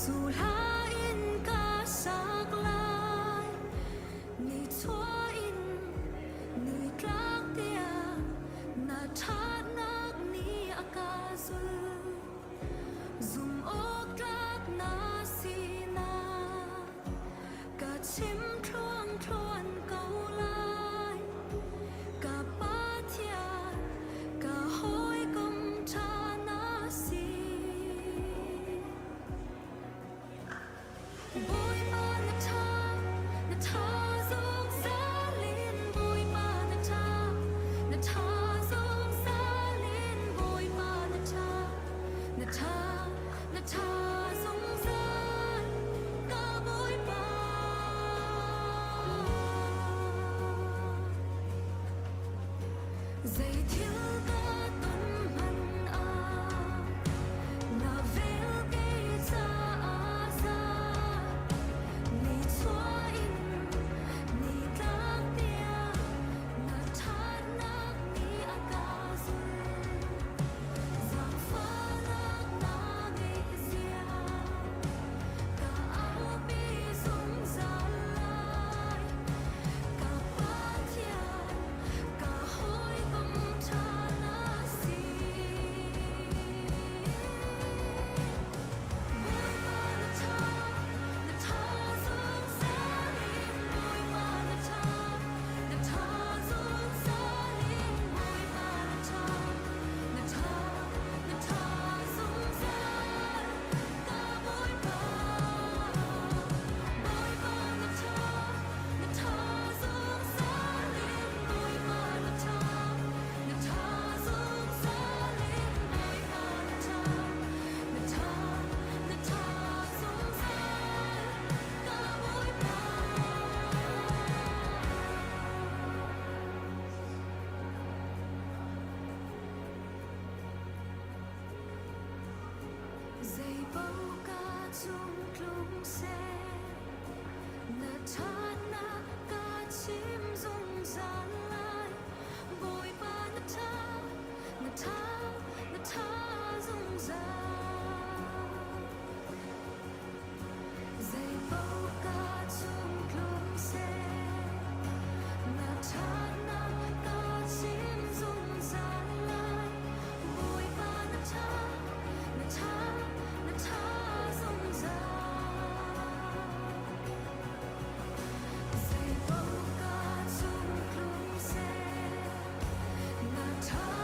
Sulha in ka sak lai, nichuah in nitlak tiang na ṭhatnak nih a ka zulh. Zumhawktlak na sinak ka chim thluangthluan ko lai. Ka Pathian, ka hawikom ṭha na si. Bawipa na ṭha, na ṭha zungzal in. Bawipa na ṭha, na ṭha zungzal in. Bawipa na ṭha, na ṭha, na ṭha zungzal, ka Bawipa. Zeithil ka ton hmanh ah na vel kei caah za. Nichuah in nitlak tiang na ṭhatnak nih a ka zulh. Zaangfahnak na ngeih zia ka aupi zungzal lai. Ka Pathian, ka hawikom ṭha na si. Bawipa na ṭha, na ṭha zungzal in. Bawipa na ṭha, na ṭha zungzal in. Bawipa na ṭha, na ṭha, na ṭha zungzal, ka Bawipa. Bawipa na ṭha, na ṭha zungzal in. Bawipa na ṭha, na ṭha zungzal in. Bawipa na ṭha, na ṭha, na ṭha zungzal, ka Bawipa. Zeipaoh ka cung tlung seh, na ṭhatnak ka chim zungzal lai. Bawipa na ṭha, na ṭha, na ṭha zungzal. Zeipaoh ka cung tlung seh, na ṭhatnak ka chim zungzal lai. Bawipa na ṭha, na ṭha, na ṭha zungzal. Zeipaoh ka cung tlung seh, na ṭha.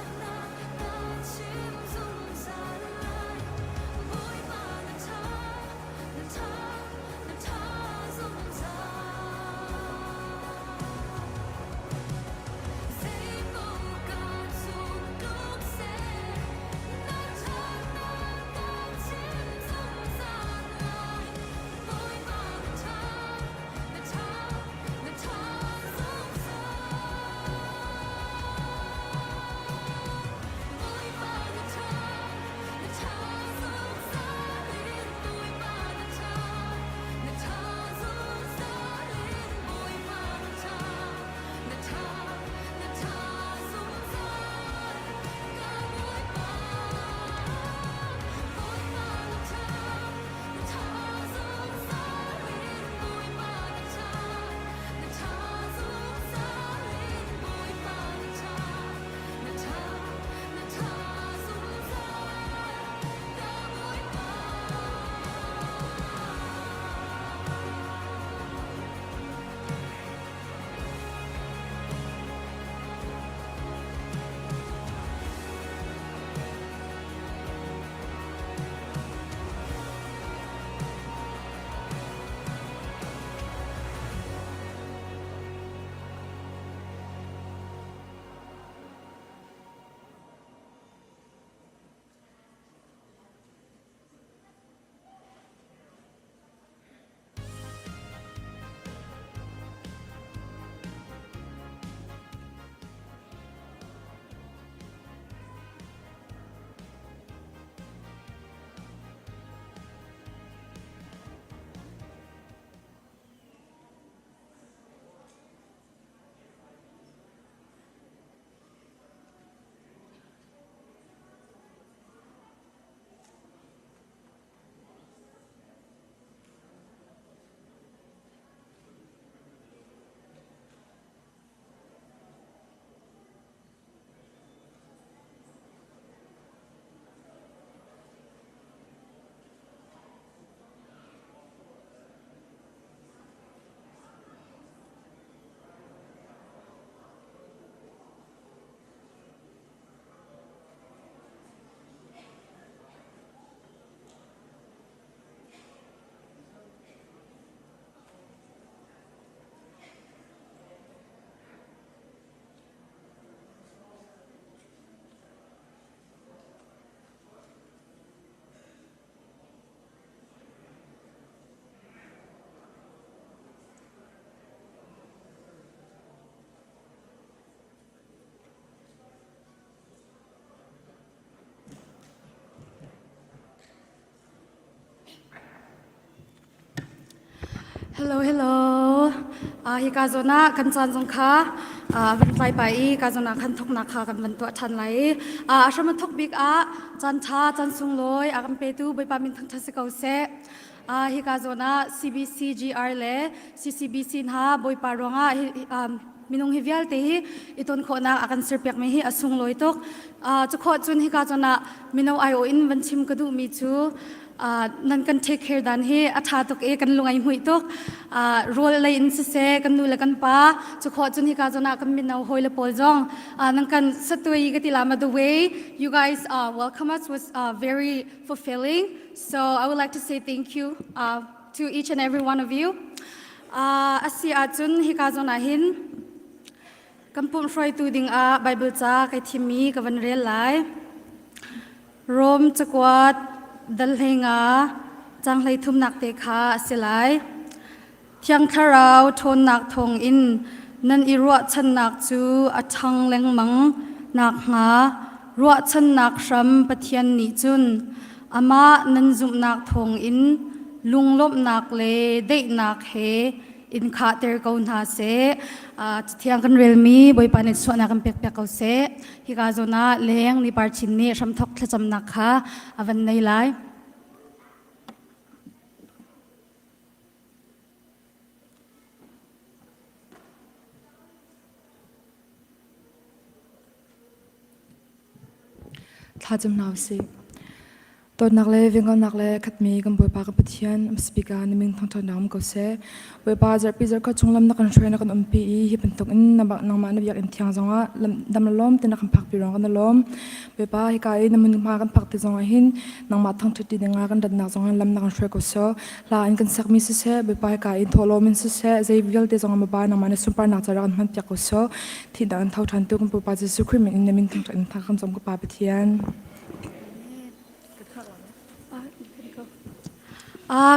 Hello, hello. Hika zawn ah kan caan zong kha van tlai pa i ka zawn ah khan thoknak kha kan van tuah ṭhan lai i a hram a thok bik ah caan ṭha caan sunglawi a kan petu Bawipa min thangṭhat si ko seh. Hika zawn ah CBCGR le CCBC hna Bawipa ruangah minung hi vialte hi i ton khawhnak a kan serpiakmi hi a sunglawi tuk. Cu khawh cun hika zawn ah mino aiawh in van chim ka duhmi cu nan kan take care dan hi a ṭha tuk i kan lung ai hmuih tuk. Rawl lei in siseh kan nu le kan pa cu khawh cun hika zawn ah kan mino hawi le pawl zong nan kan satui ka ti la the way you guys welcome us was very fulfilling. So I would like to say thank you to each and every one of you. A si ahcun hika zawn ah hin kan pumh hruaitu dingah Bible ca kai thimmi ka van rel lai. Rom cakuat dal hleinga cang hlei thumnak te kha a si lai. Thiang Thlarau ṭhawnnak thawngin nan i ruahchannak cu a ṭhang lengmang nakhnga ruahchannak hram Pathian nih cun amah nan zumhnak thawngin lunglawmhnak le daihnak he in khahter ko hna seh. Cathiang kan relmi Bawipa nih suahnak kan pekpiak ko seh. Hika zawn ah leng ni par chin nih hramthok thlacamnak kha a van nei lai. Thlacam hna usih. Dawtnak le vengonak le khatmi kan Bawipa kan Pathian speaker na min thangṭhatnak um ko seh. Bawipa zarhpi zarhkhat chung lam na kan hruai na kan umpi i hi bantuk in nangmah na biakinn thiang zongah dam le lawm te na kan phakpi ruang kan i lawm. Bawipa hika i na hmunhma kan phak ti zongah hin nangmah thangṭhat ti dingah kan ratnak zongah lam na kan hruai ko seh. Hla in kan sakmi siseh, Bawipa hika in thawhlawm in siseh, zei vialte zongah Bawipa nangmah na sunparnak ca rak kan hmanpiak ko seh. Thihnak in tho ṭhan tu kan Bawipa Jesuh Khrih min in na min thangṭhat in thang kan cam ka Pa Pathian.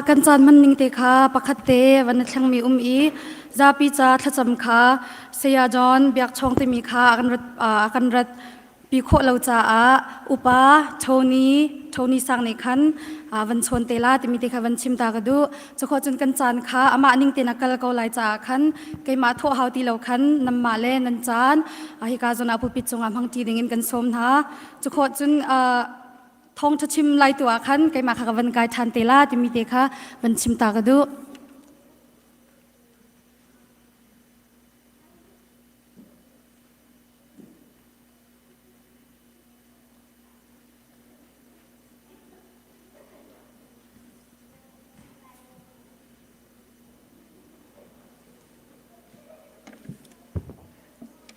Kan caan hman ning te kha pakhat te van na thlengmi um i zapi ca thlacam kha Saya John Biakchawng timi kha a kan rat a kan rat pi khawh lo caah upa Tony Tony Sang nih khan van chawn te la timi te kha van chim ta ka duh. Cukhawh cun kan caan kha amah ning tein a kal ko lai caah khan keimah thawh hau ti lo khan nanmah le nan caan hika zawn ah pulpit cungah hmang ṭi dingin kan sawm hna. Cukhawh cun thawngṭha chim lai tu ah khan keimah kha ka van kai ṭhan te la timi te kha van chim ta ka duh.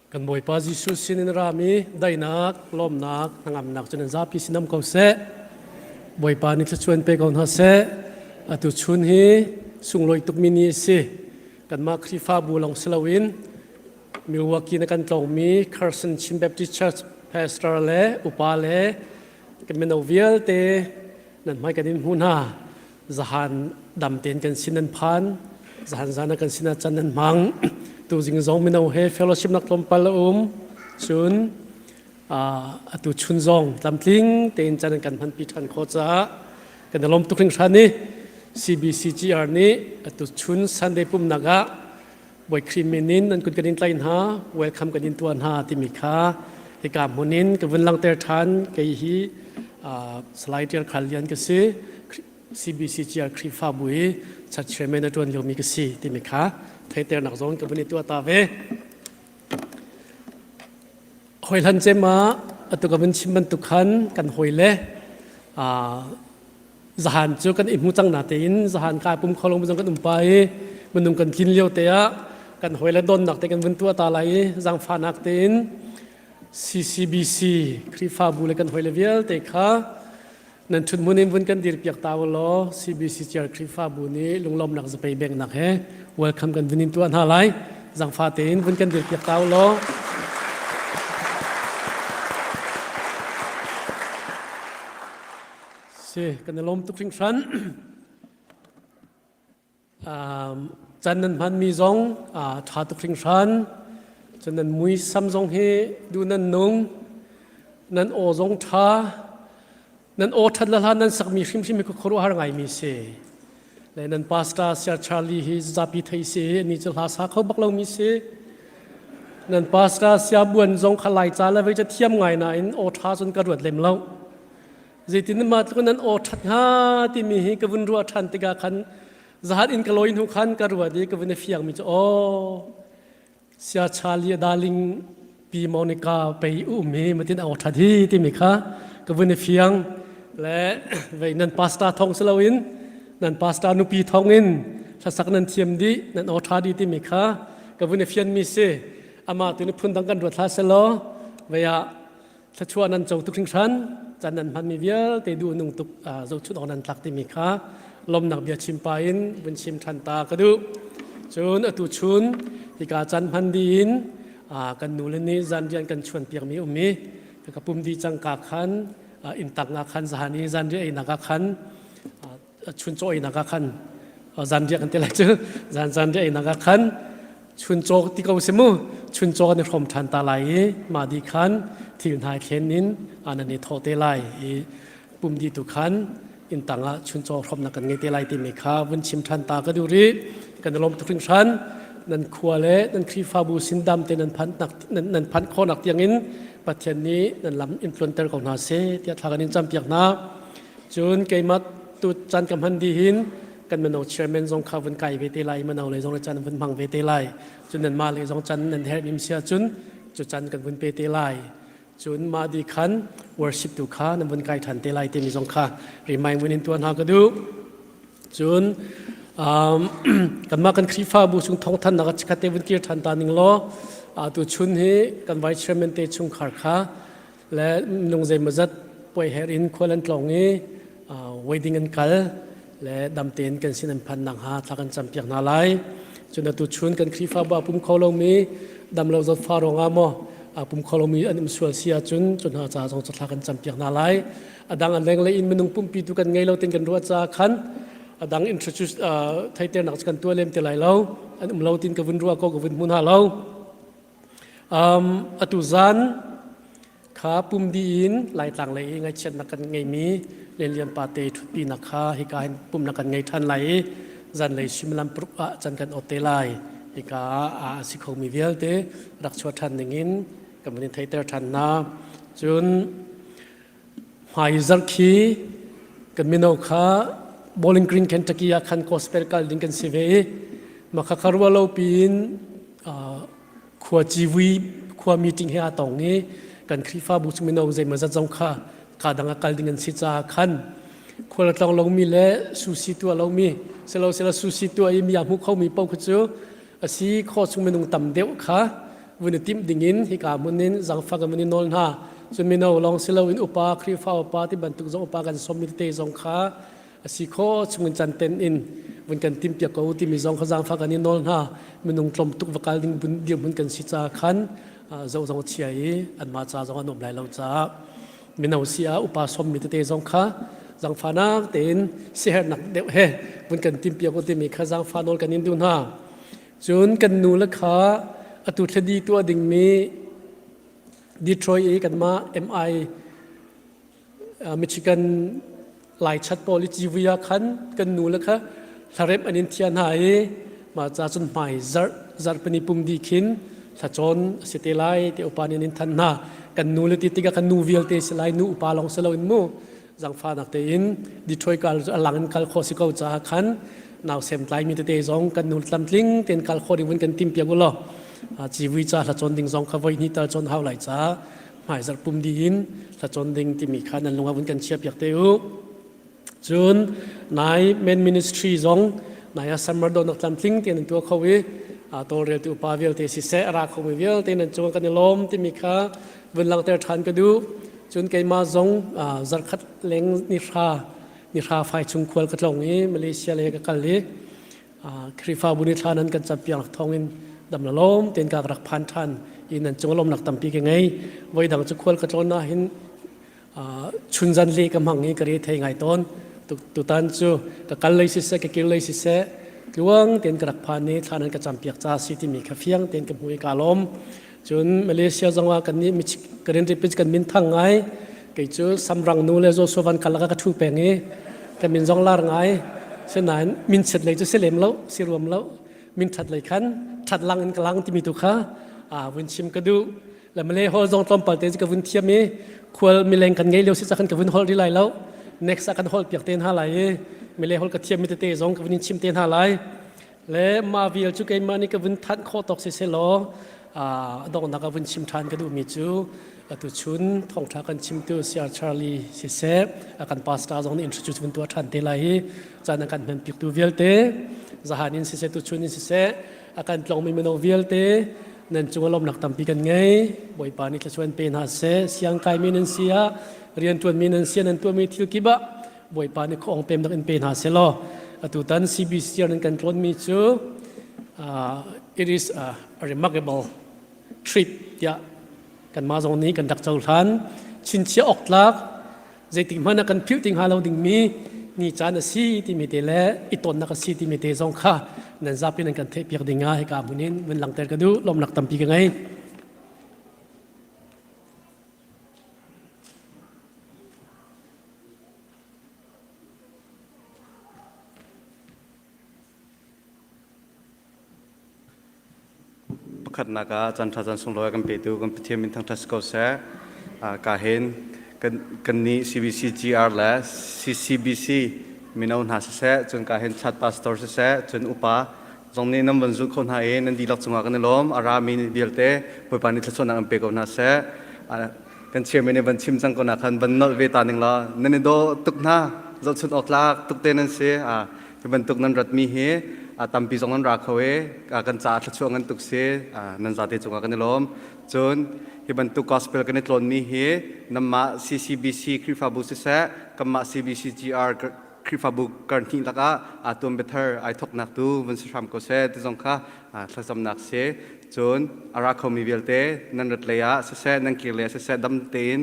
Kan Bawipa Jesuh sinin rami daihnak, lawmnak, hnangamnak cu nan zapi sin um ko seh. Bawipa nih thluachuan pe ko hna seh. Atu chun hi sunglawi tukmi ni a si. Kanmah Khrihfabu lawng si loin Milwaukee na kan tlawngmi Carson Chin Baptist Church pastor le upa le kan mino vialte nan hmai kan in hmu hna. Zahan dam tein kan sin nan phan zahan zan ah kan sin ah can nan hmang tuzing zong mino he fellowship nak tlawmpal a um cun atu chun zong tlamtling tein can kan hmanpi ṭhan khawh caah kan i lawm tuk hringhran i CBCGR nih atu chun Sunday pumnak ah Bawi Khrih min in nan kut kan in tlaih hna welcome kan in tuah hna timi kha hika hmun in ka vun langhter ṭhan kei hi Salai Tial Khal Lian ka si CBCGR Khrihfabu i church chairman a ṭuan liomi ka si timi kha theihternak zong ka vun i tuah ta ve. Hoi hlan cem ah atu ka vun chim bantuk khan kan hawi le zahan cu kan i hmu cang na tein zahan kai pum kho lo zong kan um pa i minung kan tlin lio te ah kan hawi le donnak te kan vun tuah ta lai i zaangfahnak tein CCBC Khrihfabu le kan hawi le vialte kha nan ṭhut in vun kan dir piak ta law CBC Chair Khrihfabu nih lunglawmnak zapei bengnak he welcome kan vun in tuah hna lai zaangfah tein vun kan dir piak ta law Si, kan i lawm tuk hringhran. Can nan hmanmi zong ṭha tuk hringhran. Cun nan muisam zong hi duh nan nung. Nan aw zong ṭha. Nan aw ṭhat le hlan nan sakmi hrimhrim hi khuaruahhar ngaimi si. Le nan pastor Sir Charlie hi zapi thei si ni cu hla sa kho bak lomi si. Nan pastor Sia Buan zong kha Laica le vei ca thiam ngai nain aw ṭha cun ka ruat lem lo. Zeitin mah tluk nan aw ṭhat hnga timi hi ka vun ruah ṭhan tikah khan zahat in ka lawi hnu khan ka ruat i ka vun i fiangmi cu aw Sia Charlie a darling pi Monica pei um hi matin aw ṭhat hi timi kha ka vun i fiang le vei nan pastor thong si loin nan pastor nupi thong in hlasak nan thiam dih nan aw ṭha dih timi kha ka vun i fianmi si amah tu nih phundang kan ruat hlah selaw vei ah thluachuah nan co tuk hringhran can nan hmanmi vialte duh nung tuk zohchunh awk nan tlak timi kha lawmnak bia chim pa in vun chim ṭhan ta ka duh. Cun atu chun hika can hman dih in kan nu le nih zanriah an kan chuan piakmi um i ka pum dih cangka khan inn tang ah khan zahan i zanriah einak ah khan chuncaw einak ah khan zanriah kan ti lai cu zan zanriah einak ah khan chuncaw ti ko si mu chuncaw kan i hrawm ṭhan ta lai i mah di khan thil hna thlen in nan i thawh te lai i pum di tu khan inn tang ah chuncaw hrawmnak kan ngei te lai timi kha vun chim ṭhan ta ka duh rih. Kan i lawm tuk hringhran. Nan khua le nan Khrihfabu sin dam te nan phanh nan phanh khawhnak tiangin Pathian nih nan lam in tluanter ko hna seh tiah thla kan in campiak hna. Cun keimah tu caan ka hman dih hin kan mino chairman zong kha vun kai ve te lai mino le zong le caan vun hmang ve te lai. Cun nanmah le zong caan nan herh nim sia cun cu caan kan vun pe te lai. Cun mah di khan worship tu kha nan vun kai ṭhan te lai timi zong kha remind vun in tuah hna ka duh. Cun kanmah kan Khrihfabu chung thawngthannak a chikkhat te vun kir ṭhan ta ning law tu chun hi kan vice chairman te chungkhar kha le minung zeimawzat puai her in khual an tlawng i wedding an kal le dam tein kan sin an phan nakhnga thla kan campiak hna lai. Cun atu chun kan Khrihfabu a pum kho lomi dam lo zawtfa ruangah maw a pum kho lomi an um sual si ahcun cu hna ca zong cu thla kan campiak hna lai. A dang a lenglei in minung pumpi tu kan ngei lo tin kan ruah caah khan a dang introduce theiternak cu kan tuah lem te lai lo. An um lo tin ka vun ruah ko ka vun hmu hna lo. Atu zan kha pum dih in Laitlang lei i ngaihchiatnak kan ngeimi Lianlian pate ṭhutpinak kha hika hin pumnak kan ngei ṭhan lai i zanlei suimilam paruk ah can kan awt te lai. Hika ah a si khomi vialte rak chuah ṭhan dingin kan vun in theihter ṭhan hna. Cun hmaizarh khi kan mino kha Bowling Green, Kentucky ah khan gospel kal ding kan si ve i mah kha ruah lo piin khua civui khua meeting he aa tong i kan Khrihfabu chung mino zeimawzat zong kha ka dang ah kal ding an si caah khan khual a tlawng lomi le susi tuah lomi silo sila susi tuah i mi a hmu khomi paoh kha cu a si khaw chung minung tam deuh kha vun i timh ding in hika hmun in zangfak in vun i nawl hna. Cun mino lawng si loin upa Khrihfa upa ti bantuk zong upa kan sawmmi tete zong kha a si kho chungin can ten in vun kan timpiak ko timi zong kha zaangfah kan i nawl hna. Minung tlawm tuk va kal ding dirhmun kan si caah khan zoh zong chia i anmah ca zong an um lai lo caah mino si ah upa sawmmi tete zong kha zaangfahnak tein siaherhnak deuh he vun kan timpiak ko timi kha zaangfah nawl kan in duh hna. Cun kan nu le kha atu thladi tuah dingmi Detroit i kanmah MI Michigan Laichat pawl i civui ah khan kan nu le kha hlaremh an in thiah hna i mah ca cun hmai zarh zarhpini pum dih khin thlacawn a si te lai ti upa nih an in thanh hna. Kan nu le ti tikah kan nu vialte si lai, nu upa lawng si loin mu zangfahnak tein Detroit kal a lang in kal khawh si ko caah khan nausem tlaimi tete zong kan nu tlamtling tein kal khawh ding vun kan timpiak u law civui ca hlacawn ding zong kha voi hnih tal cawn hau lai caah hmaizarh pum dih in hlacawn ding timi kha nan lung ah vun kan chiahpiak te u. Cun nai men ministry zong nai ah summer donnak tlamtling tein an tuah kho i tawlreltu upa vialte siseh a ra khomi vialte nan cung kan i lawm timi kha vun langhter ṭhan ka duh. Cun keimah zong zarkhat leng nihra nihra fai chung khual ka tlong i Malaysia le ka kal i Khrihfabu nih thla nan kan campiak thawngin dam la lawm tein ka rak phan ṭhan i nan cung lawmnak tampi ka ngei. Voi dang cu khual ka tlawn ah hin chunzan le ka hmang i ka re thei ngai tawn. Tutan cu ka kal lei siseh ka kir lei siseh tluang tein ka rak phan i thla nan ka campiak ca si timi kha fiang tein ka hmu i ka lawm. Cun Malaysia zong ah kan nih Karen Ripis kan min thang ngai. Kei cu Samrang nu le Joshua Van Kalak ka ṭhu peng i ka min zong lar ngai. Sinain min chiat lei cu si lem lo, si ruam lo. Min ṭhat lei khan ṭhat lang in ka lang timi tu kha vun chim ka duh. Le Malay hol zong tlawmpal te ka vun thiam i khual mileng kan ngei lio si ca khan ka vun holh rih lai lo. Next ah kan holh piak te hna lai i Malay holh ka thiam mi tete zong ka vun in chim te hna lai. Le mah vial cu keimah nih ka vun thanh khawh tawk si selaw a donghnak ah vun chim ṭhan ka duhmi cu atu chun thawngṭha kan chimtu Sir Charlie siseh kan pastor zong nih introduce vun tuah ṭhan te lai hi caan an kan hman piktu vialte zahan in siseh tuchun in siseh a kan tlongmi mino vialte nan cung a lawmnak tampi kan ngei Bawipa nih thluachuah pe hna seh siang kaimi nan si ah rianṭuanmi nan si ah nan tuahmi thil kip ah Bawipa nih khuaawng pemnak in pe hna seh law atutan CBC nan kan tlawnmi cu it is a remarkable trip tiah kanmah zong nih kan rak cohlan chinchiah awk tlak zeitik hmanh ah kan philh ti hnga lo dingmi ni caan a si timi te le i tonnak a si timi te zong kha nan zapi nan kan theihpiak ding ah hika hmun in vun langhter ka duh lawmnak tampi ka ngei. Pakhatnak ah caan ṭha caan sunglawi a kan petu kan Pathian min thangṭhat si ko seh. Ka hin kan kannih CBCGR le CCBC mino hna siseh, cun ka hin chat pastor siseh, cun upa zong nih nan van zulh kho hna i nan dihlak cungah kan i lawm. A rami vialte Bawipa nih thluachuahnak an pe ko hna seh. Kan chairman nih van chim cang ko na khan van nolh ve ta ning law nan i dawh tuk hna zohchunh awk tlak tuk te nan si. Hi bantuk nan ratmi hi tampi zong nan ra kho i kan caah thluachuah ngan tuk si nan zate cungah kan i lawm. Cun hi bantuk gospel kan i tlawnmi hi nanmah CCBC Khrihfabu siseh kanmah CBCGR Khrihfabu karhnih lakah aa tuan biathar ai thoknak tu vun si hram ko seh ti zong kha thlacamnak si. Cun a ra khomi vialte nan rat lei ah siseh nan kir lei ah siseh dam tein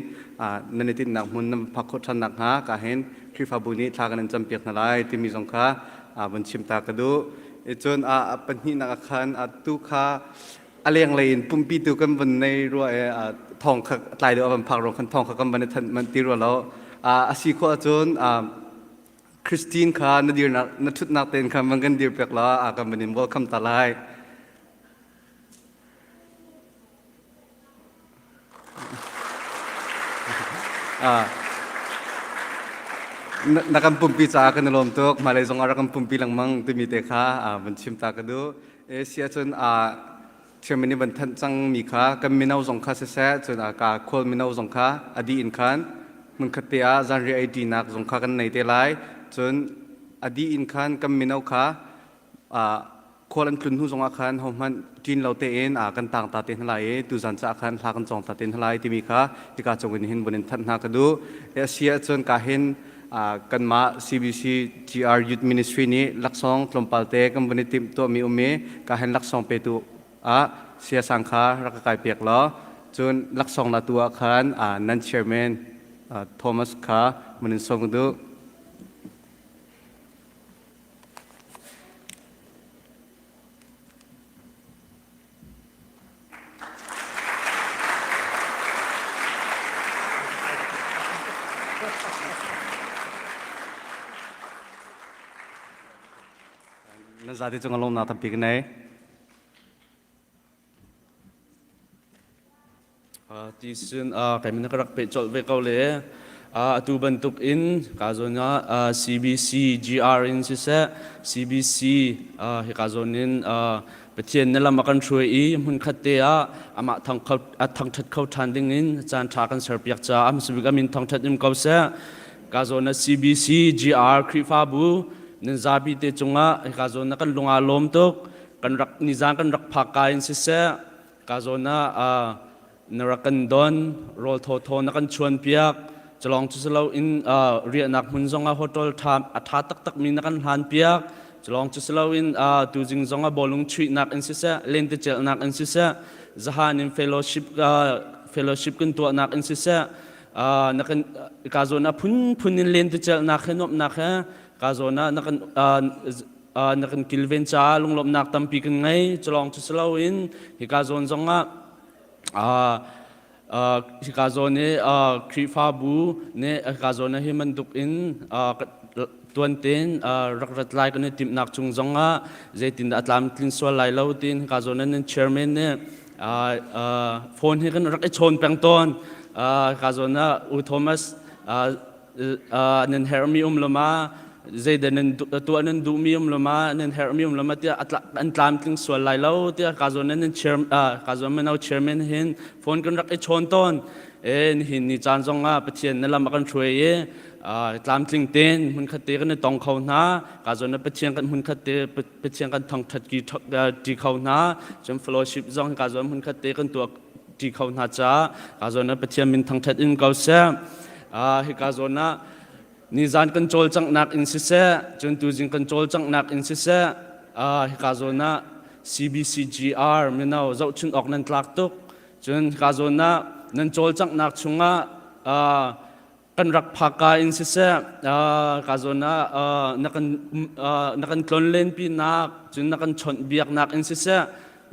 nan i tinhnak hmun nan phak khawh ṭhan nakhnga ka hin Khrihfabu nih thla kan in campiak hna lai timi zong kha vun chim ta ka duh. Cun a pahnihnak ah khan tu kha a lenglei in pumpi tu kan vun nei rua i thawng kha tlai deuh a van phak ruang khan thawng kha kan van i thanh manh ti rua lo. A si khawh ahcun Christine kha na dirnak na ṭhutnak tein khan van kan dir piak la kan van in welcome ta lai. Na kan pumpi caah kan i lawm tuk. Hmailei zong ah rak kan pumpi lengmang timi te kha van chim ta ka duh. Si ahcun chairman nih van thanh cangmi kha kan mino zong kha siseh, cun ka khual mino zong kha a dih in khan hmunkhat te ah zanriah ei ṭinak zong kha kan nei te lai. Cun a dih in khan kan mino kha khual an tlun hnu zongah khan hohmanh ṭin lo tein kan tang ta te hna lai i tuzan caah khan hla kan cawng ta te hna lai timi kha hika cung in hin vun in thanh hna ka duh. A si ahcun ka hin kanmah CBC GR Youth Ministry nih laksawng tlawmpal te kan vun i timh tuahmi um i ka hin laksawng petu ah siasang kha rak ka kai piak law cun laksawng latu ah khan nan chairman Thomas kha vun in sawm ka duh. Nan zate cung lawmnak tampi ka nei. Ti sin keiman ka rak peh colh ve ko le atu bantuk in ka zawn ah CBC GR in siseh CBC hika zawn in Pathian na lam a kan hruai i hmunkhat te ah amah thangṭhat kho ṭhan ding in caan ṭha kan serpiak caah hmasabik amin thangṭhat in ko seh ka zawn ah CBC GR Khrihfabu nan zapi te cungah hika zawn ah kan lung aa lawm tuk kan rak nizan kan rak phak ka in siseh Ka zawn ah na rak kan don, rawl thawthaw na kan chuan piak, culong cu siloin riahnak hmun zongah hotel ṭha a ṭha taktakmi na kan hlan piak, culong cu siloin tuzing zongah bawlung chuihnak in siseh, lentecelhnak in siseh, zahan in fellowship fellowship kan tuahnak in siseh, na kan ka zawn ah phunphun in lentecelhnak he nuamhnak he ka zawn ah na kan na kan kilven caah lunglawmhnak tampi kan ngei culawng cu si loin hika zawn zongah hika zawn i Khrihfabu nih hika zawn ah hi bantuk in. tuan tein rak rat lai kan i timhnak chung zongah zeitindah a tlamtlin sual lai lo tiin ka zawn nan chairman nih phone hi kan rak i chawn peng tawn. Ka zawn ah U Thomas nan herhmi um lo ma, zeidah nan tuah nan duhmi um lo ma, nan herhmi um lo ma tiah an tlamtling sual lai lo tiah ka zawn nan chair ka zawn mino chairman hin phone kan rak i chawn tawn. E nihin ni caan zongah Pathian na lam a kan hruai i tlamtling tein hmunkhat te kan i tong kho hna. Ka zawn na Pathian kan hmunkhat te Pathian kan thangthat ti kho hna. Cun fellowship zong ka zawn hmunkhat te kan tuah ti kho hna caah ka zawn ah Pathian min thangthat in ko seh. Hika zawn ah nizan kan cawlcanghnak in siseh, cun tuzing kan cawlcanghnak in siseh, hika zawn ah CBCGR mino zohchun awk nan tlak tuk. Cun hika zawn ah nan cawlcanghnak chungah kan rak phaka in siseh, ka zawn ah na kan na kan tlonlenpi nak, cun na kan chawnh biaknak in siseh,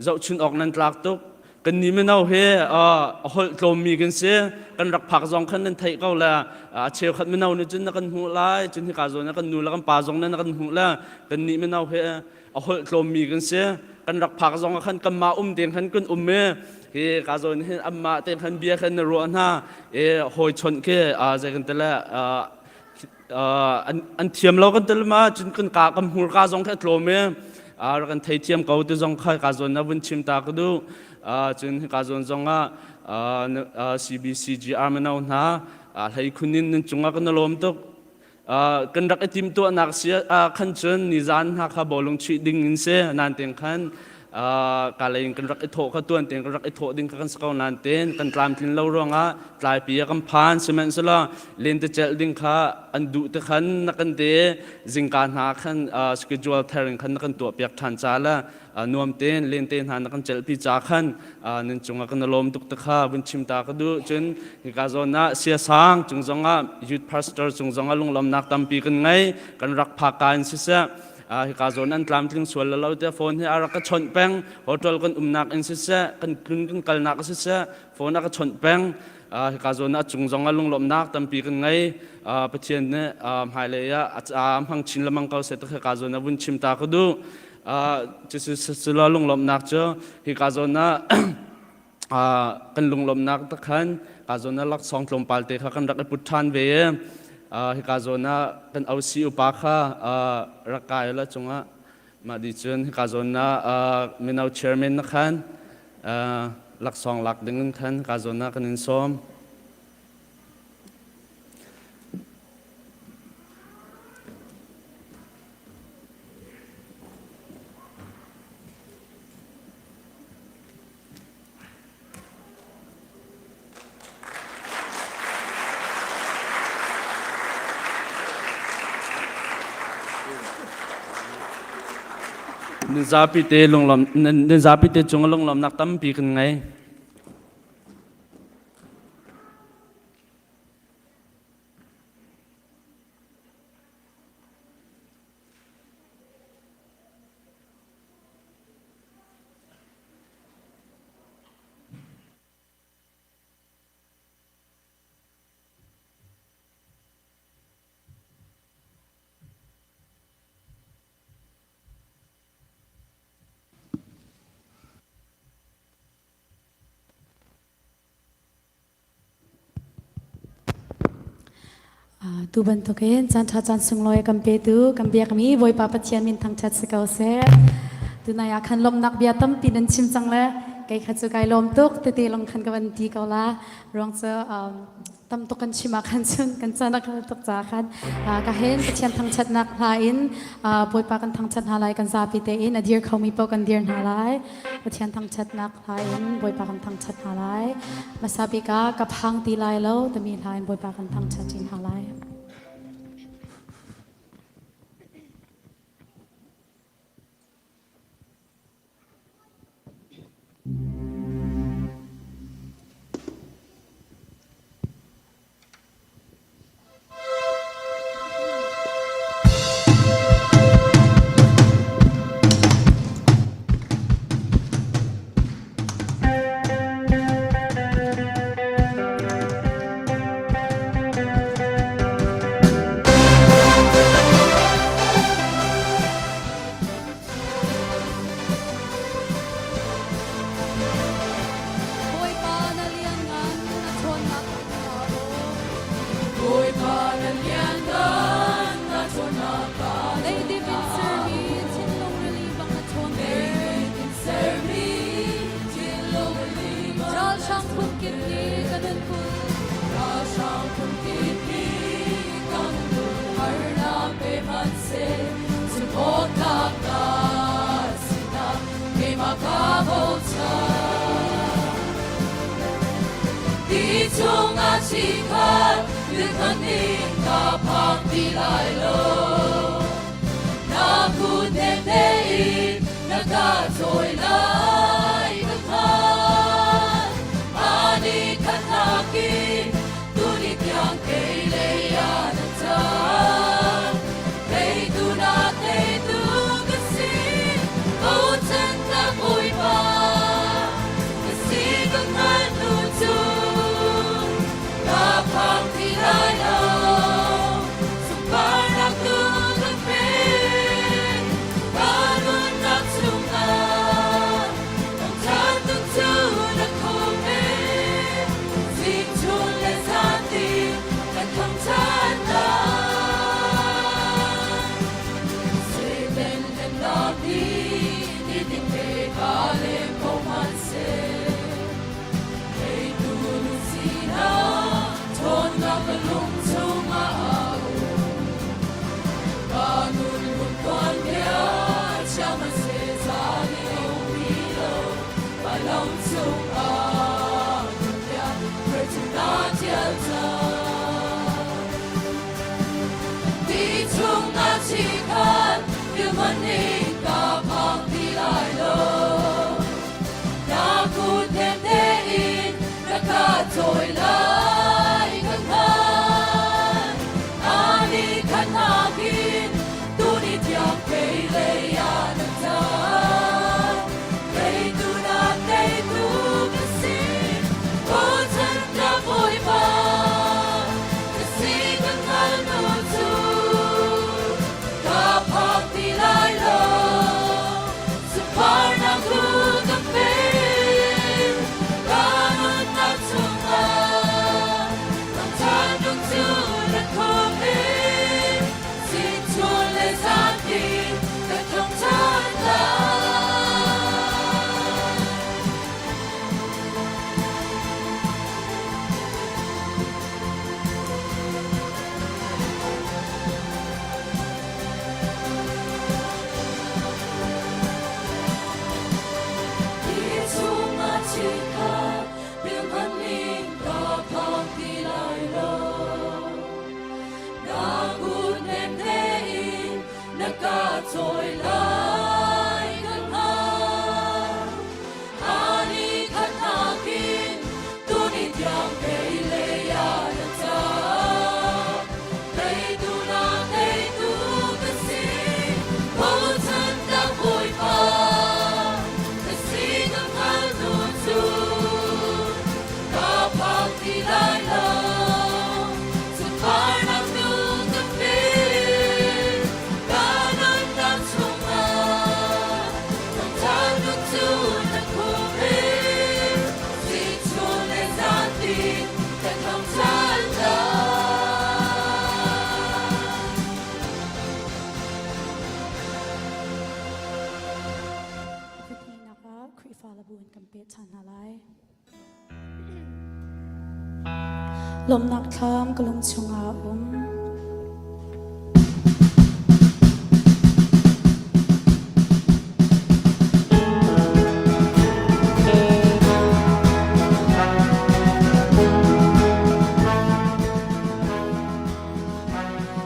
zohchun awk nan tlak tuk. Kan ni mino hi a holh tlawmmi kan si. Kan rak phak zong khan nan theih ko le a cheukhat mino nih cun na kan hmuh lai, cun hika zawn ah kan nu le kan pa zong nan kan hmuh le kan nih mino hi a holh tlawmmi kan si. Kan rak phak zong ah khan kanmah um ding khan kan um i hi ka zawn hin anmah te khan bia khan na ruah hna i hawi chawnh khi zei kan ti le an thiam lo kan til ma, cun kan ka kan hmur ka zong kha tlawm i rak kan thei thiam ko ti zong kha ka zawn na vun chim ta ka duh. Cun ka zawn zong ah CBCGR mino hna hlei khunin nan cungah kan lawm tuk. Kan rak i timtuahnak si khan cun nizan hna kha bawlung chuih ding in si nan ten khan ka lei in kan rak i thawh kha tuan ten kan rak i thawh ding kha kan si ko nan ten kan tlamtlin lo ruangah tlaipi ah kan phan. Sihmanhsehlaw lentecelh ding kha an duh te khan na kan te zingka hna khan schedule thar in khan na kan tuah piak ṭhan ca le nuam tein lente hna na kan celhpi ca khan nan cungah kan lawm tuk te kha vun chim ta ka duh. Cun hika zawn ah siasang cung zongah youth pastor cung zongah lunglawmnak tampi kan ngei. Kan rak phak ka in siseh, hika zawn an tlamtling sual lo te phone hi a rak ka chawnh peng, hotel kan umnak in siseh, kan tlun kan kalnak siseh, phone a ka chawnh peng. Hika zawn ah cung zong ah lunglawmhnak tampi kan ngei. Pathian nih hmailei ah a hmang chin lengmang ko seh ti hika zawn ah vun chim ta ka duh. Cucu lunglawmhnak cu hika zawn ah kan lunglawmhnak te khan ka zawn ah laksawng tlawmpal te kha kan rak i put ṭhan ve i hika zawn ah kan OC upa kha rak kai la cungah mah di cun hika zawn ah mino chairman na khan laksawng lak ding in khan ka zawn ah kan in sawm. Nan zapi te lunglawm nan zapi te cung lunglawmnak tampi kan ngei. Tu bantukin caan ṭha caan sunglawi kan petu kan biakmi Bawipa Pathian min thangṭhat si ko seh. Tunai ah khan lawmhnak bia tampi nan chim cang le kei kha cu kai lawm tuk tete long khan ka van ti ko la. Ruang cu tam tuk kan chim ah khan cun kan caan a kal tuk caah khan ka hen Pathian thangṭhatnak hla in Bawipa kan thangṭhat hna lai. Kan zapi tein a dir khomi paoh kan dir hna lai. Pathian thangṭhatnak hla in Bawipa kan thangṭhat hna lai. Hmasa bik ah ka phang ti lai lo timi hla in Bawipa kan thangṭhat ṭin hna lai. i ka nunpun ralhrang phun hi kan nun harnak pe hmanhseh zumhawktlak na sinak keimah ka bochan. Ti chungah chikhat lithman in ka phak ti lai lo. Na kut nem tein na ka cawi lai ka hngal. Ani khatnak in tuni tiang kei lei ah na caan. Teitu na teitu ka si, bochan ka Bawipa. Ka si ka hngal hnu cu ka phak ti lai lo. Sunparnak tu ka pek, ka nunnak chungah thangṭhat tu cu na khum e. Zingchun le zantin ka thangṭhat lai. Satan hlennak nih nitin te ka lem ko hmanhseh. Teitu nu sinak ṭhawnnak ka lung chungah a um. Ka nun hun tuanbia chia hmanhseh zan i a um ti lo. Vanlawng chungah tuanbia thar cu naa ṭial cang. Ti chungah chikhat thil nih ka phak ti lai lo. Na kut nem tein na ka cawi lai ka hngal. Ani khatnak in tuni tiang kei lei ah na caan. Teitu na teitu ka si, bochan ka Bawipa. Ka si ka hngal nu cu ka phak ti lai lo. Sunparnak tu ka pek, ka nunnak chungah thangṭhatnak cu na khum i zingchun le zantin ka thangṭhat lai. Ti chungah chikkhat bilhman ning ka phak ti lai lo. Na kut nem tein na ka cawi lai ka hngal. Ani khatnak in tuni tiang kei lei ah na cang. Teitu na teitu ka si, bochan ka Bawipa. Ka si ka hngal tu cu ka phak ti lai lo. Sunparnak tu ka pe, ka nunnak chungah thangṭhatnak cu na khum e. Zingchun le zantin ka thangṭhat lai. Biahnihnak ah Khrihfa labu in kan peh ṭhan hna lai. Lawmhnak thlam ka lung chungah a um.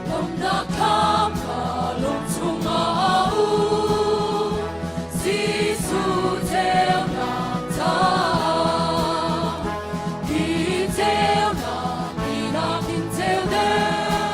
Lawmhnak thlam ka lung chungah a um. Jesuh ceunak caah hi ceunak hi nakin ceu deuh.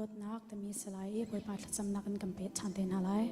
Dawtnak timi si lai i Bawipa thlacamnak in kan peh ṭhan te hna lai.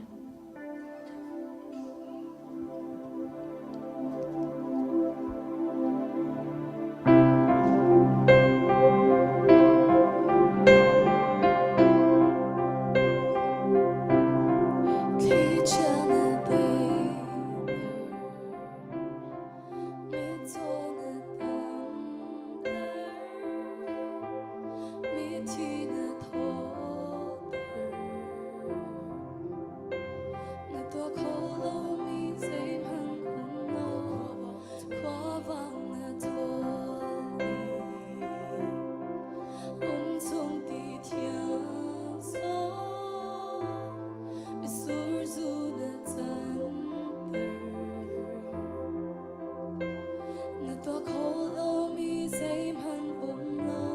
Na tuah kho lomi zeihmanh um lo.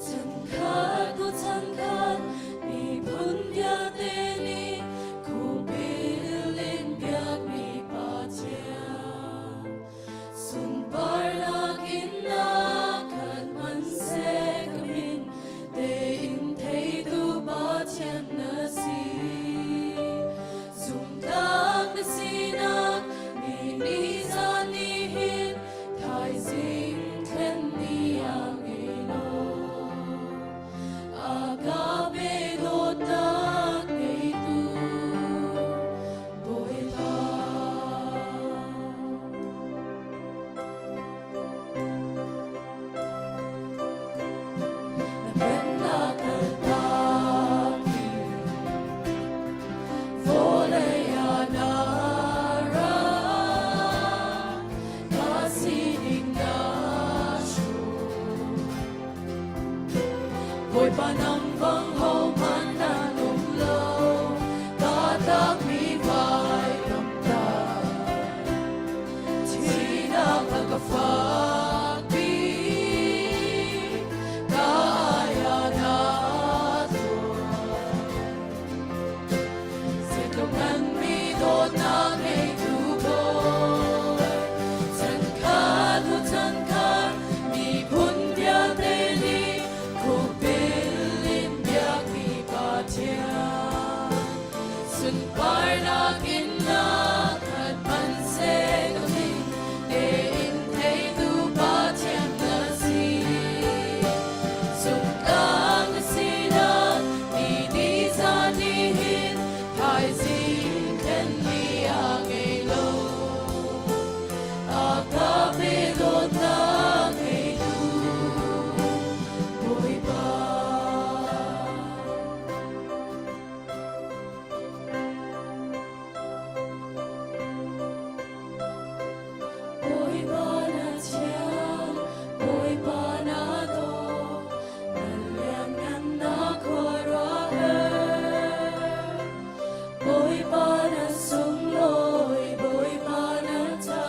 Chankhat hnu chankhat miphun vialte nih khupil in biakmi Pathian. Sunparnak in na khat hmanhseh ka min tein theitu Pathian na si. Zumtlak na sinak ni ni zan ni hin thaizing thlen ni a ngei lo. Agape dawtnak ngeitu Bawipa. Na pennak kaltak vawlei ah na ra, ka sining na hrum. Bawipa nang bang hohmanh nan um lo, ka takmi vailamtah. Thihnak a ka fakpi, ka ai ah na tuah. Zeitluk nganmi dawtnak ngeitu Bawi, chankhat hnu chankhat miphun vialte nih khukbil in biakmi Pathian. Sunparnak in na khat hmanhseh ka min tein theitu Pathian na si. Zumtlak na sinak ni ni zan ni hin thaizing thlen ni a ngei lo. A ka pe dawtnak ngeitu Bawipa. Bawipa na thiang, Bawipa na daw, na lianngannak khuaruahhar. Bawipa na sunglawi, Bawipa na ṭha,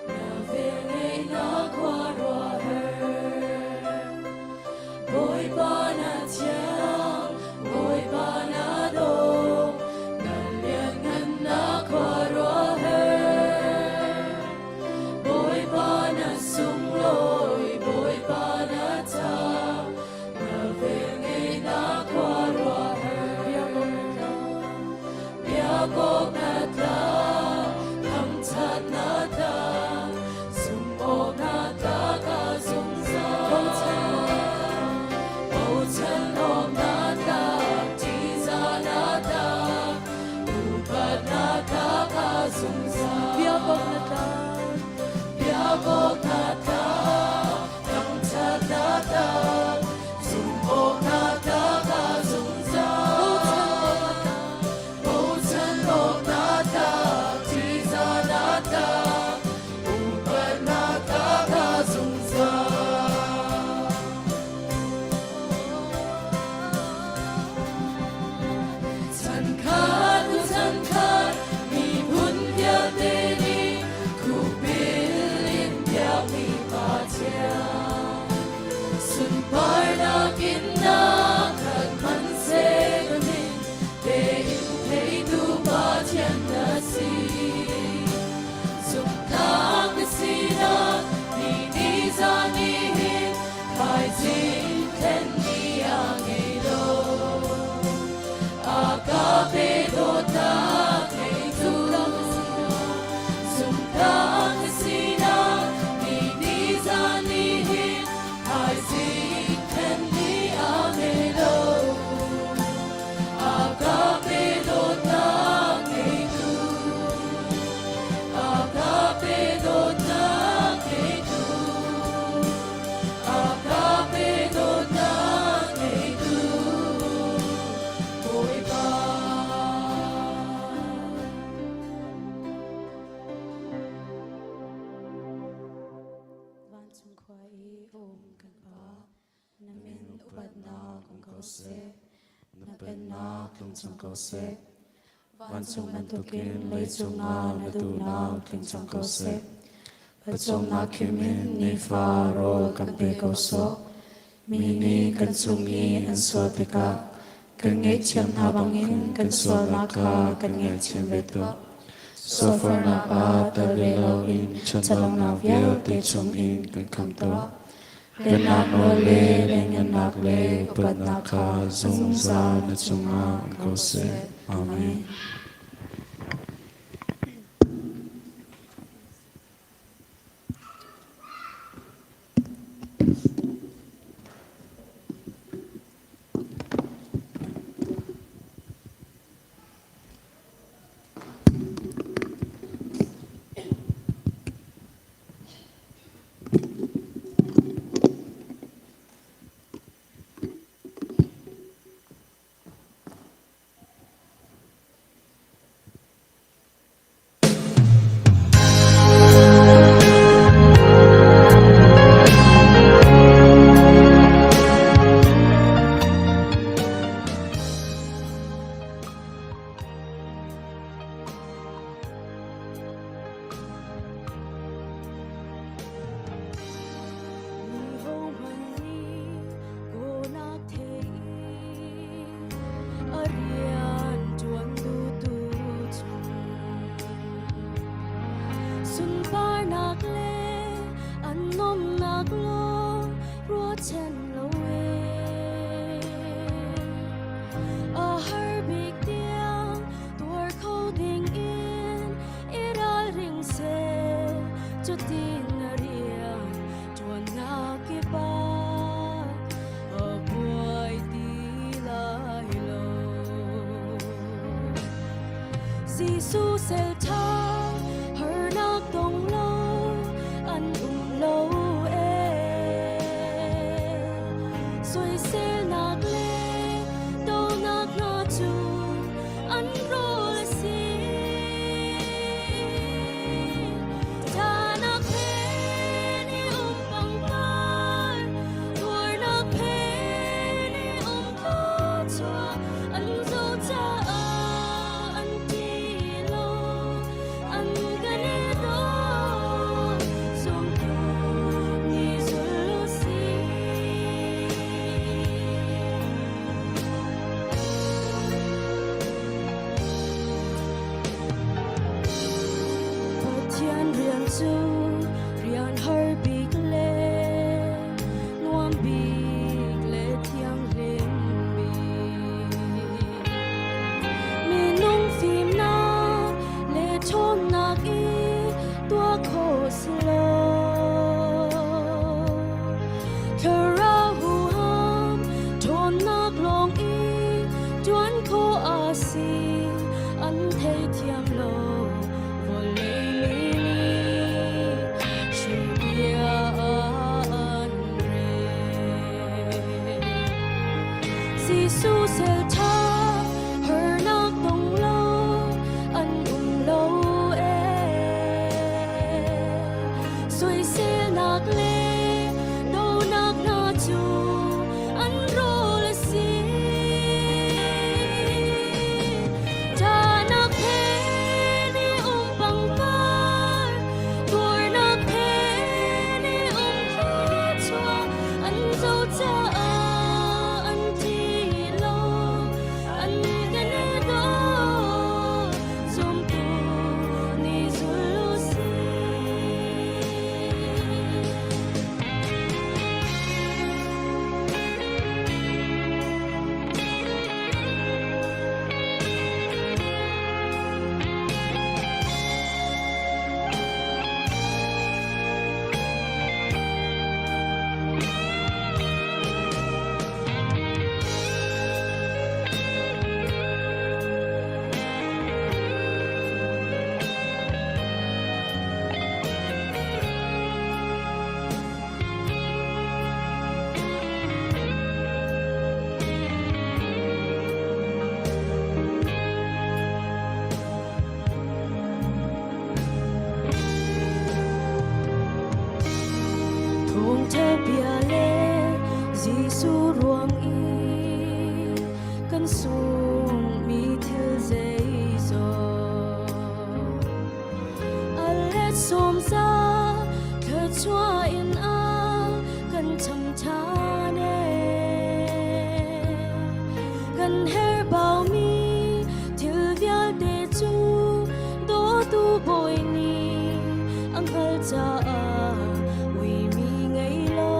na velngeihnak khuaruahhar. Bawipa na thiang, Bawipa na daw, na lianngannak khuaruahhar. Bawipa na sunglawi, Bawipa na ṭha, na velngeihnak khuaruahhar. Biakawk na tlak, thangṭhat na tlak, zumh awk na tlak a zungzal. Bochan awk na tlak, ṭihzah na tlak, upat na tlak a zungzal. Biakawk na tlak, biakawk na tlak, thangṭhat na tlak, zumh awk na tlak a zungzal. Bochan awk na tlak, ṭihzah na tlak, upat na tlak a zungzal. Chankhat hnu chankhat miphun vialte. seh. Na pennak tlung cang ko seh. Vancung bantukin leicung ah na duhnak tling cang ko seh. Pawcawmnak khim in nifa rawl kan pe ko sawh. Mi nih kan cung i an sual tikah kan ngaihthiam hna bangin kan sualnak kha kan ngaihthiam ve tuah. Sualforhnak ah tel ve loin ṭhatlonak vialte chungin kan khamh tuah. Pennak nawl le lianngannak le upatnak kha zungzal na cungah um ko seh. Amen. Sunparnak le an nomnak lawng ruahchan lo e. A har bik tiang tuar kho ding in i ralring seh cutin a rian ṭuannak kip ah a buai ti lai lo. Jesuh sel ṭha harnak tong lo an um lo ee. Soiselnak le donak hna cu an rawl a si. Ṭahnak phen i um pangpar, tuarnak phen i um thluachuah, an zoh caah an ti lo, an kan i daw, zumtu nih zul u sih. Pathian rian cu rian har bik le nuam bik le thianghlim bik. Minung fimnak le ṭhawnnak i tuah khawh si lo. Thlarau huham ṭhawnnak lawng i ṭuan khawh a si. An theithiam lo vawlei mi nih hruibia an rel. Jesuh sel ṭha harnak tong lo an um lo ee. Soiselnak le donak hna cu an rawl a si. Ṭahnak phen i um pangpar, tuarnak phen i um thluachuah, an zoh caah an ṭi lo, an kan i daw, zumtu nih zul u sih. Thawngṭha bia le Jesuh ruang i. Let sawm za thluachuah in a kan cham ṭhan ee. Kan herhbaumi thil vialte cu dawtu bawi nih a hngalh caah uimi ngei lo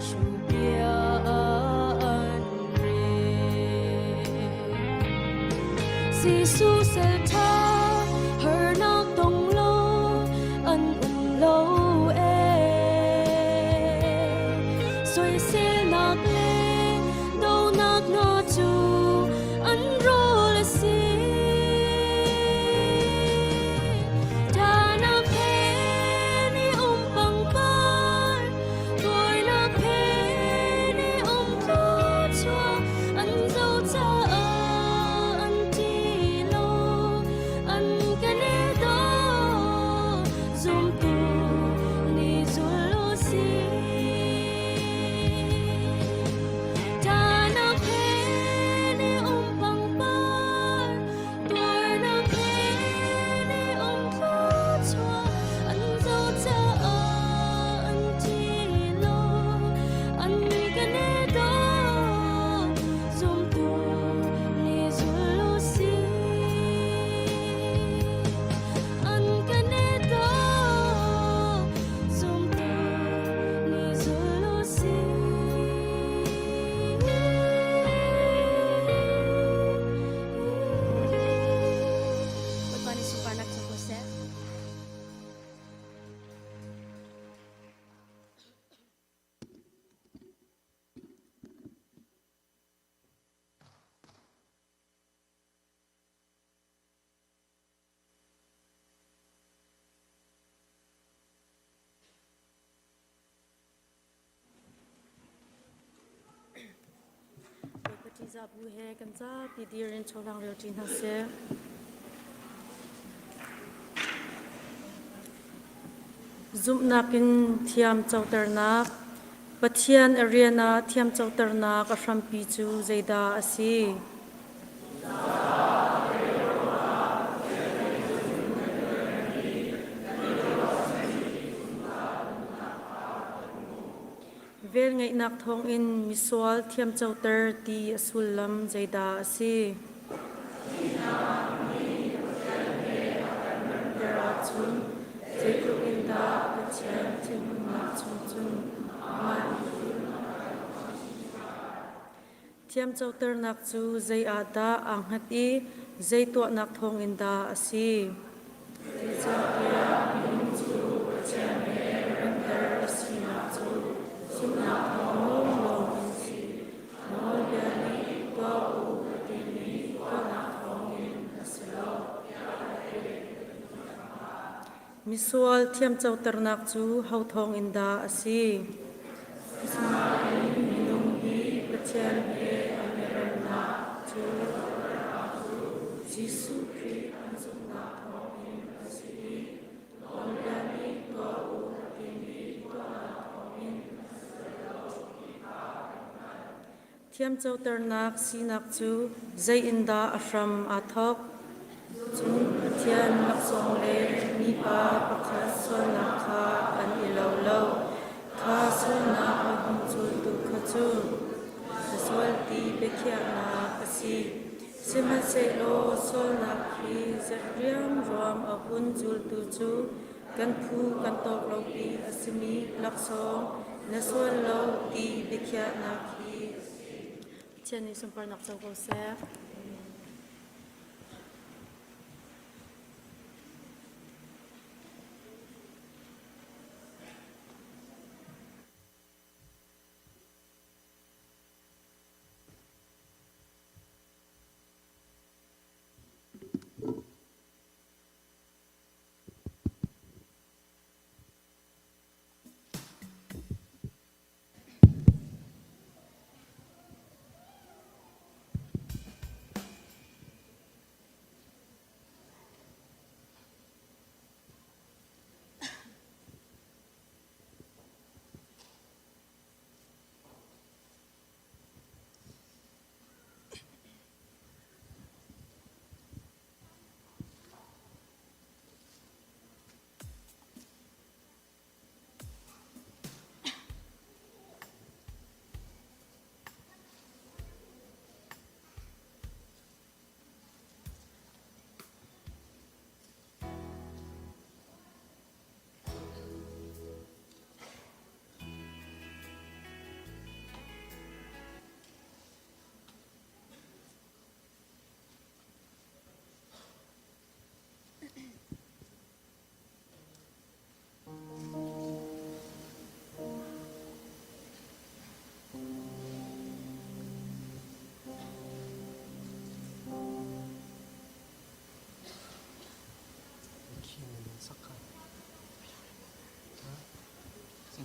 hruhbia an rel. Jesuh sal ṭha harnak tong lo an um lo ee. Soiselnak le donak hna cu an rawl a si. Ṭahnak he ni um pangpar, tuarnak he ni um thluachuah, an zoh caah an ṭih lo, an kan i daw, zumtu nih zul u sih. Ṭahnak he ni um pangpar, tuarnak he ni um thluachuah, an zoh caah an ṭih lo, an kan i daw, zumtu nih zul u sih. An kan i daw, zumtu nih zul u sih. Bawipa nih sunparnak co ko seh. Bawipa ṭihzah bu he kan zapi dir in chawhlang rel ṭi hna seh. Zumhnak in thiam coternak Pathian a rian ah thiam coternak a hrampi cu zeidah a si? Velngeihnak thawngin misual thiamcoter ti a sullam zeidah a si? Ahcun zeitluk in dah Pathian thinhunnak chung cun amah Thiamcoternak cu zei ah dah aa hngat i zei tuahnak thawngin dah a si? Zeicahtiah minung cu Pathian he remter a sinak cu zumhnak thawng lawnglawng in si. Nawlbia nih tuah u a timi tuahnak thawngin a si lo. Misual thiamcoternak cu ho thawngin dah a si? Asinain minung hi Pathian he an i remnak cu Jesuh Khrih an zumhnak thawngin a si i nawlbia nih tuah u a timi tuahnak thawngin a si lo ti kha kan hngalh. Thiamcoternak sinak cu zei in dah a hram aa thawk? Cun Pathian laksawng le mipa pakhat sualnak kha an i lo lo. Kha sualnak a hung zultu kha cu a sual ti biakhiahnak a si. Sihmanhsehlaw sualnak hi zet riamruam a hun zultu cu kan phu kan tawk lopi a simi laksawng na sual lo ti biakhiahnak hi a si. Pathian nih sunparnak co ko seh.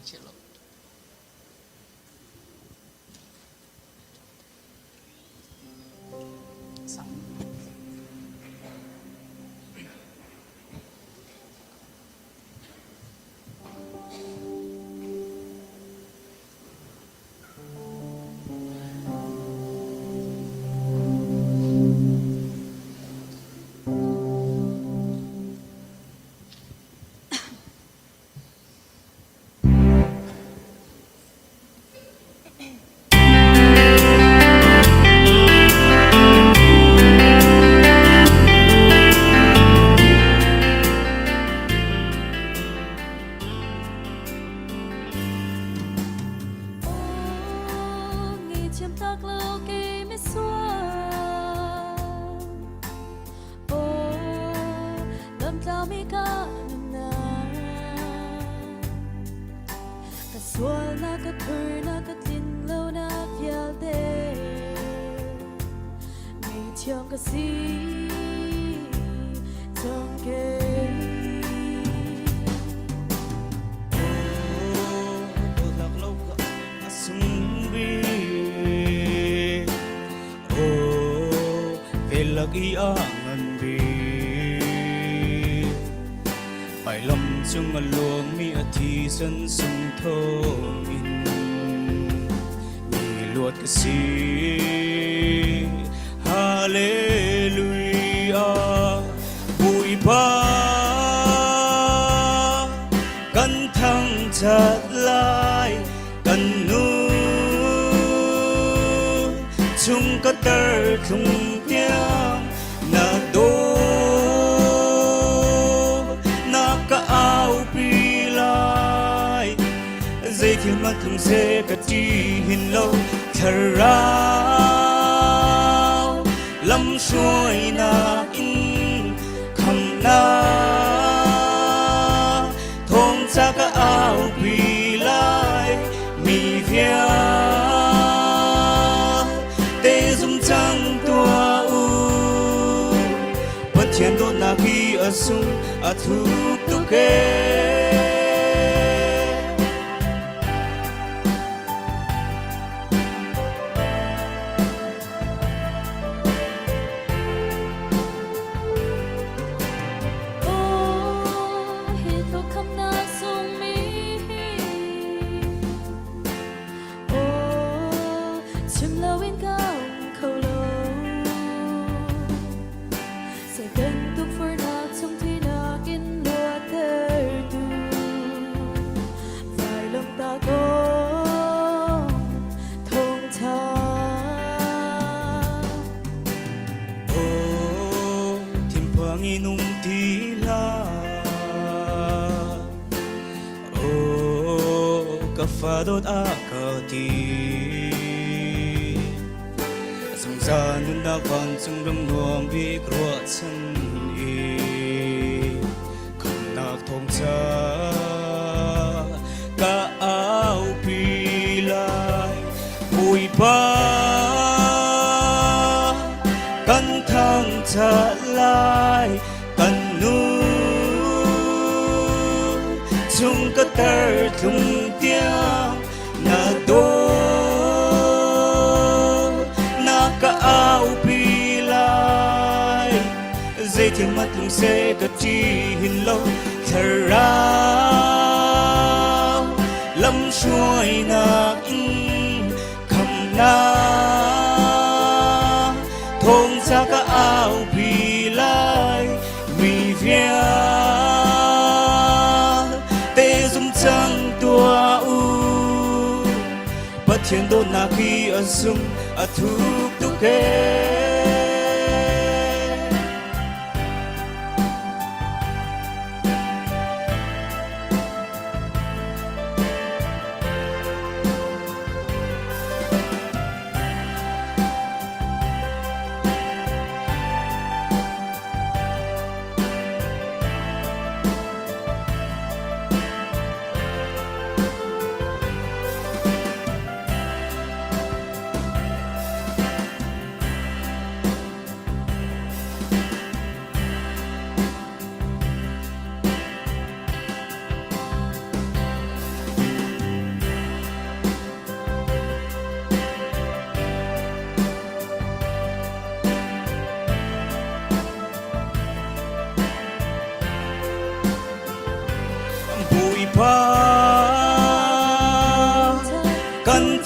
Oh.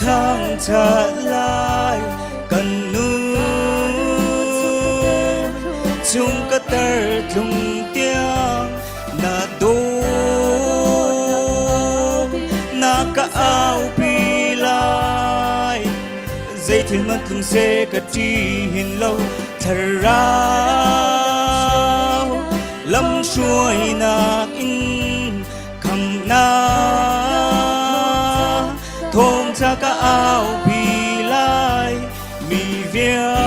thangṭhat lai kan nu chung ka tar tlung tiang na dawt na ka aupi lai zeithil man tlung se ka ṭi hin lo thlarau lam hruainak in khamnak thawngṭha ka aupi lai mi vialte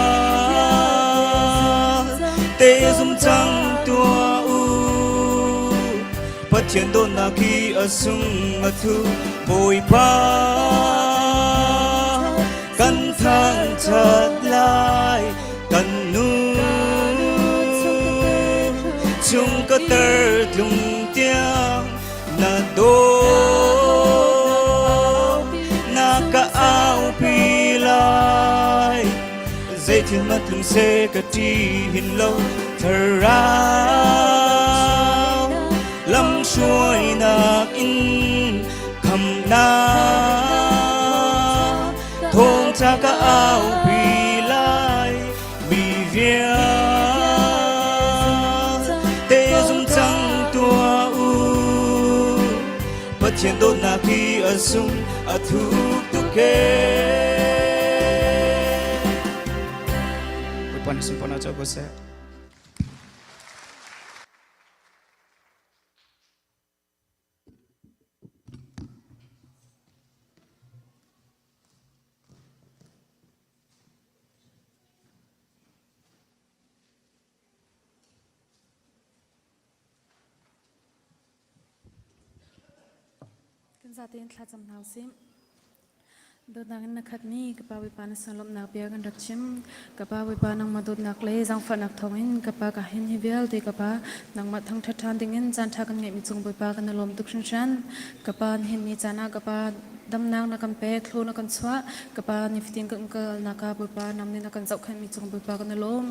zum cang tuah u Pathian dawtnak hi a sung a thu Bawipa kan thangṭhat lai kan nu chung ka tar tlung tiang na dawt na ka aupi lai zeithil ma tlung se ka ṭi hin lo thlarau lam hruainak in khamnak thawngṭha ka aupi lai mi vialte zum cang tuah u Pathian dawtnak hi a sung a thuk tuk e Bawipa nih sunparnak co ko seh. Kan zatein thlacam hna usih. Dawtnak in na khatmi ka Pa Bawipa na sunlawmhnak bia kan rak chim. Ka Pa Bawipa nangmah dawtnak le zaangfahnak thawngin ka Pa ka hin hi vialte ka Pa nangmah thangṭhat ṭhan dingin caanṭha kan ngeihmi cung Bawipa kan i lawm tuk hringhran. Ka Pa nihin ni caan ah ka Pa damnak na kan pek, thlu na kan chuah. Ka Pa nifatin kan kalnak ah Bawipa nang nih na kan zohkhenhmi cung Bawipa kan i lawm.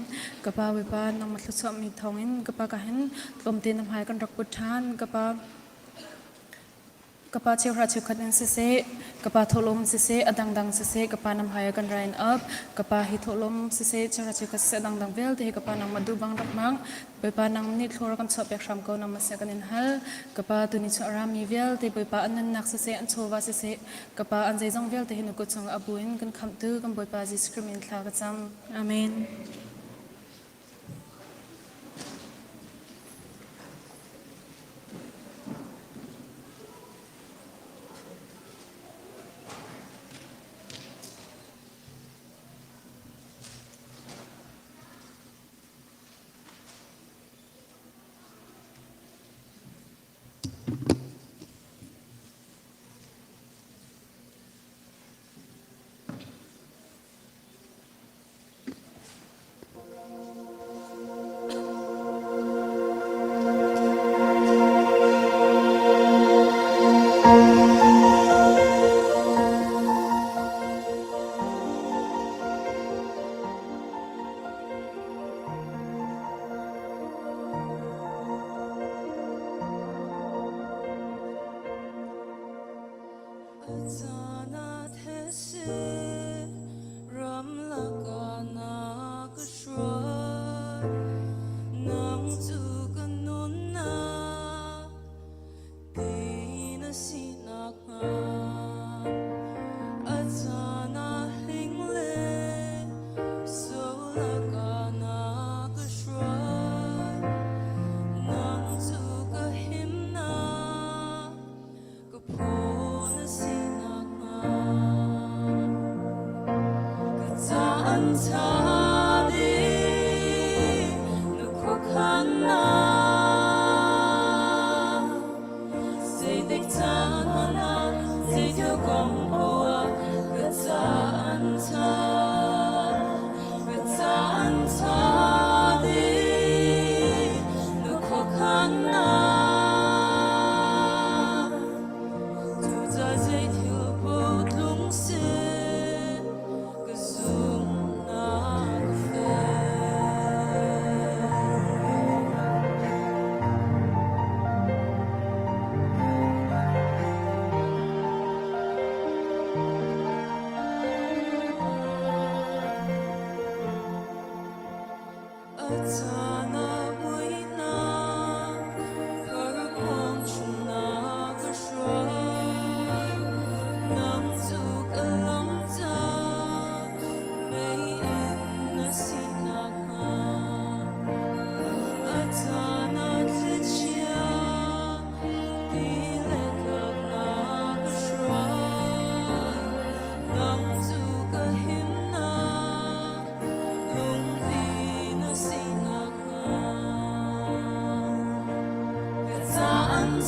Ka Pa Bawipa nangmah thluachuahmi thawngin ka Pa ka hin tlawmte na hmai kan rak put ṭhan. Ka Pa Ka pa cheuhra cheukhat in siseh, ka pa thawhlawm siseh, a dangdang siseh, ka pa nam hai ah kan rain up. Ka pa hi thawhlawm siseh, cheuhra cheukhat siseh, a dangdang vialte hi ka pa nangmah duh bang rak hmang. Bawipa nang nih thlur kan chuah pek hram ko nangmah sia kan in hal. Ka pa tuni chuah rami vialte Bawipa an nunnak siseh, an chawva siseh, ka pa an zeizong vialte hi na kut chungah a bu in kan khamhtu kan Bawipa Jesuh Khrih min thla ka cam. Amen.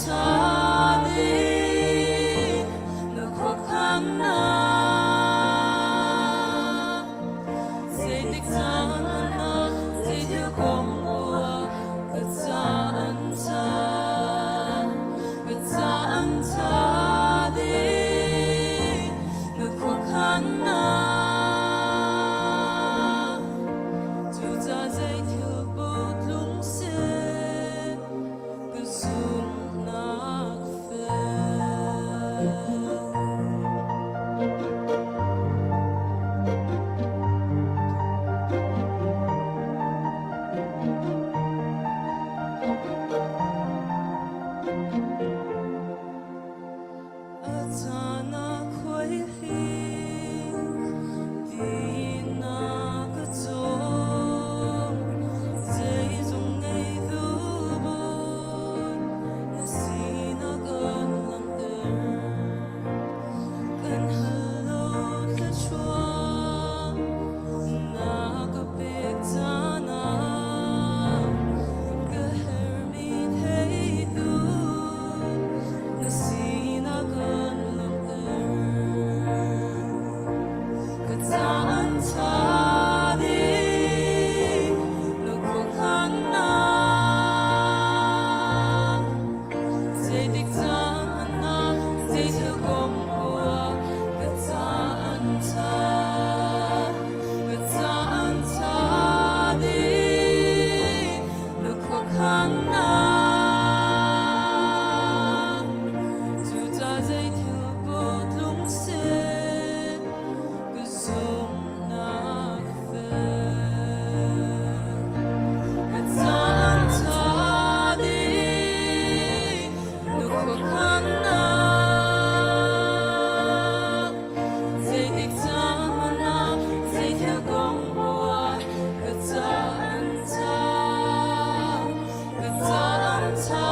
ṭha ding na khuakhannak. Zeitik caan ah zeithil kong poah ka caan ṭha, ka caan ṭha ding na khuakhannak. Cucaah zeithil paoh tlung seh, ka zumhnak fek. A caan ah khuaihli tiin a ka cawm. Zeizong ngei duhbun na sinak an langhter. Kan hal lo thluachuah na ka pek caan ah ka herhmi theitu na sinak an langhter. Ka caan ṭha ding na khuakhannak. Zeitik caan ah zeithil kong poah ka caan ṭha, ka caan ṭha ding na khuakhannak. Cucaah zeithil paoh tlung seh, ka zumhnak fek. Ka caan ṭha ding na khuakhannak. Zeitik caan ah zeithil kong poah ka caan ṭha, ka caan ṭha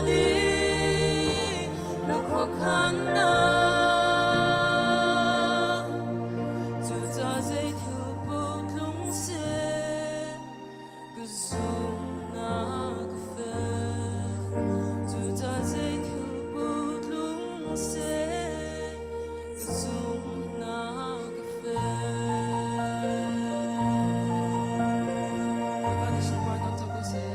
ding na khuakhannak. Cucaah zeithil paoh tlung seh, ka zumhnak fek. Cucaah zeithil paoh tlung seh, ka zumhnak fek. Bawipa nih sunparnak co ko seh.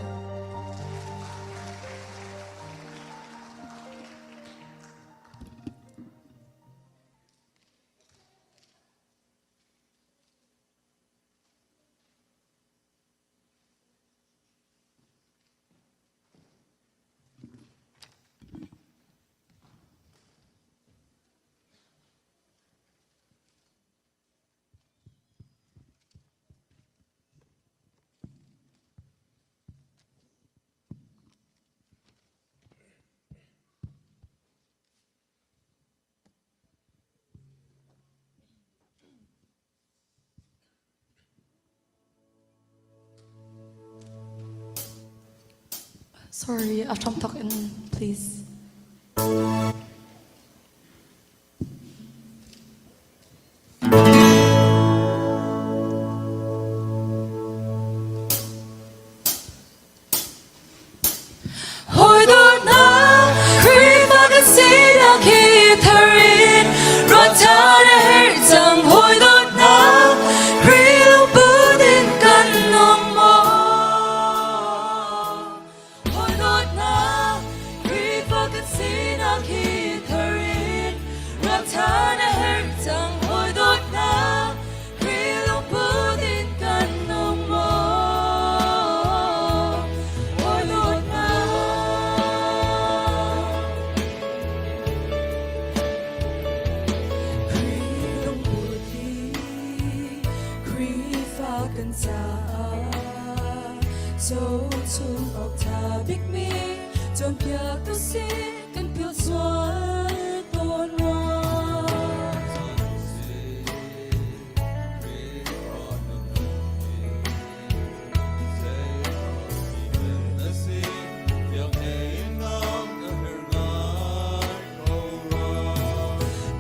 Sorry, a hram thawk in please. Hawi dawtnak Khrihfa kan sinak hi thar in ruat ṭhan a herh cang. Hawi dawtnak Khrih lungput in kan nung maw? Hawi dawtnak Khrihfa kan sinak hi thar in ruat ṭhan a herh cang. Hawi dawtnak Khrih lungput in kan nung maw? Hawi dawtnak. Khrih lungput hi Khrihfa kan caah zohchun awk ṭha bikmi cawnpiaktu si kan philh sual tawn rua.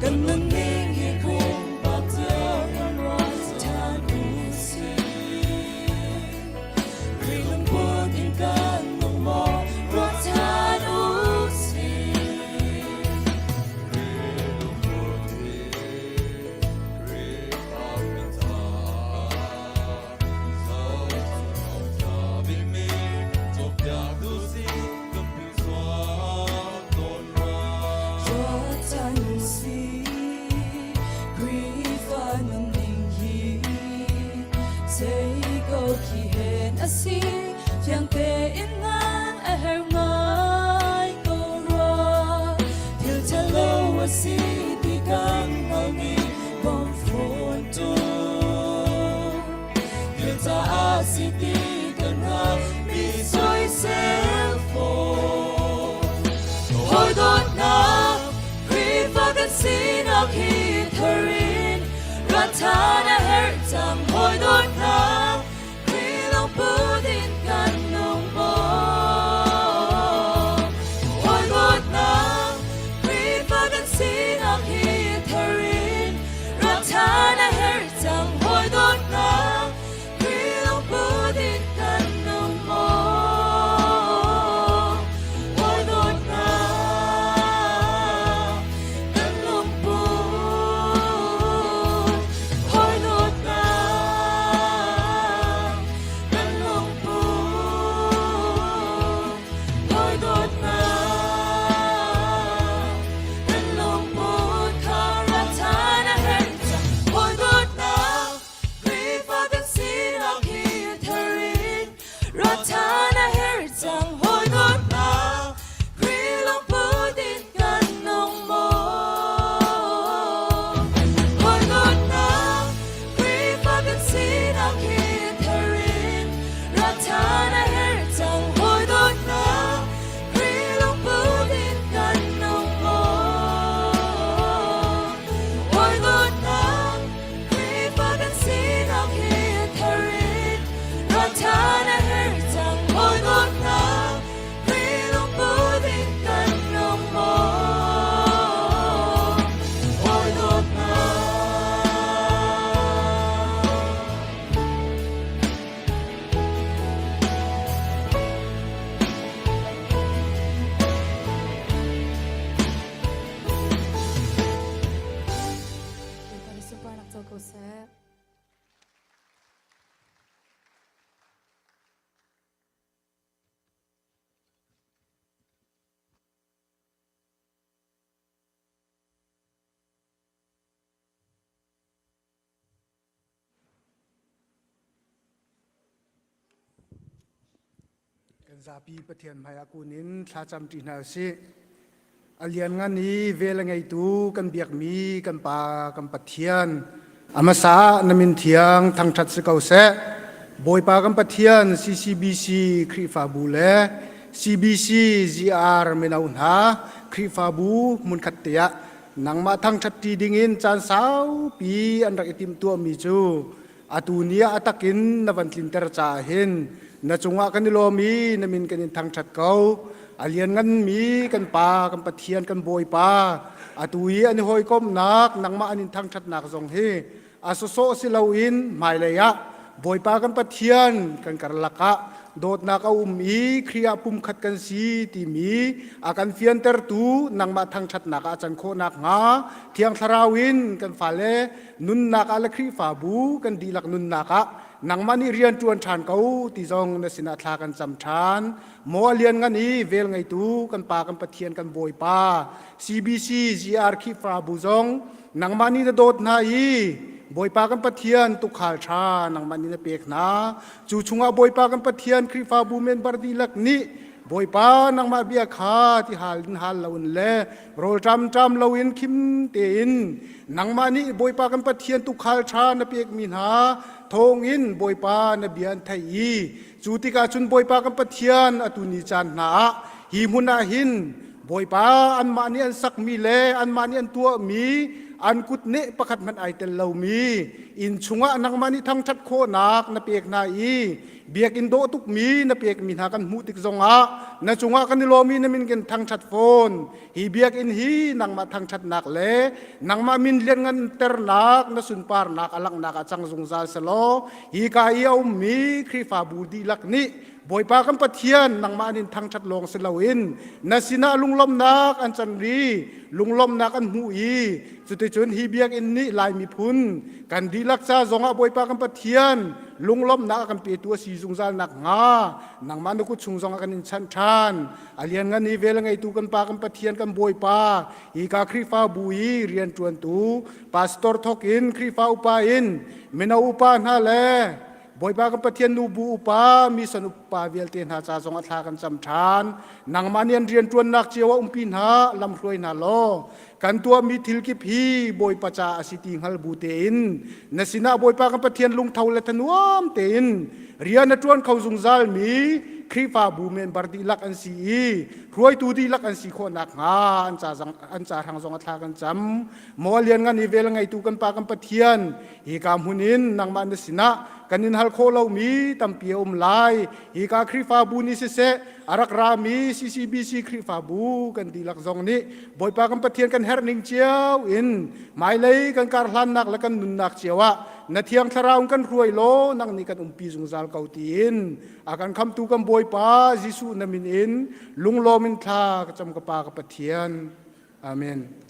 Kan nunning hi pumpak cio kan ruat ṭhan u sih. Khrih lungput in kan nung maw ruat ṭhan u sih. a si Fiang tein ngan a herh ngai ko rua Thil ṭhalo a si ti kan hngalhmi bawm fawn tu Thil caah si ti kan hngalh mi soisel fawn Hawi dawtnak Khrihfa kan sinak hi thar in rat ṭhan a herh cang hawi dawtnak Khrih lungput in kan nung maw? Hawi dawtnak Khrihfa kan sinak hi thar in rat ṭhan a herh cang hawi dawtnak Khrih lungput in kan nung maw? Hawi dawtnak kan lungput hawi dawtnak kan lungput hawi dawtnak kan lungput kha rat ṭhan a herh cang hawi dawtnak Khrihfa kan sinak hi thar in rat ṭhan a herh cang hawi dawtnak Khrih lungput in kan nung maw? Hawi dawtnak Khrihfa kan sinak hi thar in rat ṭhan a herh cang hawi dawtnak Khrih lungput in kan nung maw? Hawi dawtnak Khrihfa kan sinak hi thar in rat ṭhan a herh cang hawi dawtnak Khrih lungput in kan nung maw? Hawi dawtnak. Bawipa nih sunparnak co ko seh. Kan zapi Pathian hmaiah kun in thlacam ṭi hna usih. A lianngan i vel a ngeitu kan biakmi kan Pa kan Pathian a hmasa ah na min thiang thangṭhat si ko seh. Bawipa kan Pathian CCBC Khrihfabu le CBC GR mino hna Khrihfabu hmunkhat te ah nangmah thangṭhat ṭi dingin caan saupi an rak i timhtuahmi cu atu ni ah a takin na van tlinter caah hin na cungah kan i lawm i na min kan in thangṭhat ko. A liannganmi kan Pa, kan Pathian, kan Bawipa, atu i an i hawikomhnak, nangmah an in thangṭhatnak zong hi a sawsawh si loin hmailei ah Bawipa kan Pathian kan karlak ah dawtnak a um i Khrih ah pumkhat kan si timi a kan fiantertu nangmah thangṭhatnak ah a can khawh nakhnga Thiang Thlarau in kan fale nunnak ah le Khrihfabu kan dihlak nunnak ah nangmah nih rian ṭuan ṭhan ko ti zong na sinah thla kan cam ṭhan. Maw a lianngan i vel ngeitu kan Pa kan Pathian kan Bawipa CBC GR Khrihfabu zong nangmah nih na dawt hna i Bawipa kan Pathian tuukhal ṭha nangmah nih na pek hna. Cu chungah Bawipa kan Pathian Khrihfabu member dihlak nih Bawipa nangmah bia kha ti hal in hal loin le rawlṭam ṭam loin khim tein nangmah nih Bawipa kan Pathian tuukhal ṭha na pekmi hna thawngin Bawipa na bia an theih i cu tikah cun Bawipa kan Pathian atu ni caan hna ah hi hmun ah hin Bawipa anmah nih an sakmi le anmah nih an tuahmi an kut neh pakhat hmanh ai tel lomi inn chungah nangmah nih thangṭhat khawhnak na pek hna i biakinn dawh tukmi na pekmi hna kan hmuh tik zongah na cungah kan i lawm i na min kan thangṭhat fawn. Hi biakinn hi nangmah thangṭhatnak le nangmah min liannganternak na sunparnak a langhnak ah cang zungzal selaw hi ka i a ummi Khrihfabu dihlak nih Bawipa kan Pathian nangmah an in thangṭhat lawng si loin na sinah lunglawmhnak an can ri lunglawmhnak an hmuh i cuticun hi biakinn nih Lai miphun kan dihlak ca zongah Bawipa kan Pathian lunglawmhnak a kan petu a si zungzal nakhnga nangmah na kut chung zongah kan in chanh ṭhan. A lianngan i vel a ngeitu kan Pa kan Pathian kan Bawipa hi ka Khrihfabu i rianṭuantu pastor thawk in Khrihfa upa in mino upa hna le. Bawipa kan Pathian nu bu upa mission upa vialte hna ca zong a thla kan cam ṭhan. Nangmah nih an rianṭuannak cio ah umpi hna, lamhruai hna law kan tuahmi thil kip hi Bawipa ca a si ti hngal bu tein na sinah Bawipa kan Pathian lungtho le thanuam tein rian a ṭuan kho zungzalmi Khrihfabu member dihlak an si i hruaitu dihlak an si khawh nakhnga an ca an ca hrang zong a thla kan cam. Maw lianngan i vel ngeitu kan Pa kan Pathian, hika hmun in nangmah na sinah kan in hal khawh lomi tampi a um lai. Hika Khrihfabu nih siseh, a rak rami CCBC Khrihfabu kan dihlak zong nih Bawipa kan Pathian kan herh ning cio in hmailei kan karhlannak le kan nunnak cio ah na Thiang Thlarau in kan hruai law nang nih kan umpi zungzal ko tiin a kan khamtu kan Bawipa Jesuh na min in lunglawm in thla ka cam ka Pa ka Pathian. Amen.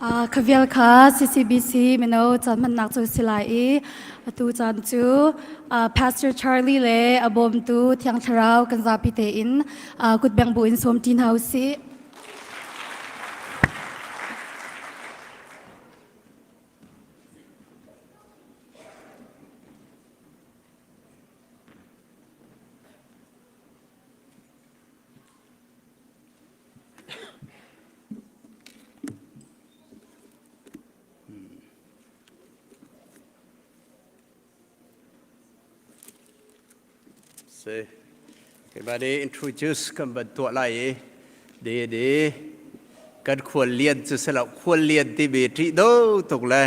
Khavial kha CCBC mino caan hmannak cu si lai i atu caan cu Pastor Charlie le a bawmtu Thiang Thlarau kan zapi tein kutbeng bu in sawm ṭi hna u sih. Si. Keimah nih introduce kan van tuah lai i de de kan khual lian cu si lo khual lian timi ṭih do tuk le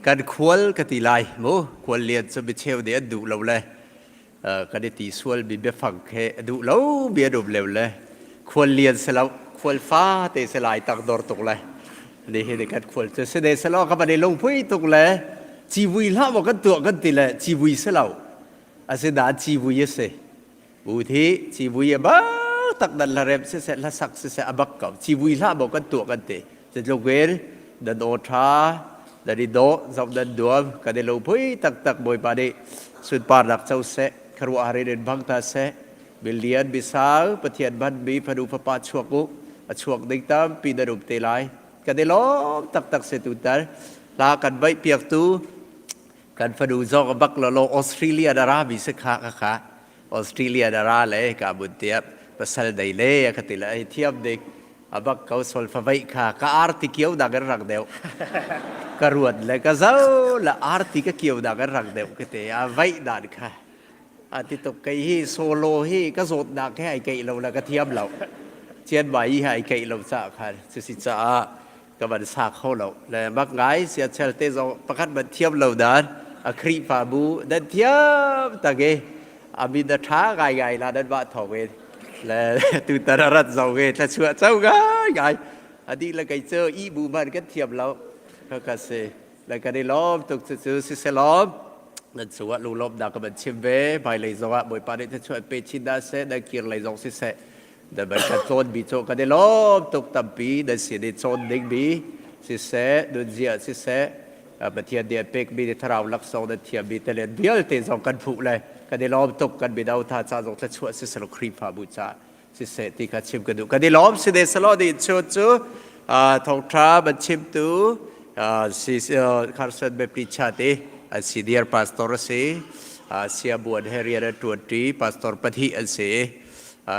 kan khual ka ti lai mu khual lian cu micheu nih an duh lo le kan i ti sual mi biafang he a duh lo mi an um leu le khual lian si lo khual fa te si lai tak dor tuk le ni hi kan khual cu si ne si lo ka van i lungpui tuk le civui hlah maw kan tuah kan ti le civui si lo asinain civui a si bu thi civui a bak tak dan hla rem siseh hla sak siseh a bak ko civui hlah maw kan tuah kan ti Zeitluk in nan aw ṭha, nan i dawh, zoh nan nuam, kan i lungpui taktak Bawipa nih sunparnak co seh, khuaruahhar in in hmang hna seh. Milian misang Pathian hmanmi fanu fapa chuak u, a chuak ding tampi nan um te lai. Kan i lawm taktak si tutan. Hla kan vaih piaktu kan fanu zong a bak lawlaw Australia na ra mi si kha ka kha Australia na ra le ka mun tiap pasal dei le a ka ti le ai thiam ding a bak ko sol fa veih kha ka arti kio dak in rak deuh ka ruat le ka zo le arti ka kio dak in rak deuh ka te a veih dan kha a ti tuk kei hi solo hi ka zawt nak he ai keih lo le ka thiam lo chian bai hi ai keih lo ca khan cusi caah ka van sa kho lo le mak ngai sia chel te zong pakhat ban thiam lo dan a Khrihfabu dan thiam tak e amin a tha ngai ngai la dan ba thong in le tu tararat zo ge thla chuah chau ngai ngai adi le kai chu i bu man kan thiam lo ka ka se le kan i lawm tuk cu cu si se lawm nan chungah lunglawm da ka ban chim ve hmai lei zongah bawipa nih thluachuah pe chin dah seh nan kir lei zong si seh nan ban kan cawn mi cu kan i lawm tuk tampi nan sin i cawn ding mi siseh nunzia siseh Pathian nih a pekmi thlarau laksawng nan thiammi talent vialte zong kan hmuh le kan i lawm tuk kan mino tha ca zong thluachuah siselaw Khrihfabu ca siseh ti kha chim ka duh kan i lawm si ne selaw ni chun cu thawngṭha ban chimtu si Carson Baptist Chate an senior pastor a si sia buan he rian an ṭuanṭi pastor pahnih an si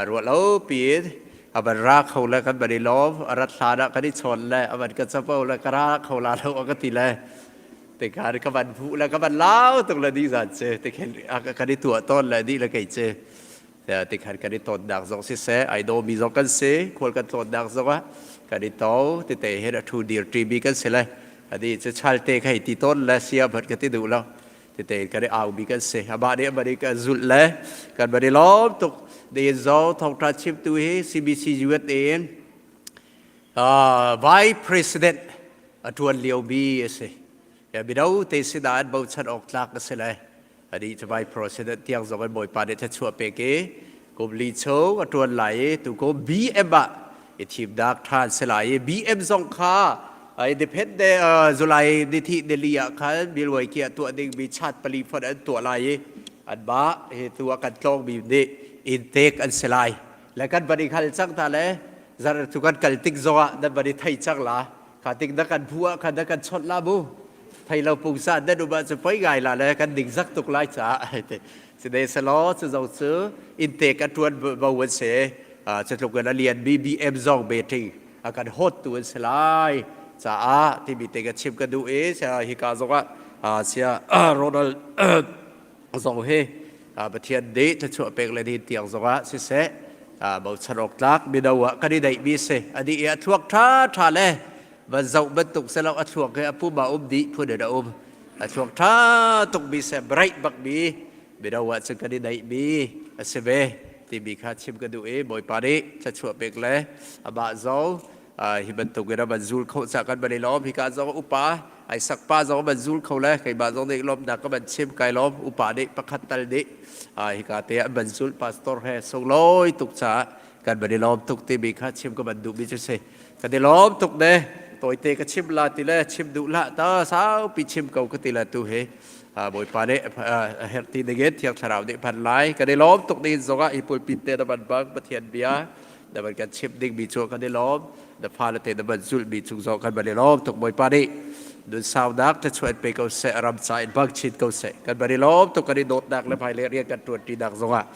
ruah lo piin a van ra kho le kan van i lawm a rat hlan ah kan i chawn le a van ka capo le ka ra kho la lo a ka ti le tikhan ka van phu le ka van lau tuk le ni zan ce tikhan kan i tuah tawn le ni le kei ce tikhan kan i tawnnak zong siseh ai dawmi zong kan si khual kan tlawnnak zong ah kan i to tete he a thu dir ṭi mi kan si le adi cu chalte khai ti tawn le sia bhat ka ti duh lo tete kan i au mi kan si amah nih amah nih kan zulh le kan van i lawm tuk de zo thawngṭha chimtu hi CBC USA in Vice President a ṭuan lio mi a si mino te sinah an bochan awk tlak a si le ani cu Vice President tiang zong in Bawipa nih thluachuah pek i kum li chung a ṭuan lai i tu ko BM ah i thimnak ṭhan si lai i BM zong kha independent July ni thih nili ah khan milwai kia tuah ding mi chat pali fon an tuah lai i anmah hi tu ah kan tlawng mi nih intake an si lai le kan van i khal cang ta le zar tu kan kal tik zong ah nan van i thei cang la kha tik na kan phu ah khan na kan chawt la mu thei lo pungsa nan um ah cu poi ngai la le kan ding zak tuk lai caah Sine selaw cu zo cu inntek a ṭuan bo an si. Cutluk in a lian mi BM zong meeting a kan hot tu an si lai caah timi te ka chim ka duh i hika zong ah sia Ronald zong hi Pathian nih thluachuah pek le din tiang zong ah siseh bochan awk tlak mino ah kan i deih mi si ani i a thluak ṭha ṭha le van zoh bantuk selo a thluak hi a pum ah um dih phun in a um a thluak ṭha tuk mi se bright bak mi mino ah cun kan i neih mi a si ve timi kha chim ka duh i Bawipa nih thluachuah pek le amah zong hi bantuk in a van zul kho ca kan van i lawm hika zong upa ai sak pa zong van zul kho le keimah zong nih lawmnak ka van chim kai lawm upa nih pakhat tal nih hika te an van zul pastor he sunglawi tuk caah kan van i lawm tuk timi kha chim ka van duh mi cu si kan i lawm tuk ne. Tawite ka chim la ti le chim duh hlah ta saupi chim ko ka ti le tu hi Bawipa nih a herh ti dingin Thiang Thlarau nih phan lai. Kan i lawm tuk ding zongah hi pulpit te na van bang Pathian bia na van kan chim ding mi cu kan i lawm. Na fale te na van zulh mi cung zong kan van i lawm tuk Bawipa nih nun saunak thluachuah in pe ko seh ram ca in bang chin ko seh. Kan van i lawm tuk kan i dawtnak le hmailei rian kan ṭuan ṭinak zongah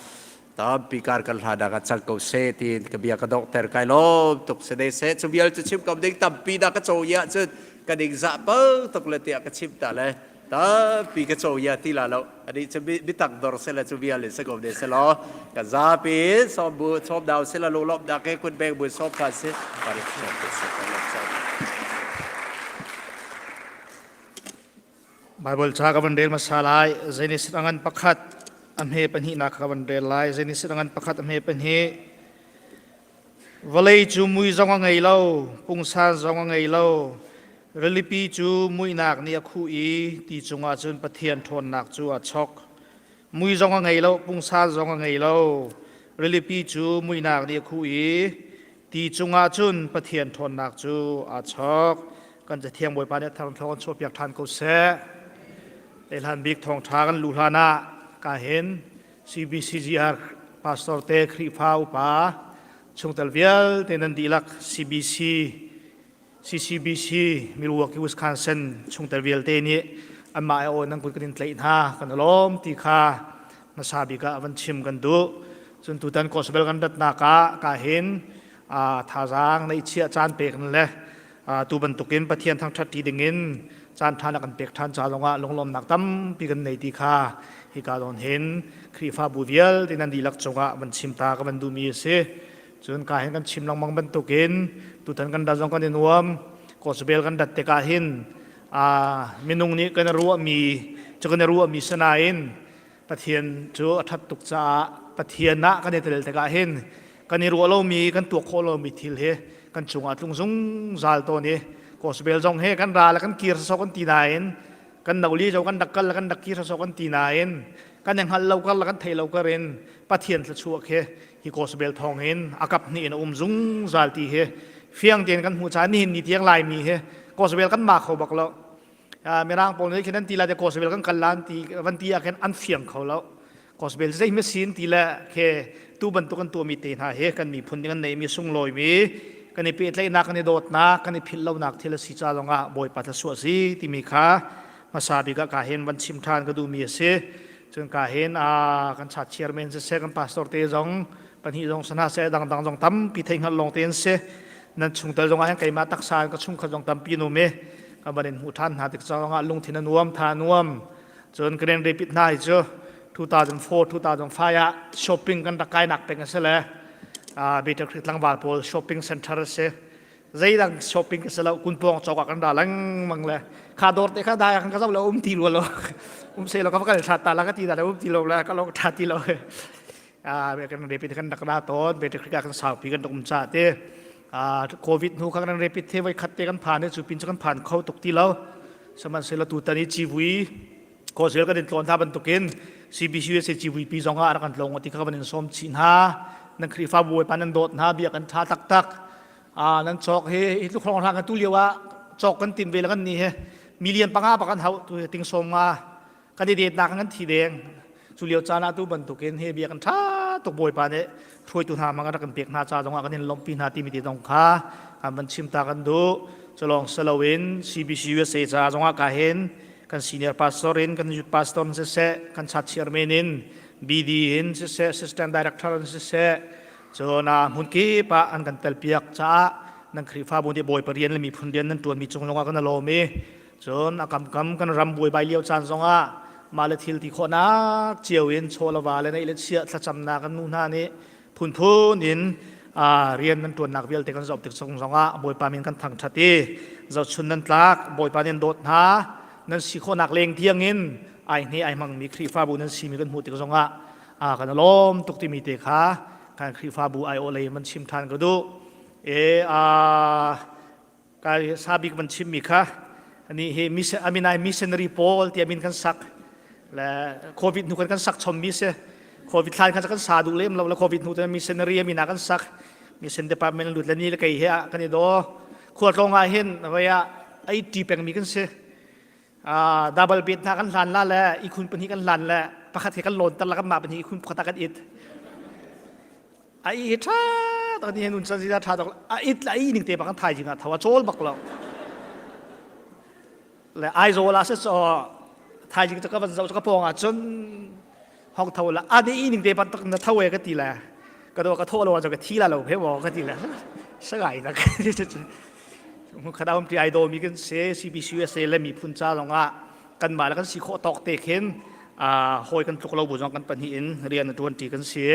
tampi kar kan hlanak ah cang ko seh tiin ka bia ka donghter kai lawm tuk si ne seh cu vial cu chim kam ding tampi dah ka caw ya cun ka ning zah pal tuk le tiah ka chim ta le tampi ka caw ya ti la lo ani cu bitak dor se le cu vial in se ko ne se law ka zapi som bu som dau se la lu lop da ke kun beng bu som ka si pari Baibal ca ka van rel hmasa lai. Genesis a ngan pakhat a hme pahnihnak ka van rel lai. Genesis a ngan pakhat a hme pahnih. Vawlei cu mui zong a ngei lo, pungsan zong a ngei lo. Rilipi cu muihnak nih a khuh i ti cungah cun Pathian ṭhawnnak cu a chok. Mui zong a ngei lo, pungsan zong a ngei lo. Rilipi cu muihnak nih a khuh i Ti cungah cun Pathian ṭhawnnak cu aa chawk. Kan Cathiang Bawipa nih a thar thawng an chuahpiak ṭhan ko seh. Tehlan bik thawngṭha kan luh hlan ah ka hin CBCGR pastor te Khrihfa upa chungtel vialte nan dihlak CBC CCBC Milwaukee Wisconsin chungtel vialte nih anmah ai nan kut kan in tlaih hna kan lawm ti kha hmasa bik ah van chim kan duh. Cun tutan gospel kan ratnak ah ka hin thazaang neihchiah caan pek le tu bantukin Pathian thangṭhat ṭi dingin caan ṭha na kan pek ṭhan ca zongah lunglawmnak tampi kan nei ti kha hika zawn hin Khrihfabu vialte nan dihlak cungah van chim ta ka van duhmi a si. Cun ka hin kan chim lengmang bantukin tutan kan rat zong kan i nuam. Gospel kan rat tikah hin minung nih kan i ruahmi cu kan i ruahmi sinain Pathian cu a ṭhat tuk caah Pathian ah kan i tel tikah hin kan i ruah lomi kan tuak khawh lomi thil hi kan cungah tlung zungzal tawn i gospel zong he kan ra le kan kir sawsawh kan ti nain kan no li zo kan rak kal le kan rak kir sawsawh kan ti nain kan i hngal lo kar le kan thei lo kar in Pathian thluachuah khi hi gospel thawng hin a kap hnih in a um zungzal ti hi fiang tein kan hmuh caah nihin ni tiang Laimi hi gospel kan ma kho bak lo mirang pawl nih khin an ti la te gospel kan kal lan ti van ti ah khin an fiang kho lo gospel zei mi sin ti le khe tu bantuk an tuahmi te hna hi kan miphun nih kan neimi sunglawi mi kan i pehtlaihnak kan i dawtnak kan i philh lonak thil a si ca zongah bawipa thluachuah si timi kha hmasa bik ah ka hin van chim ṭhan ka duhmi a si cun ka hin kan chat chairman siseh kan pastor te zong pahnih zong sana seh dangdang zong tampi thei hngalh lawng te an si nan chungtel zong ah hin keimah taksa in ka chungkhat zong tampi an um i kan van in hmuh ṭhan hna tik zongah lungthin a nuam tha a nuam cun Grand Rapid hna hi cu 2004 2005 ah shopping kan rak kainak peng a si le Better Creek tlangval pawl shopping center a si zeidang shopping ka si lo kunpawng cawk ah kan ra lengmang le kha dawr te kha dai kan ka zoh lo um ti lo um se lo ka va kal tha ta la ka ti da um ti lo la ka lo tha ti lo kan rapid kan rak ra tawn Better Creek ah kan saupi kan rak um ca te covid hnu kha kan rapid the voi khat te kan phan cu pin cu kan phan kho tuk ti lo sihmanhsehlaw tutan i civui kawzel kan in tlawn hna bantukin CBCUSA civui pi zong ah rak kan tlawng ti kha kan in sawm chih hna nan Khrihfabu bawipa nan dawt hna bia kan tha taktak nan cawk hi hi tluk hrawng hlang kan tu lio ah cawk kan tim ve le kan ni hi million panga pa kan hau tu ting sawm nga kan i detnak kan thi deng cu lio caan ah tu bantukin he bia kan ṭha tuk bawipa nih hruaitu hna mang rak kan pek hna ca zongah kan in lawmhpi hna timi te zong kha kan van chim ta kan duh culong saloin CBC USA ca zongah ka hin kan senior pastor in kan youth pastor in siseh kan chat chairman in BD in siseh assistant director in siseh cun hmun kip ah an kan telpiak caah nan Khrihfabu nih bawipa rian le miphun rian nan ṭuanmi cung zongah kan lawm i Cun a kamkam kan ram buaibai lio caan zongah mah le thil ti khawhnak cio in chaw le va le neih le chiah thlacamnak kan nu hna nih phunphun in rian nan ṭuannak vialte kan zoh tik chung zongah Bawipa min kan thangṭhat i zohchun nan tlak Bawipa nih an dawt hna nan si khawhnak leng tiangin ai hne ai hmangmi Khrihfabu nan simi kan hmuh tik zongah kan lawm tuk timi te kha kan Khrihfabu aiawh lei man chim ṭhan ka duh. E Ka sabik van chimmi kha ani hi aminai missionary Paul ti amin kan sak le covid hnu kan kan sak chommi si covid thlan khan kan sa duh lem lo le covid hnu te missionary amina kan sak mission department lut le ni le kei he kan i do. Khualtlawng ah hin voi ah ai ṭi pengmi kan si. Double bed hna kan hlan la le ihkhun pahnih kan hlan le pakhat he kan lawn ter la kan mah pahnih ihkhun pakhat ah kan it. A i ṭha tak ni nun chan zida ṭha tuk a it la i ning te bang kan thai jing ah tho a chawl bak lo. Le Aizawl ah se so thaizing cu ka van zoh cu ka pawng ah cun hong tho la ade i ning te ban tak na tho e ka ti le ka do ka tho lo ka thi la lo phe mo ka ti le sagai na khada um ti ai do mi kan se CBCUSA le mi phun cha long ah kan mah le kan si khawh tawk te khin a hawi kan tluk lo bu zong kan pahnih in rian a tuan ti kan si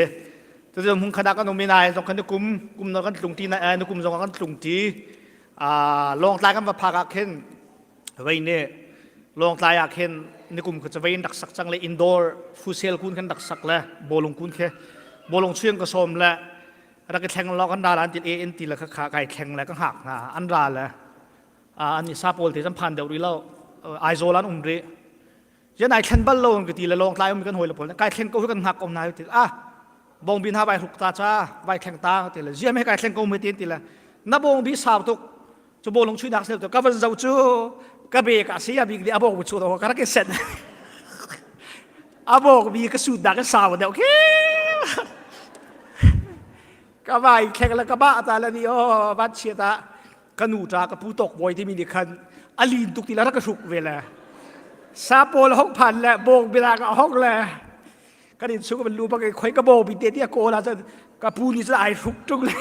tu hmun khada kan um in ai zong kan kum kum no kan tlung ti na nu kum zong kan tlung ti Lawngtlai kan va phak ah khin vei nih Lawngtlai ah khin nikum kha vei in rak sak cang le indoor futsal kun khan rak sak le bawlung kun khi bawlung chuing ka sawm le rak i thleng lo kan ra lan ti e in ti le kha kha kai thleng le ka hngak hna an ra le an i sa pawl te zan phan deuh rih lo Aizawl an um rih Yan ai thlen bal lo ka ti le lawngtlai um kan hawi le pawl kai thleng ko kan hngak ko na ti ah bawngbi hna vai hruk ta cha vai thleng ta ti le ziam he kai thleng ko me ti ti le na bawngbi sau tuk chu bolong chui nak sel tu ka van zo chu ka be ka sia bik di abong chu do ka rak set abong bi ka su da ka sau deuh khi ka vai thleng le ka ba ta le ni o van chia ta ka nu ṭa ka pu tawk bawi timi nih khan a lin tuk ti la rak ka hruk ve le sa pawl hong phan le bawng bilang a hong le kan in chung van lu bang khoi ka bawng bi te tia kawl ah cun ka pu nih cun ai hruk tung le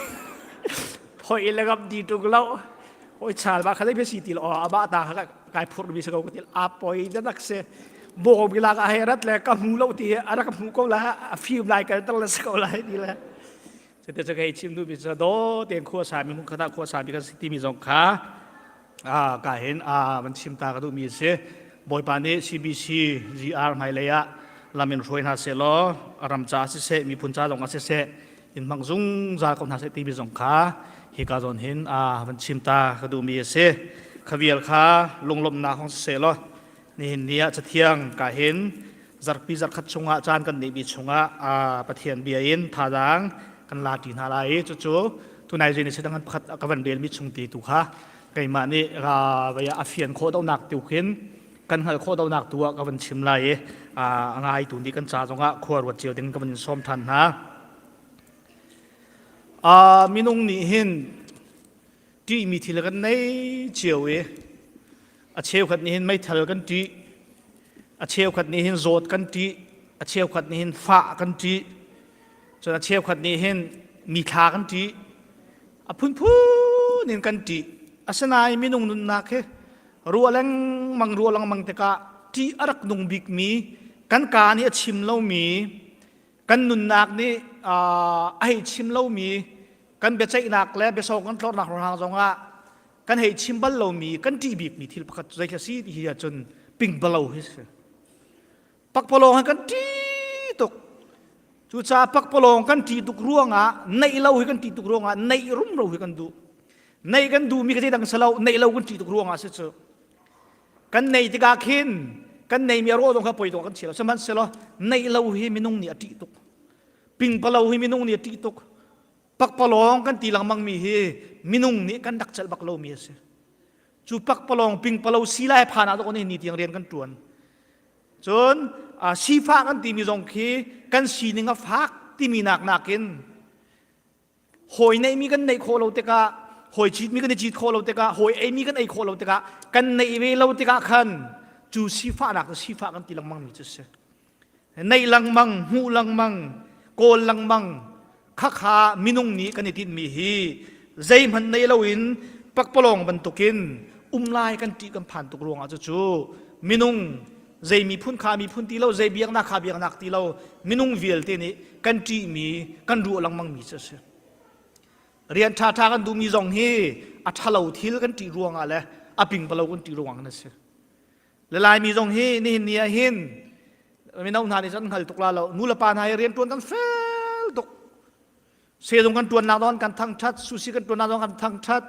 phoi le ngam di tung lo oi chal ba khalai si ti lo aba ta kha kai phur mi se ko ti a poi da nak se bawng bilang a he rat le ka hmu lo ti a rak hmu ko la a fim lai kal tar le se ko lai ti le Cuti cu kei chim duhmi cu daw tein khua sami hmun khat ah khua sami kan si timi zong kha ka hin van chim ta ka duhmi a si. Bawipa nih CBC GR hmailei ah lam in hruai hna sehlaw a ram ca siseh miphun ca zong ah siseh in hmang zungzal ko hna seh timi zong kha hika zawn hin van chim ta ka duhmi a si. Kha vial kha lunglawmhnak hong siseh law nihin ni ah cathiang ka hin zarhpi zarhkhat chungah caan kan neihmi chungah Pathian bia in thazaang kan la ṭi hna lai i cucu tunai zing ni sidang pakhat ka van relmi chung ti tu kha keimah nih vei a fian khawh donak tu khin kan hngalh khawh donak tu ah ka van chim lai i a ngai tu nih kan ca zongah khua ruat cio ding ka van in sawm ṭhan hna. Minung nih hin ṭihmi thil kan nei cio i a cheukhat nih hin meithal kan ṭih a cheukhat nih hin zawt kan ṭih a cheukhat nih hin fah kan ṭih cun a cheukhat nih hin mithla kan ṭih a phunphun in kan ṭih asinain minung nunnak hi ruah lengmang ruah lengmang tikah ṭih a rak nung bikmi kan kaa nih a chim lomi kan nunnak nih a hei chim lomi kan biaceihnak le biasawng kan tlornak ruang zongah kan hei chim bal lomi kan ṭih bikmi thil pakhat zei a si ti hi ahcun pingpalo hi si pakpalawng hi kan ṭih tuk cucaah pakpalawng kan ṭih tuk ruangah neih lo hi kan ṭih tuk ruangah neih rumro hi kan duh neih kan duhmi ka zeidang si lo neih lo kan ṭih tuk ruangah si cu kan neih tikah khin kan neihmi a rawh zong kha poi dawh kan si lo sihmanhsehlaw neih lo hi minung nih a ṭih tuk pingpalo hi minung nih a ṭih tuk pakpalawng kan ti lengmang mi hi minung nih kan rak celh bak lomi a si cu pakpalawng pingpalo si lai phan ah ni ni tiang rian kan ṭuan cun sifah kan timi zong khi kan sining a fak timi nak nakin hawi neihmi kan neih khawh lo tikah hawi citmi kan i cit khawh lo tikah hawi eimi kan ei khawh lo tikah kan neih ve lo tikah khan cu sifahnak cu sifah kan ti lengmang mi cu si neih lengmang hmuh lengmang kawl lengmang khakha minung nih kan i tinhmi hi zeihmanh nei loin pakpalawng bantukin um lai kan ṭih kan phan tuk ruangah cucu minung zei miphun kha miphun ti lo zei biaknak kha biaknak ti lo minung vialte nih kan ṭihmi kan ruah lengmangmi cu a si rian ṭhaṭha kan duhmi zong hi a ṭhalo thil kan ṭih ruangah le a pingpalo kan ṭih ruangah kan a si le laimi zong hi nihin ni ah hin mino hna nih cun hngal tuk la lo nu le pa hna hi rian ṭuan kan fel tuk Sezung kan ṭuannak zong kan thangṭhat, sushi kan ṭuannak zong kan thangṭhat,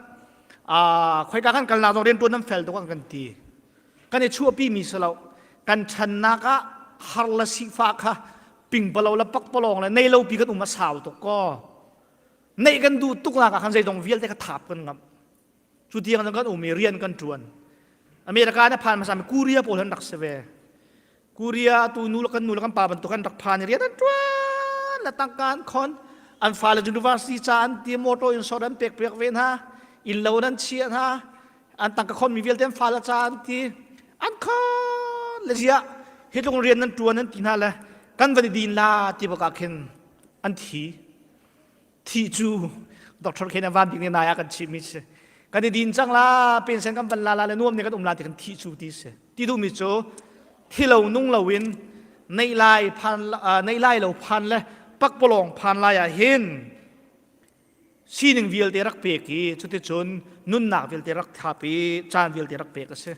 khoika kan kalnak zong rian ṭuan nan fel tuk an kan ti. Kan i chuahpi mi si lo. Kan ṭhannak ah har le sifah kha pingpalo le pakpalawng le nei lo pi kan um a sau tuk ko. Neih kan duh tuk nak ah khan zeidong vialte kha thap kan ngamh. Cu tiang kan um i rian kan ṭuan. America na phan hmasa mi Korea pawl han rak si ve. Korea tu nu le kan nu le kan pa bantuk an rak phan i rian an ṭuan le tangka an khon. An fale university ca an ti motor in an pek piak ve hna. Inn lo an chiah hna. An tangka khon mi vialte an fale ca an ti. An khon le ziah hi tlung rian nan ṭuan an ti hna le kan van i din la ti bak ah khin an thi. Thi cu Dr. Ken Van Bik nih nai ah kan chimmi si. Kan i din cang la, pension kan van la la le nuam nih kan um la ti kan thi cu ti si. Ti duhmi cu thi lo nung lo in neih lai phan neih lai lo phan le pakpalawng phan lai ah hin sining vialte rak pek i cuticun nunnak vialte rak thap i caan vialte rak pek a si.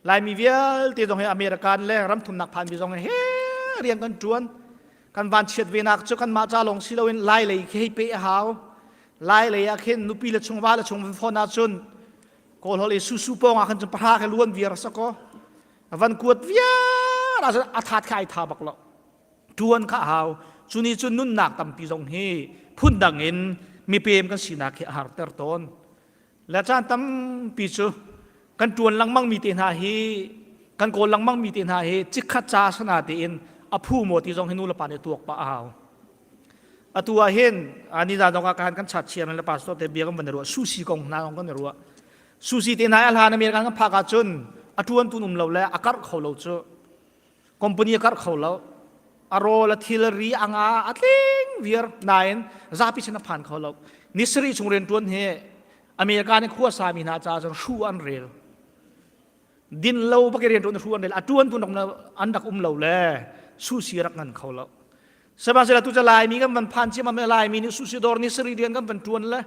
Laimi vialte zong hi American le ramthumnak phanmi zong hi rian kan ṭuan. Kan vanchiat venak cu kanmah ca lawng si loin Lai lei khi hei peh a hau. Lai lei ah khin nupi le chung va le chung van fawn ahcun Kawl holh i susu pawng ah khan cun pahra khe luan viar a ko. Van kuat viar ahcun a that kha ai tha bak lo. Ṭuan kha a hau. Cu nih cun nunnak tampi zong hi phundang in mipem kan sinak hi a harter tawn. Le caan tampi cu kan ṭuan lengmang mi te hna hi kan kawl lengmang mi te hna hi chikkhat ca sana tein a phu maw ti zong hi nu le pa nih tuak pah a hau. Atu ah hin ni zan zong ah kan kan chat chiam le pastor te bia kan van ruah susi kong hna zong kan ruah. Susi te hna a hlan American kan phak ahcun a ṭuan tun um lo le a karh kho lo cu company a karh kho lo a rawl a thilri a nga a tling viar nain zapi sin a phan kho lo ni sarih chung rian ṭuan hi America nih khua sami hna caah cun hru an rel din lo bak rian ṭuan hru an rel a ṭuan tu an rak um lo le susi rak ngan kho lo sihmanhsehlaw tu ca Laimi kan van phan ciammam le Laimi nih susi dawr ni sarih rian kan van ṭuan le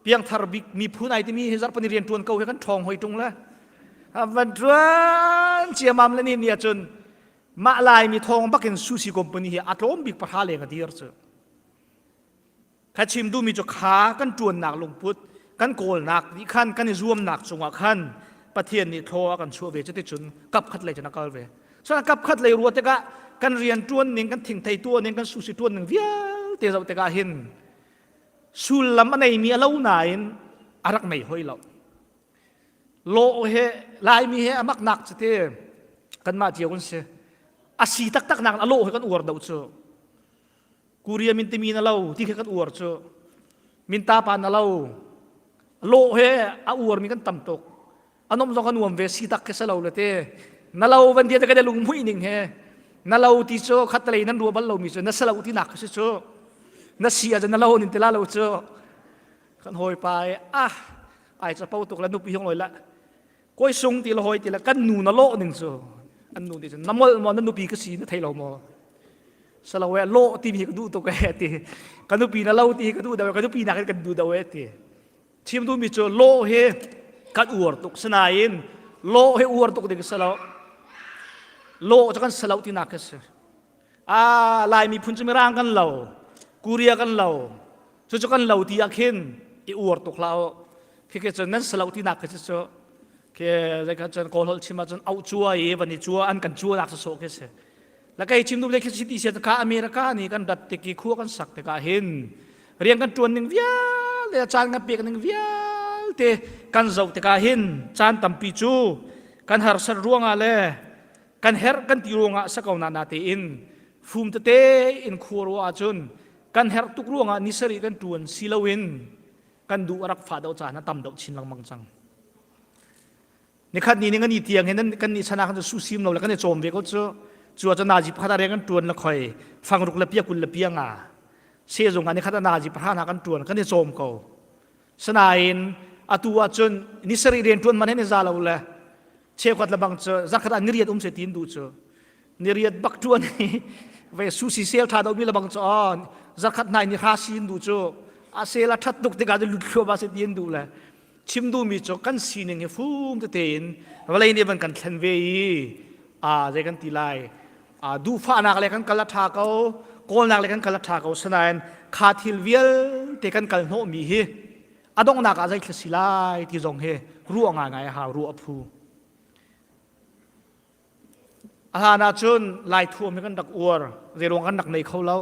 piangthar bik miphun ai timi hi zarhpani rian ṭuan ko hi kan ṭhawng hoi ṭung le van ṭuan ciamam le ni ni ahcun mah Laimi thawng bakin sushi company hi a tlawm bik pahra leng a dir cu kha chim duhmi cu kha kan ṭuannak lungput kan kawlnak nih khan kan i zuamnak cungah khan Pathian nih thlaw a kan chuah ve cuticun kap khat lei cun a kal ve so kap khat lei ruah tikah kan rian ṭuan ning kan thingthei tuah ning kan sushi ṭuan ning vialte zoh tikah hin sullam a neimi a lo nain a rak nei hoi lo lawh he laimi he a maknak cu te kanmah cio kan si a si taktak nak a lawh he kan uar do cu Korea min timi na lo ti khe kan uar cu minta pa na lo lawh he a uarmi kan tam tuk anom zong a nuam ve si tak ke salo le te na lo van dia te ka lung mui ning he na lo ti cu khatlei nan rua bal lo mi cu na salo ti nak si cu na si a na lo nin tila lo cu kan hawi pa e ah ai cha pau tuk la nupi hong loi la koi sung ti la hoi ti la kan nu na lo ning cu an nu ti cu na mol mo na nupi ka si na thei lo mo salo e lo ti mi ka du tuk e ti ka nupi na lo ti ka du da ka nupi na kan du da e ti Chim duhmi cu law hi kan uar tuk sinain law hi uar tuk ding si lo. Law cu kan si lo tinak khi si. Ah, Lai miphun cu Mirang kan lo, Korea kan lo. Cucu kan lo ti ah khin i uar tuk hlah u. Khi khi cu nan si lo tinak khi cu khi zei kha cun Kawl holh chim ahcun auh cua i van i cua an kan cua nak sawsawh khi si. La kei chim duh le khi si ti ka America nih kan rat tik i khua kan sak tikah hin rian kan ṭuan ning vialte caan kan pek ning vialte kan zoh tikah hin caan tampi cu kan harsat ruangah le kan herh kan ti ruangah sa ko na na tein fum tete in khua ruah ahcun kan herh tuk ruangah ni sarih kan ṭuan si loin kan duh a rak fah deuh caan a tam deuh chin lengmang cang. Nikhat ni ning ani tiang hin kan nih sana kan su sim lo le kan i cawm ve ko cu cu ah nazi pakhat ah rian kan tuan le khoi fangruk le pia kul le pia nga sehzung ah nikhat ah nazi pahra hna kan tuan kan i cawm ko sanain atu ah cun ni sarih rian tuan man hin i za lo le cheukhat le bang cu zakhat ah niriat um se tin duh cu niriat bak tuan hi ve susi sel tha do mi le bang cu on zakhat nai ni hra sin duh cu a sel a that tuk tikah lut thluah ba se tin duh le Chim duhmi cu kan sining hi fum tete in vawlei nih van kan thlen ve i aa zei kan ti lai aa duhfahnak le kan kal a ṭha ko kawlnak le kan kal a ṭha ko sinain kha thil vialte kan kal hnawhmi hi a donghnak ah zei thil si lai ti zong hi ruah ngaingai a hau ruah a phu A hlan ahcun Lai thuam hi kan rak uar, zeiruang kan rak nei kho lo.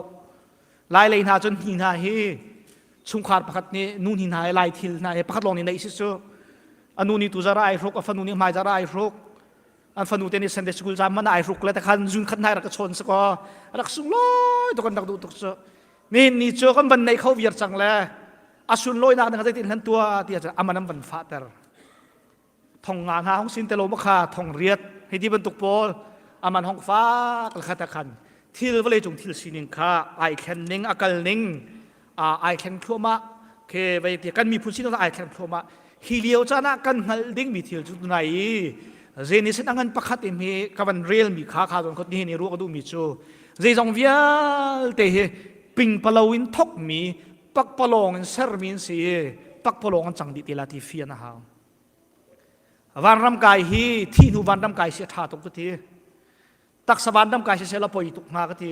Lai lei hna cun hi hna hi. Chungkhar pakhat nih nu hni hna he lai thil hna he pakhat lawng nih neih si cu. A nu nih tuzar ai hruk, a fanu nih hmaizar ai hruk. An fanu te nih Sunday school zam man ai hruk le te khan zun khat nai rak ka chawn si kaw rak sunglawi tuk an rak duh tuk cu. Nihin ni cu kan van nei kho viar cang le a sunlawinak ding zeitin hlan tua ti ahcun aman an van fahter. Thong nga hna hong sin te lo ma kha thong riat hei ti bantuk pawl aman hong fak le khat khan thil vawlei cung thil sining kha ai thlen ning a kal ning ai thleng thluahmah ke vei ti kan miphun sining ai thleng thluahmah hi lio caan ah kan hngalh ding mi thil cu tunai i zenisin angan pakhat im hi ka van rel mi kha kha zon khot ni ni ruak duh mi cu zeizong vialte hi pingpalo in thok mi pakpalawng in sermi an si i pakpalawng an cang dih te la ti fian a hau vanram kai hi thi hnu vanram kai si a ṭha tuk ka ti taksa vanram kai si sela poi tuk hnga ka ti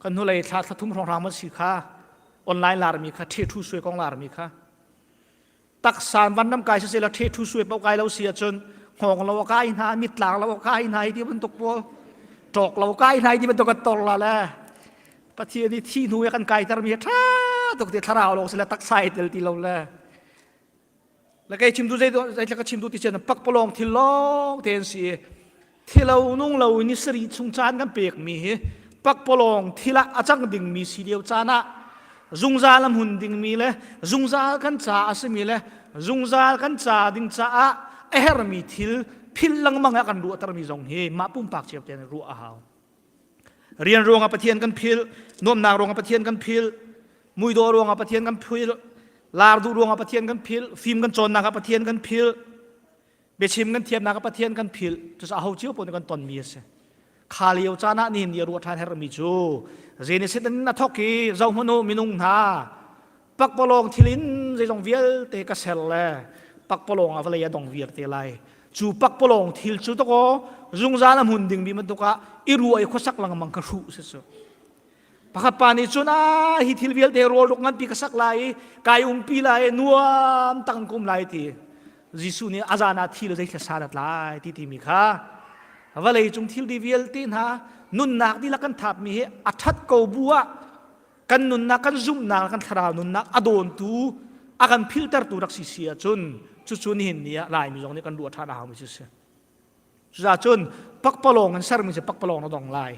kan hnulei thla thla thum hrawng hram si kha online larmi kha ṭhe ṭhu suai kong larmi kha taksa vanram kai si sela ṭhe ṭhu suai pau kai lo si ahcun hngawng lo kai hna mitlang lo kai hna hi ti bantuk pawl ṭawk lo kai hna hi ti bantuk kan tor la le Pathian i thi hnu i kan kaiter mi ṭha tuk ti thlarau lo sile taksa i tel ti lo le le kei chim tu zei zei ka chim tu ti chen pakpalawng thil lawng te an si thilo nung lo ni sari chung caan kan pek mi hi pakpalawng thil ah a cang ding mi si lio caan ah zungzal a hmun ding mi le zungzal kan ca a si mi le zungzal kan ca ding caah a hermi thil phil lengmang ah kan ruahter mi zong hi mah pumpak cio tein ruah a hau Rian ruangah Pathian kan philh, nuamnak ruangah Pathian kan philh, muidawh ruangah Pathian kan philh, lar duh ruangah Pathian kan philh, fim kan cawnnak ah Pathian kan philh, biachim kan thiamnak ah Pathian kan philh. Cucaah aho cio paoh nih kan tonmi a si. Kha lio caan ah nihin ni a ruah ṭhan herhmi cu Genesis in a thawk i zohhmanh u minung hna pakpalawng thil in zeizong vialte ka ser le pakpalawng ah vawlei a dong viar te lai cu pakpalawng thil cu takaw zungzal a hmun dingmi bantuk ah i ruah i khuasak lengmang ka hruh si cu pakhat pa nih cun a hi thil vialte rawl ruk nganpi ka sak lai i kai umpi lai i nuam tang kum lai ti Jesuh nih a zan ah thi le zeithla san a tlai ti timi kha vawlei cung thil di vialte hna nunnak dihlak kan thapmi hi a ṭhat ko bu ah kan nunnak kan zumhnak kan thlarau nunnak a dawntu a kan philtertu rak si si ahcun cucu nihin ni ah Laimi zong nih kan ruah ṭhan a haumi cu si. Cucaah cun pakpalawng in sermi cu pakpalawng na dong lai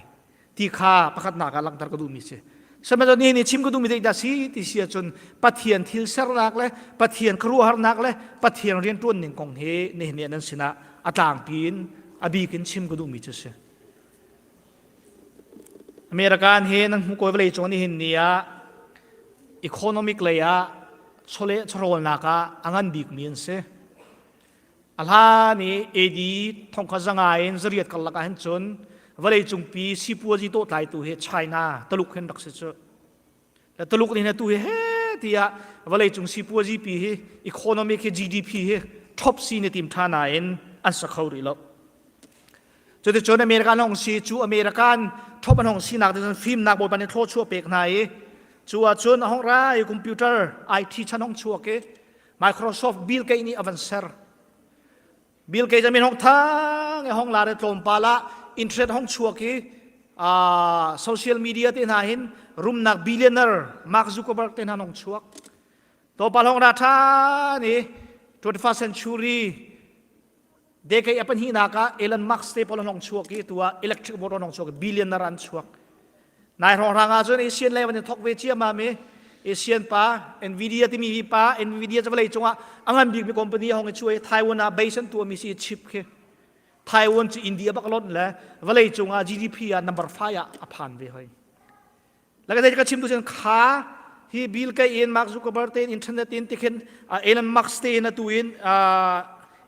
ti kha pakhatnak ah langhter ka duhmi si. Sihmanhsehlaw nihin ni chim ka duhmi zeidah si ti si ahcun Pathian thil sernak le Pathian khuaruahharnak le Pathian rianṭuan ning kong hi nihin ni ah nan sinah a tlangpi in a bik in chim ka duhmi cu si. American hi nan hmuh ko vawlei cung nihin ni ah economic lei ah chawleh chawhrawlnak ah a ngan bikmi an si. A hlan i AD thongkha zanga in zariat karlak ah hin cun vawlei cungpi sipuazi tawhtlaitu hi China Taluk hin rak si cu. Le Taluk nih atu hi he tiah vawlei cung sipuazi pi hi economic hi GDP hi top si ni tim tha nain an sa kho rih lo. Cuticun American hong si cu American ṭhop an hong sinak cun fimnak bawipa nih thlawchuah pek hna i cu ahcun a hong ra i computer IT chan hong chuak i Microsoft Bill Gates nih a van ser. Bill Gates a min hong thang i hong lar i tlawmpal ah internet hong chuak i uh, social media te hna hin rumnak billionaire Mark Zuckerberg te hna hong chuak. Tlawmpal hong ra ṭhan i 21st century Decade a pahnihnak ah Elon Musk te pawl an hong chuak i tu ah electric motor an hong chuak i billionaire an chuak. Nai hrawnghrang ah cun Asian lei van in thok ve ciammam i Asian pa Nvidia timi hi pa Nvidia cu vawlei cungah a ngan bikmi company a hong i chuah i Taiwan ah base an tuahmi si chip khi Taiwan cu India bak lonh le vawlei cungah GDP ah number 5 ah a phan ve hoi. Laka ka chim tu cun kha hi Bill Gates in Mark Zuckerberg te in internet in tikhin Elon Musk te in atu in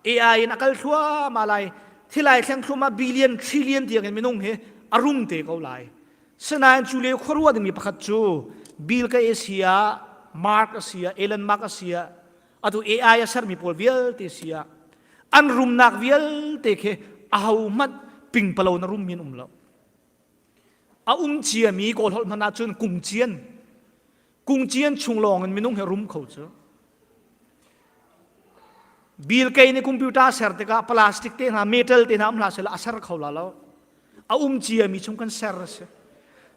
AI in a kal thluahmah lai thilai thleng thluahmah billion trillion tiang in minung hi a rum te ko lai sinain cu le khuaruah dingmi pakhat cu Bill Gates si ah Mark a si ah Elon Musk a si ah atu AI a sermi pawl vialte si ah an rumnak vialte khi aho hmanh pingpalo na rum min um lo A um ciami Kawl holh hmanh ahcun kungcian kungcian chung lawng in minung hi rum kho cu. Bill Gates nih computer ser tikah plastic te hna metal te hna um hlah sehla a ser kho la lo. A um ciami chung kan ser a si.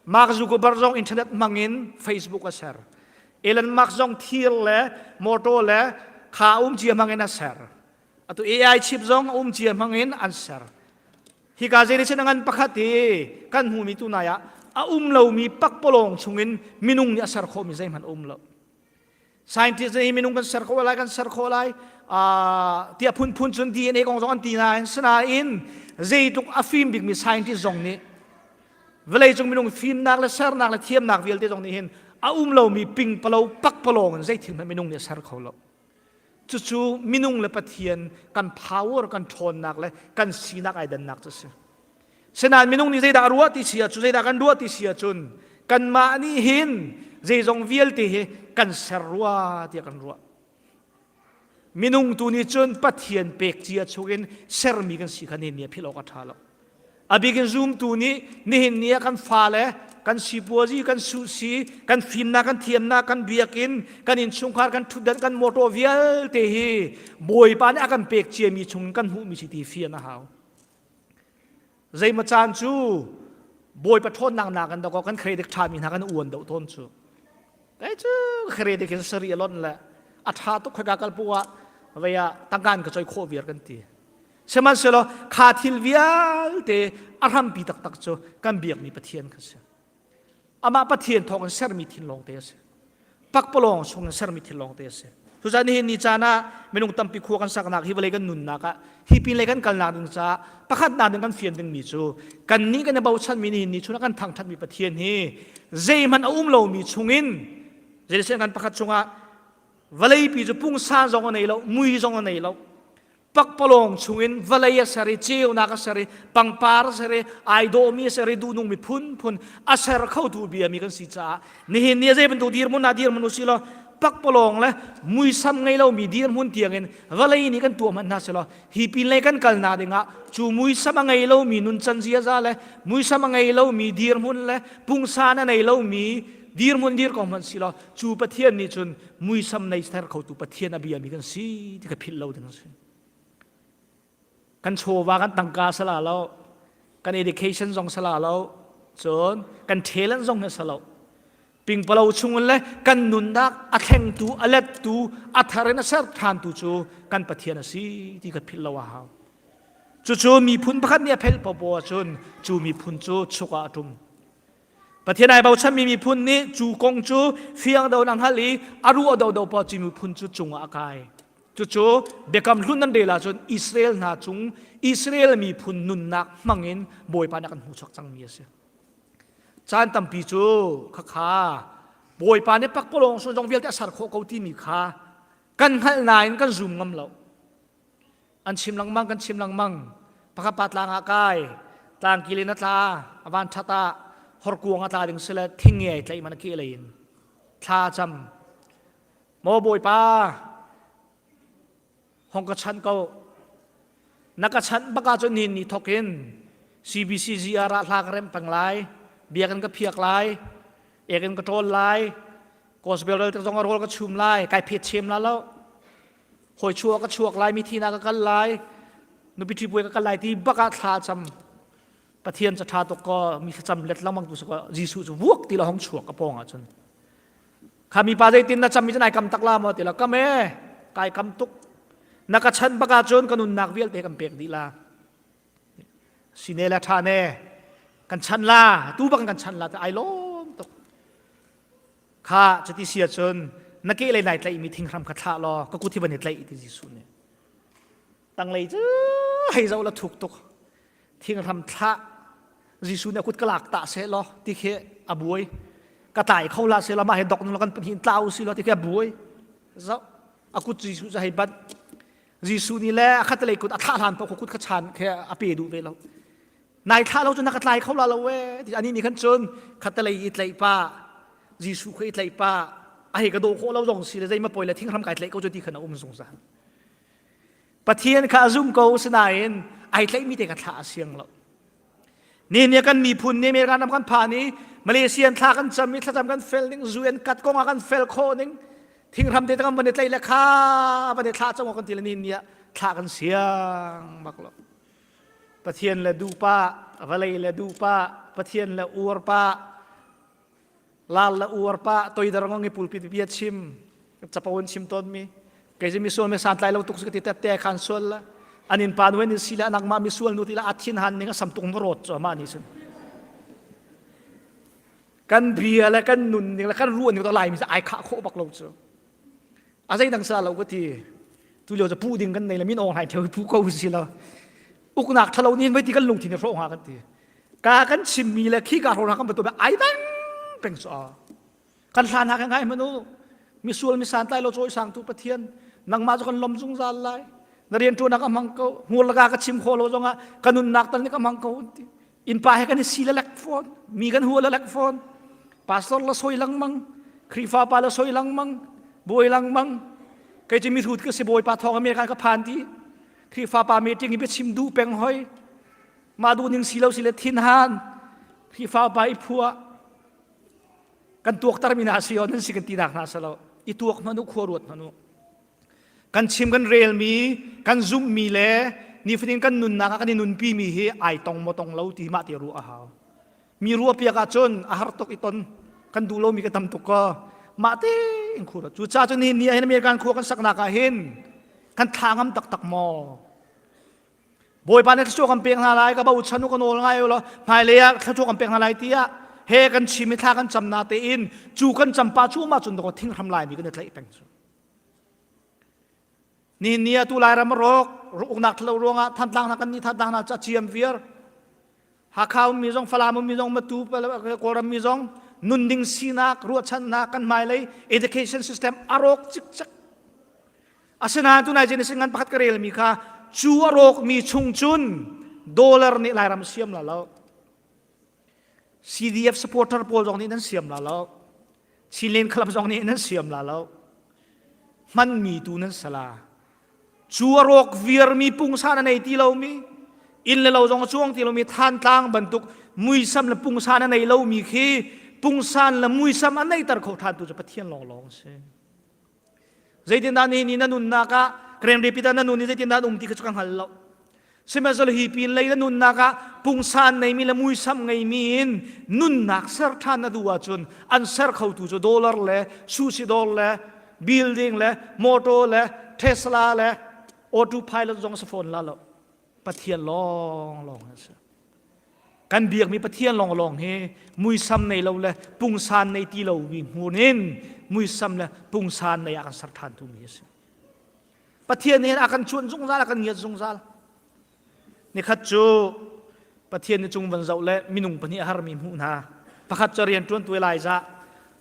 Mark Zuckerberg zong internet hmang in Facebook a ser. Elon Musk zong thir le motor le kha um cia hmang in a ser. Atu AI chip zong um cia hmang in an ser. Hika zei ngan pakhat hi kan hmumi tu nai ah a um lomi pakpalawng chungin minung nih a ser khawhmi zeihmanh a um lo. Scientist nih minung kan ser khawh lai kan ser khawh lai tiah phunphun cun DNA kong zong an ti nain sinain zeitluk a fim bikmi scientist zong nih vawleicung minung fimnak le sernak le thiamnak vialte zong nih hin a um lomi pingpalo pakpalawng in zeithil hmanh minung nih a ser kho lo. Cucu minung le Pathian kan power kan ṭhawnnak le kan sinak ai dannak cu a si. Sinain minung nih zeidah a ruah ti si ahcun zeidah kan ruah ti si ahcun kanmah nih hin zeizong vialte hi kan ser rua tiah kan ruah. Minung tu nih cun Pathian pek cia chungin sermi kan si kha nihin ni ah philh awk a ṭha lo. A bik in zumtu nih nihin ni ah kan fale kan sipuazi, kan suhsi, kan fimnak, kan thiamnak, kan biakinn, kan innchungkhar, kan ṭhutdan, kan motor vialte hi Bawipa nih a kan pek ciami chungin kan hmuhmi si ti fian a hau. Zeimaw caan cu Bawipa ṭhawnnak nakin dawkaw kan credit ṭhami hna kan uan deuh tawn cu. Kei cu credit hin sari a lonh le a ṭha tuk khoika kal poah vei ah tangka in ka choi khawh viar kan ti. Sihmanhsehlaw kha thil vialte a hrampi taktak cu kan biakmi Pathian kha si. Amah Pathian thawng in sermi thil lawngte a si. Pakpalawng chung in sermi thil lawngte a si. Cucaah nihin ni caan ah minung tampi khua kan saknak hi vawlei kan nunnak ah hi pin lei kan kalnak ding caah pakhatnak ding kan fian dingmi cu kannih kan i bochanmi nihin ni chungah kan thangṭhatmi Pathian hi zeihmanh a um lomi chungin zeicahtiah kan pakhat chungah vawleipi cu pungsan zong a nei lo mui zong a nei lo pakpalawng chungin vawlei a ser i ceunak a ser i pangpar a ser i ai dawhmi a ser i duhnungmi phunphun a ser khotu biami kan si caah nihin ni a zei bantuk dirhmun ah dirhmun u si law pakpalawng le muisam ngei lomi dirhmun tiangin vawlei nih kan tuah hmanh hna selaw hi pinlei kan kalnak dingah cu muisam a ngei lomi nuncan ziaza le muisam a ngei lomi dirhmun le pungsan a nei lomi dirhmun dir ko hmanh si law cu Pathian nih cun muisam nei ser khotu Pathian a biami kan si ti ka philh lo ding a si. Kan chawva kan tangka sala lo, kan education zong sala lo, cun kan talent zong hi salo. Pingpalo chungin le kan nunnak a thlengtu, a lettu, a thar in a ser ṭhantu cu kan Pathian a si ti ka philh lo a hau. Cucu miphun pakhat nih a phelh popo ahcun cu miphun cu chuk ah a ṭum. Pathian ai bochanmi miphun nih cu kong cu fiang do na hngalh i a ruah do do paoh cu miphun cu cungah a kai. Cucu biakam hlun nan rel ahcun Israel hna cung Israel miphun nunnak hmangin Bawipa nih a kan hmuhchuak cangmi a si. Caan tampi cu khakha Bawipa nih pakpalawng zong vialte a ser khawh ko timi kha kan hngalh nain kan zum ngam lo. An chim lengmang kan chim lengmang pakhat pa tlang ah kai tlangkil in a tla a van that ah horkuang a tla ding si le thing nge ai tlaih man a ke lei in thla cam maw bawipa hong ka chan ko na ka chan baka cu nin ni thok in CBCGR ah hla ka rem peng lai biakinn ka phiak lai ekin ka ṭawl lai gospel rel zong a rawl ka chum lai kai phet chem la lo Hawi chuak ka chuak lai, mithi na ka kal lai, nupi ṭhi puai ka kal lai ti bak ah thla cam. Pathian ca ṭha tuk ko, mi thlacam let lengmang tu ko Jesuh cu vuak ti la hong chuak ka pawng ah cun. Kha mi pa zeitin na cam mi cu nai kam tak la maw ti la kam e, kai kam tuk. Na ka chan bak ah cun ka nunnak vialte kan pek dih la. Sine le ṭha ne, kan chan la, tu bak kan chan la te ai lawm tuk. Kha cuti si ahcun na kehlei nai tlaihmi thinghram kha thlah law ka kut hi van i tlaih ti Jesuh nih. Tanglei cu hei zoh la thuk tuk. Thinghram thlah Jesuh nih a kut ka lak ta seh law ti khi a buai. Ka tlai kho la seh law mah he dok nung kan pahnih tlau si law ti khi a buai. Zoh a kut Jesuh cu hei banh. Jesuh nih le a khatlei kut a thlah hlan paoh kut kha chan khi a pe duh ve lo. Nai thlah lo cu na ka tlai kho la lo we ti ani nih khan cun khatalei i tlaih pa Jesuh kha i tlaih pa a hei ka daw khawh lo zong si le zeima poi le thinghram kai tlaih ko cu ti khan a um zungzal Pathian kha a zum ko sinain ai tlaihmi te kha thlah a siang lo ni ni kan miphun ni American ram kan phan i Malaysian thla kan cam i thlacam kan fel ning zu an kat kong ah kan fel khawh ning thinghram te kan van i tlaih le kha van i thlah cang kan ti le ni ni ah thlah kan siang bak lo Pathian le duh pah, vawlei le duh pah, Pathian le uar pah. Lal la uar pa toidar ngong i pulpit bia chim capo in chim tawn mi kei cu misual mi santlai lo tuk si ka ti tette khan sual la anin pa nu in si le anak ma misual nu ti la a thin han ning a sam tung rot chu ama ni sun kan bia le kan nun ning le kan ruah ning to lai mi ai khah khawh bak lo chu a zei dang sa lo ka ti tu lio cu pu ding kan nei le min ong hai theu pu ko si lo uknak thalo ni vai ti kan lungthin hro nga kan ti ka kan chimmi le khi ka hro kan betu ai dang peng so kan hlan ha kan ngai manu misual mi san tlai lo choi sang tu pathian nangmah cu kan lom zungzal lai na rian tuan ka hmang ko hmur laka ka chim kho lo zongah ka nunnak tal nih ka hmang ko ti innpa he kan i si le lek fawn mi kan hua le lek fawn pastor la soi langmang khrifa pa la soi langmang buai langmang kei cu mihrut ka si bawipa thawng America ka phan ti khrifa pa meeting i biachim duh peng hoi mah duh ning si lo si le thinhan Khrihfa upa i phuah kan tuakter mi hna si nan si kan ti nak hna salo i tuak hmanu khua ruat hmanu kan chim kan rel mi kan zumh mi le nifatin kan nunnak ah kan i nunpi mi hi ai tong maw tong lo ti mah ti ruah a hau mi ruah piak ahcun a har tuk i ton kan duh lomi ka tam tuk ko mah te in khua cu ca cu ni ni ah hin American khua kan saknak ah hin kan thla ngam taktak maw Bawipa nih thluachuah kan pek hna lai ka bochan u ka nawl ngai u law hmailei ah thluachuah kan pek hna lai tiah he kan chim i thla kan cam na tein cu kan cam pa cu ma cun dawk thinghram lai mi kan i tlaih peng cu ni ni atu Lairam rawk uknak thalo ruangah Thantlang hna kan ni Thantlang hna ca ciam viar Hakha ummi zong Falam ummi zong Matu Kawlram mi zong nun ding sinak ruahchannak kan hmailei education system a rawk cikcek Asinain tunai Genesis ngan pakhat ka relmi kha cu a rawkmi chung cun dollar nih Lairam siam la lo. CDF supporter pawl zong nih nan siam la lo. Chinland Club zong nih nan siam la lo. Hmanmi tu nan sala. Cu a rawk viarmi pungsan a nei ti lomi, inn le lo zong a cuang ti lomi Thantlang bantuk muisam le pungsan a nei lomi khi pungsan le muisam a neiter kho ṭhan tu cu Pathian lawnglawng a si. Zeitindah nihin ni na nunnak ah Grand Rapids ah na nun i zeitindah an um ti kha cu ka hngal lo. Sihmanhsehlaw hi pin lei na nunnak ah pungsan neimi le muisam ngeimi in nunnak ser ṭhan na duh ahcun an ser khotu cu dollar le sushi dawr le building le motor le Tesla le autopilot zong si fawn la lo. Pathian lawnglawng a si. Kan biakmi Pathian lawnglawng hi muisam nei lo le pungsan nei ti lomi hmun in muisam le pungsan nei ah kan ser ṭhan tu mi a si. Pathian nih a kan cuan zungzal, a kan ngiat zungzal. Nikhat cu Pathian ni cung van zoh le minung pahnih a harmi hmuh hna. Pakhat cu rian ṭuan tu Elijah,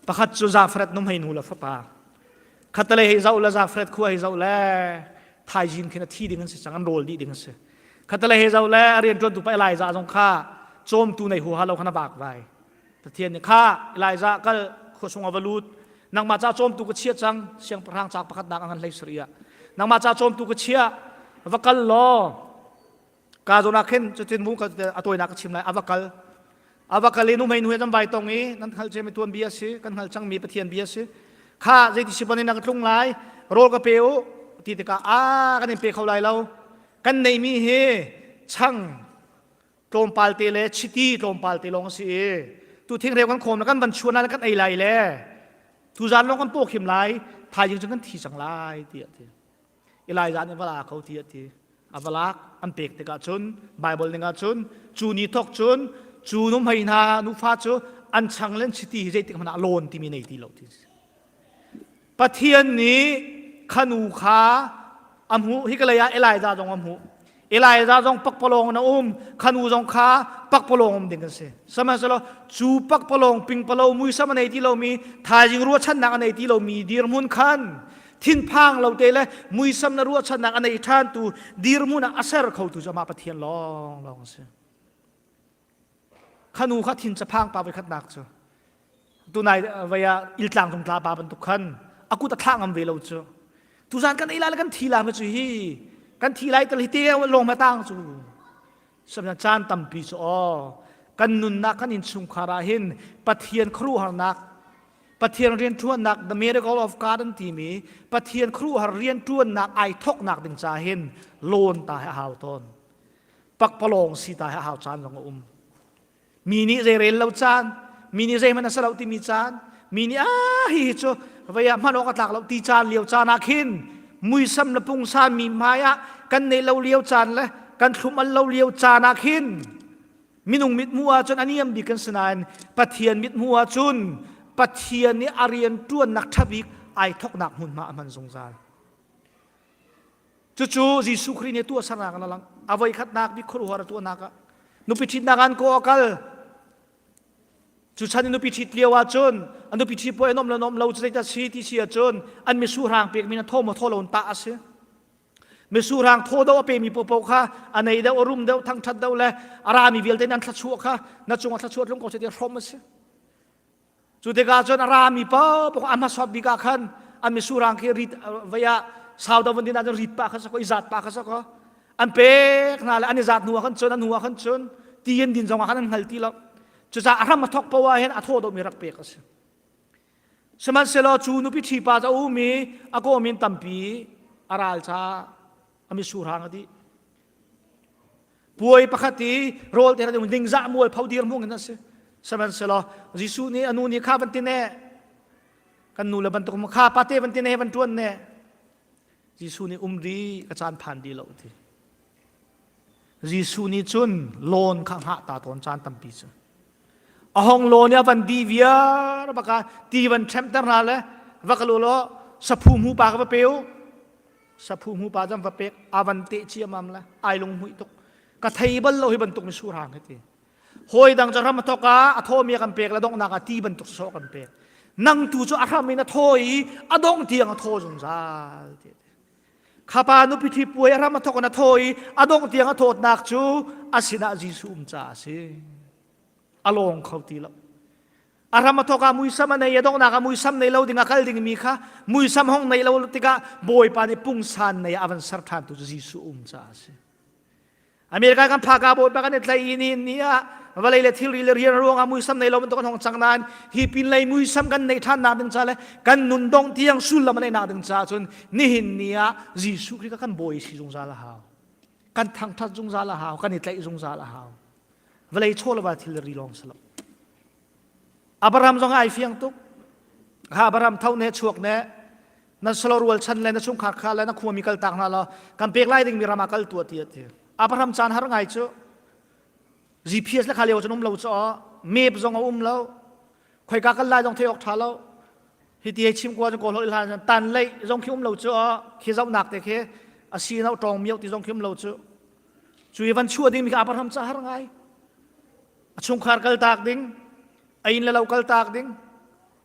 pakhat cu Zafret numhei nu le fapa. Khatalei hei zoh le Zafret khua hei zoh le thaizing khin a thi ding an si cang, an rawl dih ding an si. Khatalei he zoh le a rianṭuantu pa Elijah zong kha cawmtu nei huaha lo khan a vak vai. Pathian nih kha Elijah kal khua chung ah va lut nangmah ca cawmtu ka chia cang siangpahrang cauk pakhat nak a ngan hlei sarih ah nangmah ca cawmtu ka chia va kal law ka zawn ah khin cutin mu a tawinak ka chim lai a va kal A va kal i nuhmei nu he kan vai tong i nan hngalh ciami tuan bia a si kan hngalh cangmi Pathian bia a si kha zeiti si ban in ka tlung lai rawl ka pe u ti tikah a kan in pe kho lai lo kan neihmi hi chang tlawmpal te le chiti tlawmpal te lawng a si i tu thingreu kan khawm le kan van chuan lai kan ei lai le tu zan lawng kan paw khim lai thaizing cu kan thi cang lai tiah ti Elijah nih va la ko ti a ti. A va lak an pek tikah cun Bible ning ah cun cu ni thok cun cu nuhmei hna nufa cu an chang le an chiti hi zeitik hmanh ah lawn timi nei ti lo ti. Pathian nih khanu kha a hmuh hi ka lei ah Elijah zong a hmuh Elijah zong pakpalawng in a um khanu zong kha pakpalawng um ding an si sihmanhsehlaw cu pakpalawng pingpalo muisam a nei ti lomi thaizing ruahchannak a nei ti lomi dirhmun khan thinphang lo te le muisam na ruahchannak a nei ṭhan tu dirhmun ah a ser khotu cu amah Pathian lawnglawng a si Khanu kha thin caphang pa voikhatnak cu tunai vei ah iltlang tung tla pa bantuk khan a kut a thlah ngam ve lo cu tuzan kan ei lai le kan thi la ma cu hi kan thi lai tal hi te lawng ma tang cu samna caan tampi cu aw kan nunnak kan innchungkhar ah hin Pathian khuaruahharnak Pathian rianṭuannak the miracle of God an timi Pathian khuaruahhar rianṭuannak ai thoknak ding ca hin lawn ta hi a hau tawn pakpalawng si ta hi a hau caan zong a um mi nih zeirel lo caan. Mi nih zeihmanh a si lo timi caan, mi nih ah hi hi cu vei ah hman awk a tlak lo ti caan lio caan ah khin muisam le pungsan mi hmai ah kan neih lo lio caan le kan thlum al lo lio caan ah khin minung mithmuh ahcun a niam bik kan si nain Pathian mithmuh ahcun Pathian nih a rian ṭuannak ṭha bik ai thawknak hmunhma a hman zungzal. Cucu Jesuh Khrih nih tuahsernak in a lang. A voikhatnak bik khuaruahhar a tuahnak ah nupi ṭhitnak an kaw a kal. Cu chan i nupi ṭhit lio ahcun a nupi ṭhi puai a nuamh le nuamh lo cu zeidah si ti si ahcun an misurhang pekmi na thaw maw thaw lo in tah a si. Misurhang thaw deuh a pemi paohpaoh kha a nei deuh, a rum deuh, thangṭhat deuh le a rami vialte nih an thluachuah kha na cungah thluachuah tlung ko seh ti hrawm a si. Cu tikah cun a rami paohpaoh a hmasat bik ah khan an misurang khi rit vei ah sau deuh van din ahcun rit pah kha si kaw i zat pah kha si kaw an pek hna le an i zat hnu ah khan cun an hnu ah khan cun ti an din zong ah khan an hngal ti lo. Cucaah a hram a thawk poah ah hin a thaw deuhmi rak pek a si. Sihmanhsehlaw cu nupi ṭhi pa cu a um i a kawm in tampi a ral caah a misurhang a dih. Puai pakhat i rawl te ningzah mual pho dir hmung in a si. Sihmanhsehlaw Jesuh nih a nu nih kha van ti ne kan nu le bantuk kha pate van ti ne van ṭuan ne Jesuh nih um ri ka caan phan di lo ti. Jesuh nih cun lawn kha hngah ta tawn caan tampi cu. A hong lawn i a van di viar baka ti van ṭhemter hna le va ka lu law saphu mu pa ka va pe u. Saphu mu pa zam va pek a van teh ciamam le ai lung hmuih tuk. Ka thei bal lo hi bantuk mi surang hi ti. Hawi dang cu ram a thawk ah a thawmi a kan pek le donghnak ah ti bantuk sawh kan pek. Nang tu cu a hram in a thaw i a dongh tiang a thaw zungzal ti. Khapa nupi ṭhi puai a ram a thawk in a thaw i a dongh tiang a thawtnak cu a sinah Jesuh um caah a si. A lawng kho ti lo. A ram a thawk ah muisam a nei a donghnak ah muisam nei lo ding a kal dingmi kha muisam hong nei lo tikah Bawipa nih pungsan nei ah a van ser ṭhan tu cu Jesuh um caah a si. America kan phaka bawipa kan i tlai i ni ni ah vawlei le thilri le rian ruangah muisam nei lo bantuk an hong cang nain hi pin lei muisam kan neih ṭhan nak ding ca le kan nun dong tiang sullam a neih nak ding ca cun nihin ni ah Jesuh Khrih kan bawi si zungzal a hau kan thangṭhat zungzal a hau kan i tlaih zungzal a hau vawlei chaw le va thil ri lawng si lo Abraham zong ai fiang tuk ha Abraham tho ne chuak ne na salo rual chan le na chungkhar kha le na khuami kal tak hna law kan pek lai dingmi ram ah kal tua ti ati Abraham caan har ngai cu GPS le kha lio cun um lo cu map zong a um lo khoika kal lai zong thei awk tha lo hi ti chim kwa cu kawl hol hlan tan lei zong khi um lo cu khi zohnak te khi a si no tong miau ti zong khi um lo cu cu i van chuah ding mi kha Abraham ca har ngai a chungkhar kal tak ding a inn le lo kal tak ding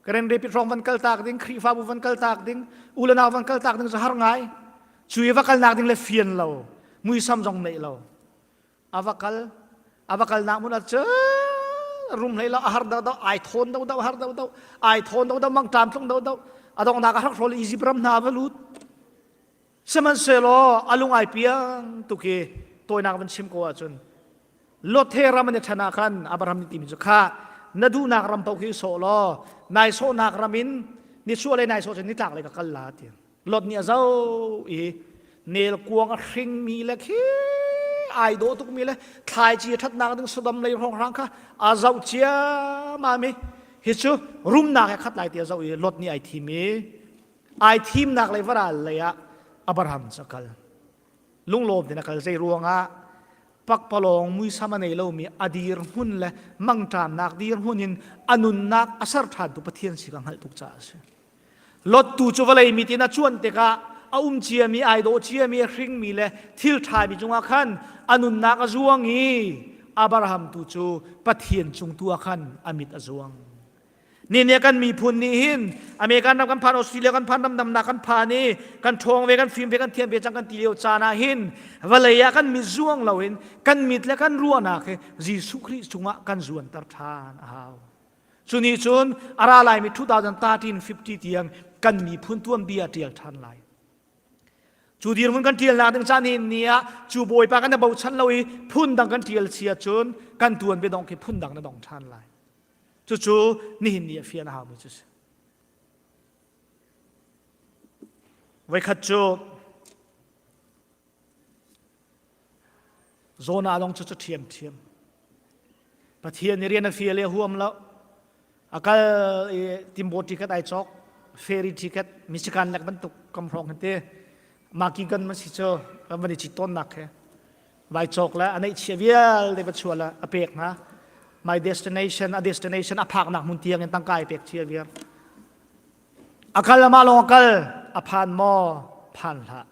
Karen Rapid hrawng van kal tak ding Khrihfabu van kal tak ding u le nau van kal tak ding cu har ngai cu i va kalnak ding le fian lo muisam zong neih lo a va kal a va kalnak mun ah cun rum hlei lo a har do do ai thawn do do har do do ai thawn do do mang tlam tlung do do a dongnak a hrak hrawl Egypt ram hna va lut Sihmanhsehlaw a lung ai piang tuk i tawinak van chim ko ahcun Lot he ram an i ṭhen ah khan Abraham nih timi cu kha na duhnak ram paoh khi sawh law nai sawhnak ram in nichuah lei nai sawh cun nitlak lei ka kal la ti. Lot nih a zoh i nel kuang a hringmi le khi ai dawh tukmi le thlaici a ṭhatnak ding Sodom lei hrawnghrang kha a zoh ciammam i hi cu rumnak he khat lai ti a zoh i Lot nih ai thim i Ai thimnak lei varal lei ah Abraham cu a kal. Lunglawm tein a kal. Zei ruangah pakpalawng muisam a nei lomi a dirhmun le mangṭamnak dirhmun in a nunnak a ser ṭhantu Pathian si ka hngalh tuk caah a si. Lot tu cu vawlei mit in a cuanh tikah a um ciami, ai dawh ciami, a hringmi le thil ṭhami cungah khan a nunnak a zuang i Abraham tu cu Pathian cung tu ah khan a mit a zuang. Ni nih kan miphun nih hin American ram kan phan Australia kan phan ramdamnak kan phan i kan ṭhawng ve kan fim ve kan thiam ve cang kan ti lio caan ah hin vawlei ah kan mit zuang loin kan mit le kan ruahnak hi Jesuh Khrih cungah kan zuanter ṭhan a hau. Cu nih cun a ra laimi 2013 50 tiang kan miphun tuanbia ṭial ṭhan lai. Cu dirhmun kan ṭialnak ding caan hin ni ah cu Bawipa kan i bochan lo i phundang kan ṭial si ahcun kan tuanbia dong khi phundang na dong ṭhan lai. Cucu nihin ni a fian a haumi cu si. Voikhat cu Jonah lawng cu cu ṭhiamṭhiam. Pathian nih rian a fial i a huam lo. A kal i timbo ticket ai cawk, ferry ticket, Michigan lek bantuk kam hrawng hin te maki gan man si cu kan van i cit tawnnak he vai cawk le a neihchia vialte va chuah le a pek hna. My destination, a destination a phaknak hmun tiang in tangka ai pek chia viar. A kal amah lawng a kal, a phan maw? Phan hlah.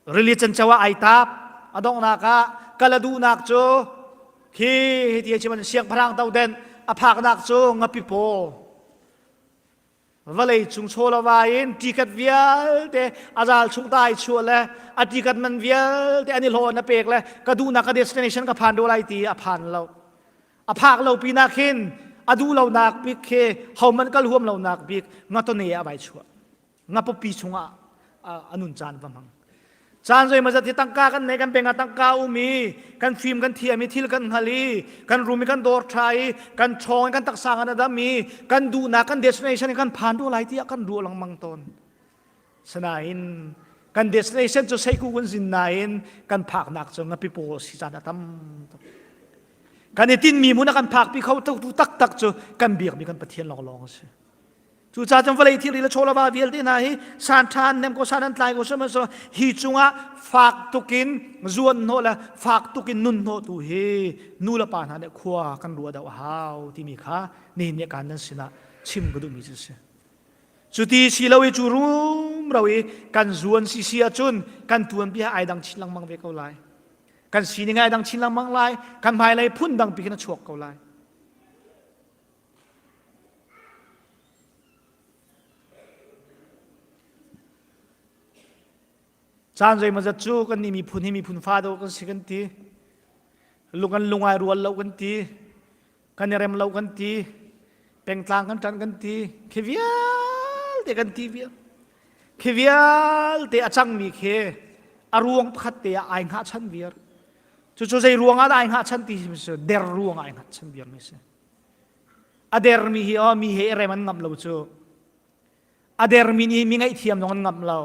Rili canco ah ai tap. A donghnak ah kal a duhnak cu khi hiti a chim siangpahrang toden a phaknak cu ngapi paw. Vawlei cung chaw la vai in tikat vialte a zal chung ta ai chuah le a tikat man vialte an i hlawn a pek le ka duhnak ka destination ka phan do lai ti a phan lo. A phak lo pinah khin a duh lonak bik khi homan kal huam lonak bik ngatone a vai chuah. Ngapupi chungah a nun caan va hmang. Caan zeimawzat hi tangka kan nei kan peng ah tangka um i kan fim kan thiam i thil kan hngal i kan rum i kan dawr ṭha i kan ṭhawng i kan taksa ngan a dam i kan duhnak kan destination kan phan duh lai tiah kan ruah lengmang tawn. Sinain kan destination cu seiku kan zin nain kan phaknak cu ngapi pawl si caan a tam tuk. Kan i tinmi hmun a kan phakpi kho tu taktak cu kan biakmi kan Pathian lawnglawng a si. Cucaah cun vawlei thilri le chawlava vialte hna hi san ṭhan nem ko san an tlai ko sihmanhsehlaw hi cungah fak tukin zuan hnawh le fak tukin nun hnawh tu hi nu le pa hna nih khua kan ruah deuh a hau timi kha nihin ni kan nan sinah chim ka duhmi cu a si. Cuti si lo i cu rumro i kan zuan si si ahcun kan tuanbia ai dang chin lengmang ve ko lai. Kan sining ai dang chin lengmang lai. Kan hmailei phun dang pi khin a chuak ko lai. Caan zeimawzat cu kannih miphun hi miphun fa dawh kan si kan ti. Lung kan lungai rual lo kan ti. Kan i rem lo kan ti. Pengtlang kan ṭanh kan ti. Khi vialte kan ti vial. Khi vialte a cangmi khi a ruang pakhat te ah ai hngahchan viar. Cucu zei ruang ah dah ai hngahchan ti cu der ruang ah ai hngahchan viarmi a si. A dermi hi aw mi he i rem an ngamh lo cu. A dermi nih mi ngaihthiam zong an ngamh lo.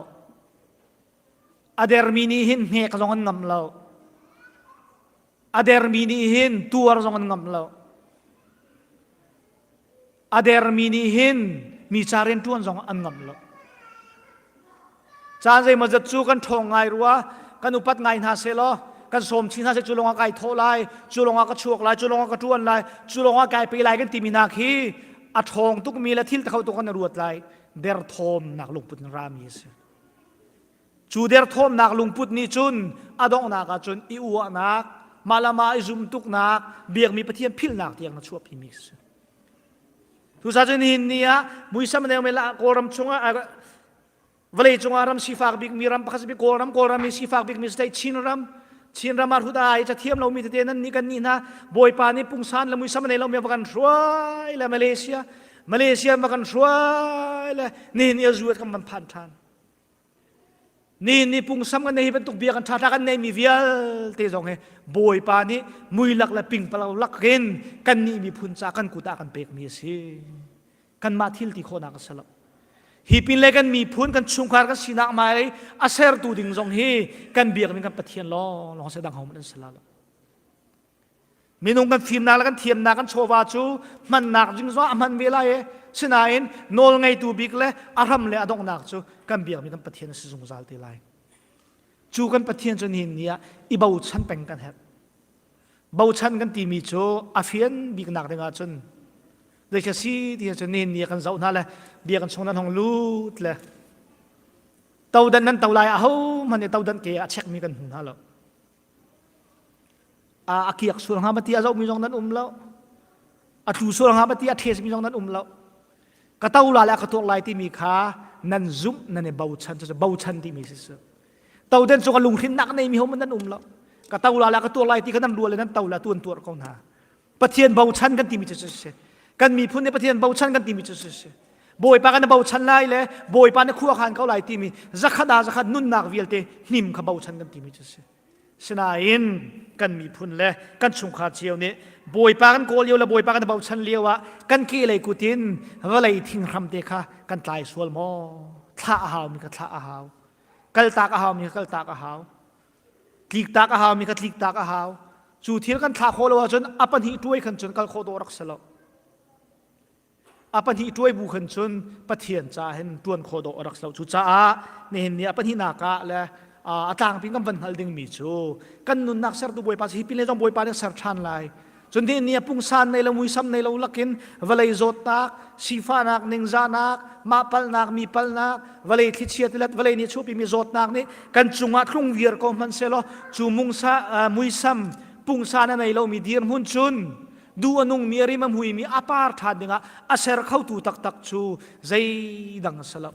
A dermi nih hin hnek zong an ngamh lo. A dermi nih hin tuar zong an ngamh lo. A dermi nih hin mi ca rianṭuan zong an ngamh lo. Caan zeimawzat cu kan ṭhawng ngai rua, kan upat ngai hna sehlaw, kan sawm chin hna seh cu lawngah kai thawh lai, cu lawngah ka chuak lai, cu lawngah ka ṭuan lai, cu lawngah kai pe lai kan timi hna khi a ṭhawng tukmi le thil kho tuk kan ruat lai. Derthawmnak lungput in rami a si. Cu derthawmnak lungput nih cun a donghnak ah cun i uahnak, mah le mah i zum tuknak, biakmi Pathian philhnak tiang na chuahpimi a si. Tusa cu nihin ni ah muisam a neumi Kawlram chungah vawlei cungah ram sifak bikmi ram pakhat si Kawlram Kawlram i sifak bikmi state Chinram Chinram ah hrut ai cathiam lomi tete nan nih kan nih hna Bawipa nih pungsan le muisam a nei lomi va kan hruai le Malaysia Malaysia va kan hruai le nihin ni a zuat kan van phan ṭhan Ni ni pungsam kan nei hi bantuk bia kan ṭha kan neimi vialte zong hi Bawipa nih muilak le pingpalo lakin kan nih miphun ca kan kut ah kan pekmi a si. Kanmah thil ti khawhnak a si lo. Hi pin le kan miphun kan chungkhar kan sinak mai a sertu ding zong hi kan biakmi kan Pathian lawng lawng se dang ho an si la lo. Minung kan fimnak le kan thiamnak kan chawva cu hmannak ding zong a hman ve lai i sinain nawl ngeitu bik le a hram le a donghnak cu kan biakmi kan Pathian a si zungzal te lai. Cu kan Pathian cu nihin ni ah i bochan peng kan herh. Bochan kan timi cu a fian biknak ding ahcun zeikha si ti cun nihin ni ah kan zoh hna le bia kan chung nan hong lut le todan nan to lai ahohmanh nih todan ke a chekmi kan hmu hna lo. A kiak sual hnga ma ti a zohmi zong nan um lo. A tlu sual hnga ma ti a ṭhesmi zong nan um lo. Ka to la le a ka tuak lai timi kha nan zumh nan i bochan cu bochan timi si su. Toden cu ka lunghrinnak neimi ho nan um lo. Ka to la le ka tuak lai ti kha nan rual le nan to la tuan tuar ko hna. Pathian bochan kan timi cu si. Kan miphun nih Pathian bochan kan timi cu si. Bawipa kan bochan lai le Bawipa na khua khan ko lai timi zakhat ah zakhat nunnak vialte hnim kha bochan kan timi cu si. Sinain kan miphun le kan chungkhar cio nih Bawipa kan kawl lio le Bawipa kan bochan lio ah kan ke lei kut in vawlei thinghram te kha kan tlai sual maw? Thlah a hau mi kha thlah a hau. Kaltak a hau mi kha kaltak a hau. Tliktak a hau mi kha tliktak a hau. Cu thil kan thlah khawh lo ahcun a pahnih tuai khan cun kal khawh dawh rak si lo. A pahnih tuai bu khan cun Pathian ca hin tuan khawh dawh a rak si lo. Cucaah nihin ni a pahnihnak ah le a tlangpi kan van hngal dingmi cu kan nunnak sertu Bawipa hi pin le zong Bawipa nih ser ṭhan lai. Cun nihin ni a pungsan nei lo muisam nei lo lakin vawlei zawtnak, sifahnak, ningzahnak, mah palhnak, mi palhnak, vawlei thlichia tilet, vawlei nih chuahpimi zawtnak nih kan cungah tlung viar ko hmanh sehlaw cu mungsa muisam pungsan a nei lomi dirhmun cun duh a nungmi a rim a hmuimi a par ṭhan dingah a ser khotu taktak cu zeidang a si lo.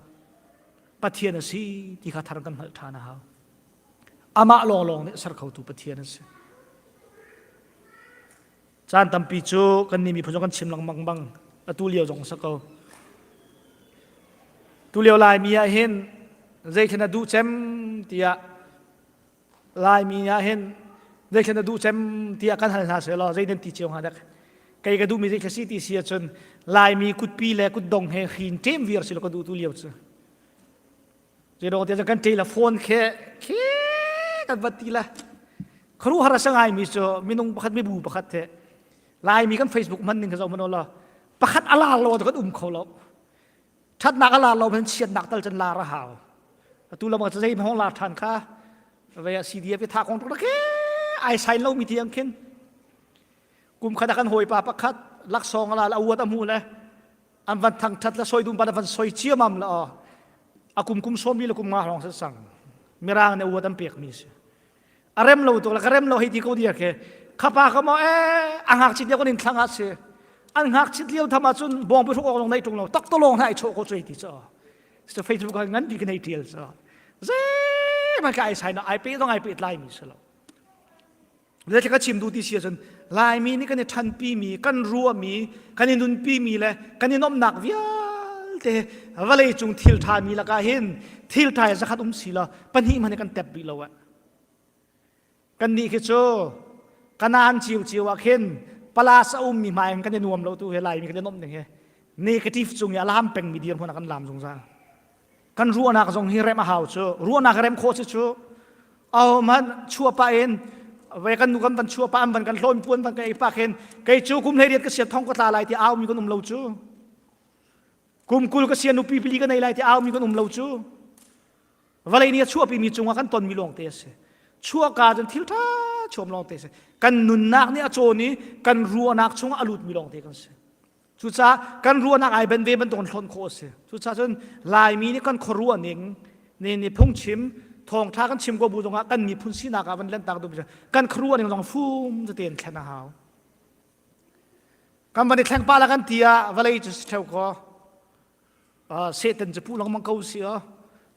Pathian a si ti kha thar kan hngalh ṭhan a hau. Amah lawnglawng nih a ser khotu Pathian a si. Caan tampi cu kan nih miphun zong kan chim lengmang bang atu lio zong sa ko. Tu lio Laimi ah hin zeithil na duh cem tiah Laimi ah hin zeithil na duh cem tiah kan hal hna selaw zei nan ti cio hnga dek. Kei ka duhmi zeithil si ti si ahcun Laimi kutpi le kutdong he hrin ṭem viar si lo ka duh tu lio cu. Zeiruang tiah kan ṭe la phone khe khe kan va ti la. Khuaruahhar a si ngaimi cu minung pakhat mibu pakhat he Laimi kan Facebook hman ning kha zoh hmanh law pakhat a lar lo kan um kho lo. Ṭhatnak a lar lo hmanh chiatnak tal cun lar a hau. Atu lam ah zei hmang lar ṭhan kha ve CDF i tha kong tuk ke ai sign lo mi tiang khin kum khat ah kan hawipa pakhat laksawng la la award a hmu le an van thangthat le soi dum ban van soi ciamam la a kum kum sawmi le kum nga hrawng se sang mirang ne award an pek mi si a rem lo tuk la ka rem lo hei ti ko dia ke khapa ka mo e a ngak chit lio kan in thlang a si an ngak chit lio tham ah cun bong pi hruk awk long nei tung lo tak to long na ai cho ko choi ti cho so facebook ah ngan bi ka nei tial so ze ma ka ai sai na ai pe dong ai pe tlai mi se lo Zeitluk ka chim duh ti si ahcun Laimi nih kan i ṭhanpimi, kan ruahmi, kan i nunpimi le kan i nuamhnak vialte vawlei cung thil ṭhami lakah hin thil ṭha hi zakhat um si law pahnih hmanh kan tep rih lo ah. Kannih khi cu Kanaan cio cio ah khin palas a ummi hmai in kan i nuam lo tu he Laimi kan i nuamh ning hi negative cung i a lam pengmi dirhmun ah kan lam zungzal. Kan ruahnak zong hi rem a hau cu ruahnak rem khawh si cu ahohmanh chuah pah in ve kan nu kan van chuah pah an van kan hlawn puan van kan ei pah khin kei cu kum 18 ka sian thong ka tla lai ti au mi kan um lo cu kum 20 ka sian nupi pili ka nei lai ti au mi kan um lo cu vawlei nih a chuahpi mi cungah kan ton mi lawng te a si chuahka cun thil ṭha chuam lawng te a si kan nunnak nih a cawn i kan ruahnak chungah a lut mi lawng te kan si Cucaah kan ruahnak ai ben ve bantuk in hlonh khawh a si. Cucaah cun Laimi nih kan khuaruah ning ne nih phungchim thawngṭha kan chim ko bu zongah kan miphun sinak ah van lentak duh kan khuaruah ning zong fum tein thlen a hau. Kan van i thleng pa la kan ti ah vawlei cu si ṭheo kaw Satan cu pu lengmang ko si aw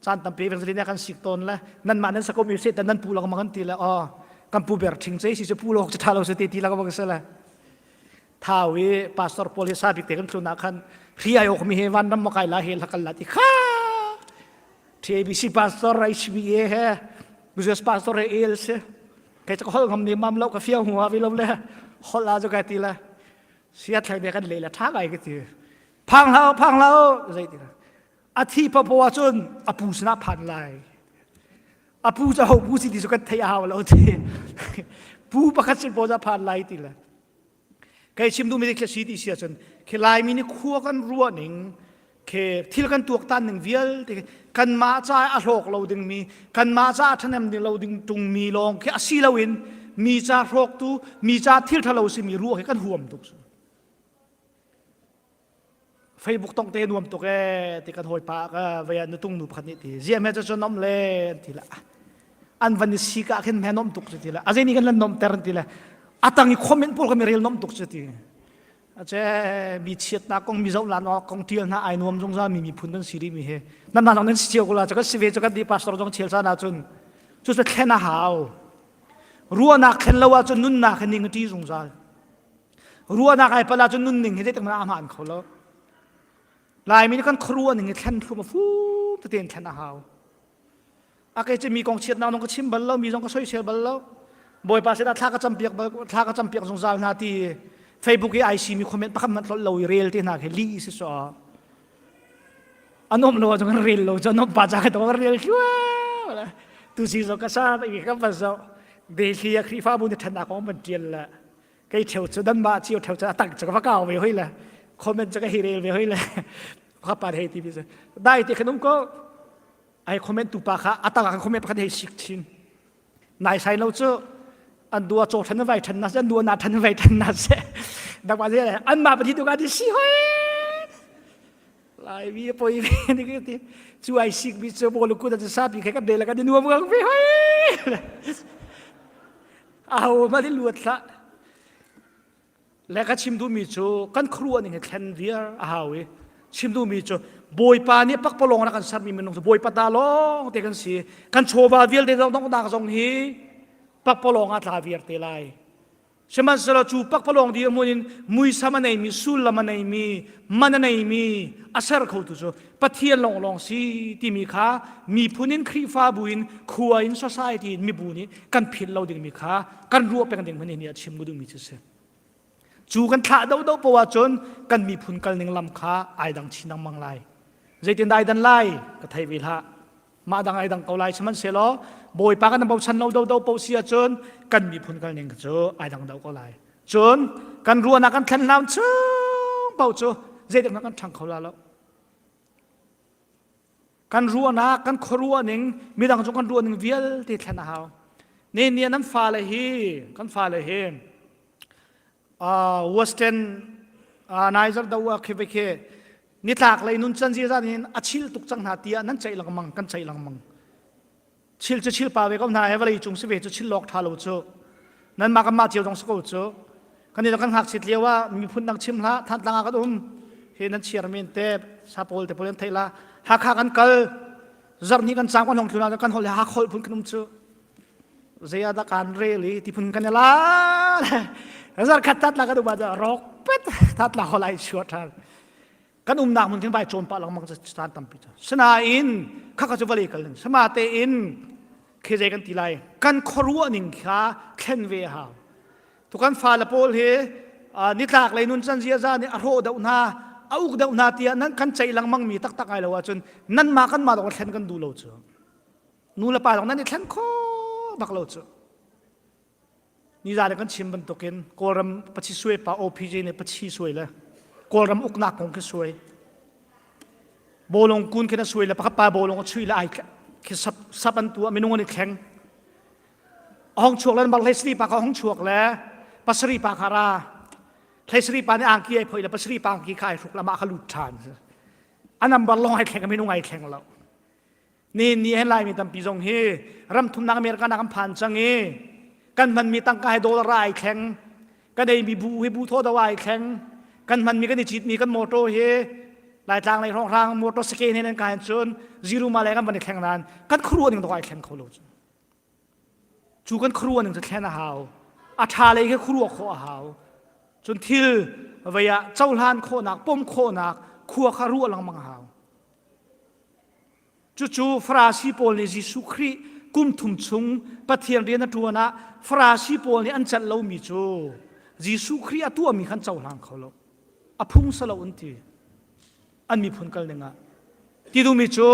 caan tampi evangelist kan sik tawn le nanmah nan sakom i Satan nan pu lengmang an ti le aw kan pu ber ṭhing ce si cu pu lawk cu ṭha lo si te ti lengmang si le thau i pastor pawl hi sa bik te kan tlun ah khan hri ai ok mi he vanram ma kai la he la kal la ti kha TABC pastor HBA he business pastor he el si kai ka hol ngam ni mam lo ka fiang hua vi lo le hol a chu kai ti la sia thlai ne kan le la tha ngai ka ti phang hlah phang hlah zei ti a thi papo ah cun a pu sinah phan lai a pu cu ho pu si ti cu kan theih a hau lo ti pu pakhat sin paw phan lai ti le kei chim duhmi khi si ti si ahcun khi laimi nih khua kan ruah ning khi thil kan tuaktan ning vialte kanmah ca a hlawk lo dingmi kanmah ca a ṭhahnem ding lo ding ṭungmi lawng khi a si loin mi ca hrawktu mi ca thil ṭhalo simi ruah hi kan huam tuk Facebook tong te nuam tuk ee ti kan hawipa ka vei nutung nu pakhat nih ti zia me cu nom le an ti la an van i si ka khin me nom tuk cu ti la azei nih kan lan nom ter an ti le atang i comment pawl ka mi rel nom tuk cu ti ache mi chiatnak kong mi zoh lan kong tial hna ai nuam zungzal mi miphun kan si rih mi he nan nan nan si cio ko la cu kan si ve cu kan di pastor zong chel sana cun cu cu thlen a hau ruahnak thlen lo ahcun nunnak hi ning a ṭi zungzal Ruahnak ai pal ahcun nunning hi zeitik hmanh ah a hmaan kho lo. Laimi nih kan khuaruah ning hi thlen thlum a fum tete in thlen a hau. A kei cu mi kong chiatnak zong ka chim bal lo, mi zong ka soisel bal lo. Bawipa sinah thla ka campiak bal, thla ka campiak zungzal hna ti Facebook i ai simi comment pakhat hmanh tlolh lo i rel te hna khi lih si so. An um lo ahcun kan rel lo cu an um pa ca ka kan rel thluah. Tu si zo ka sa i ka van zo. Delhi a Khrihfabu nih ṭhennak kong van ṭial le kei ṭheu cu nanmah cio ṭheu cu a tang cu ka va kau ve hoi le. Comment cu ka hei rel ve hoi le ka pa hei ti mi dai te khan um ko ai comment tu pa kha atang ah comment pakhat hei sik chin nai sai lo cu an dua chaw than vai than na se an dua na than vai than na se dak ba an ma pati tu ka di si hoi lai vi poi ve ni ki ti chu ai sik bi chu bol ku da sa pi khe ka de la ka di nuam gang ve hoi aho ma di luat la Le ka chim duhmi cu kan khuaruah ning hi thlen viar a hau i chim duhmi cu Bawipa nih pakpalawng rak kan sermi minung cu Bawipa ta lawng te kan si. Kan chawva vialte zong donghnak zong hi pakpalawng ah tla viar te lai. Sihmanhsehlaw cu pakpalawng dirhmun in muisam a neimi, sullam a neimi, man a neimi a ser khotu cu Pathian lawnglawng si timi kha miphun in Khrihfabu in khua in society in mibu nih kan philh lo dingmi kha kan ruah peng ding hmanh nih a chim duhmi cu si. Cu kan thlah dodo poah ahcun kan miphun kal ning lam kha ai dang chin lengmang lai. Zeitin dah ai dan lai ka thei ve hlah. Mah dang ai dang ko lai sihmanhsehlaw Bawipa kan bochan lo dodo poh si ahcun kan miphun kal ning cu ai dang do ko lai. Cun kan ruahnak kan thlen hlan chung paoh cu zeitik kan ṭhang kho la lo. Kan ruahnak, kan khuaruah ning, midang cu kan ruah ning vialte thlen a hau. Ne ni nan fale hi, kan fale hi uh, Western uh, Niger do ah khi khi nitlak lei nun chan zia zan in a chil tuk cang hna tiah nan ceih lengmang kan ceih lengmang. Chil cu chil pa ve ko hna he vawlei cung si ve cu chil lawk ṭha lo cu. Nanmah kanmah cio zong si ko cu. Kan i kan ngakchit lio ah miphun dang chim hlah Thantlang ah kan um. Hi nan chiar men te sapawl te pawl an theih la. Hakha kan kal zarhni kan caang kan hong tlun ah kan holh Hakha holh phun kan um cu. Zei ah dah kan rel i ti phun kan i la. Zarh khat tat la kan um ah rok pet tat la holh ai chuah ṭhan. Kan umnak hmun khin vai cawn pah lengmang caan tampi cu sinain khakha cu vawlei kal ning sama tein khi zei kan ti lai kan khuaruah ning kha thlen ve a hau tu kan fale pawl hi nitlak lei nun can ziaza nih a hrawh deuh hna a uk deuh hna tiah nan kan ceih lengmang mi taktak ai lo ahcun nan mah kan mah dong thlen kan duh lo cu nu le pa dong nan i thlen kho bak lo cu Nizan kan chim bantukin Kawlram pachi suai pa OPJ nih pachi suai le Kawlram uknak kong khi suai. Bawlung kun khi na suai le pakhat pa bawlung a chui le ai khi sap sap an tuah minung an i thleng. A hong chuak le bang hlei pa kha hong chuak le pasari pa kha ra. Hlei pa nih angki ai phoi le pasari pa angki kha ai hruk le mah kha lut ṭhan. A number lawng ai thleng minung ai thleng lo. Ni ni he Laimi tampi zong hi ram thumnak America nak kan phan cang i kan hmanmi tangka he dollar ai thleng kan eimi bu hi bu thaw do ai thleng kan hmanmi kan i citmi kan motor hi Laitlang lei hrawnghrang motor sake ne nan kai cun zero ma le kan van i thleng nan kan khuaruah ning dok ai thleng kho lo cu cu kan khuaruah ning cu thlen a hau a ṭha lei khi khuaruah khawh a hau cun thil vei ah cohlan khawhnak pom khawhnak khua kha ruah lengmang a hau Cucu Farasi pawl nih Jesuh Khrih kum thum chung Pathian rian a ṭuan ah Farasi pawl nih an celh lomi cu Jesuh Khrih a tuahmi khan cohlang kho lo. A phung si lo an ti. An miphun kal ning ah. Ti duhmi cu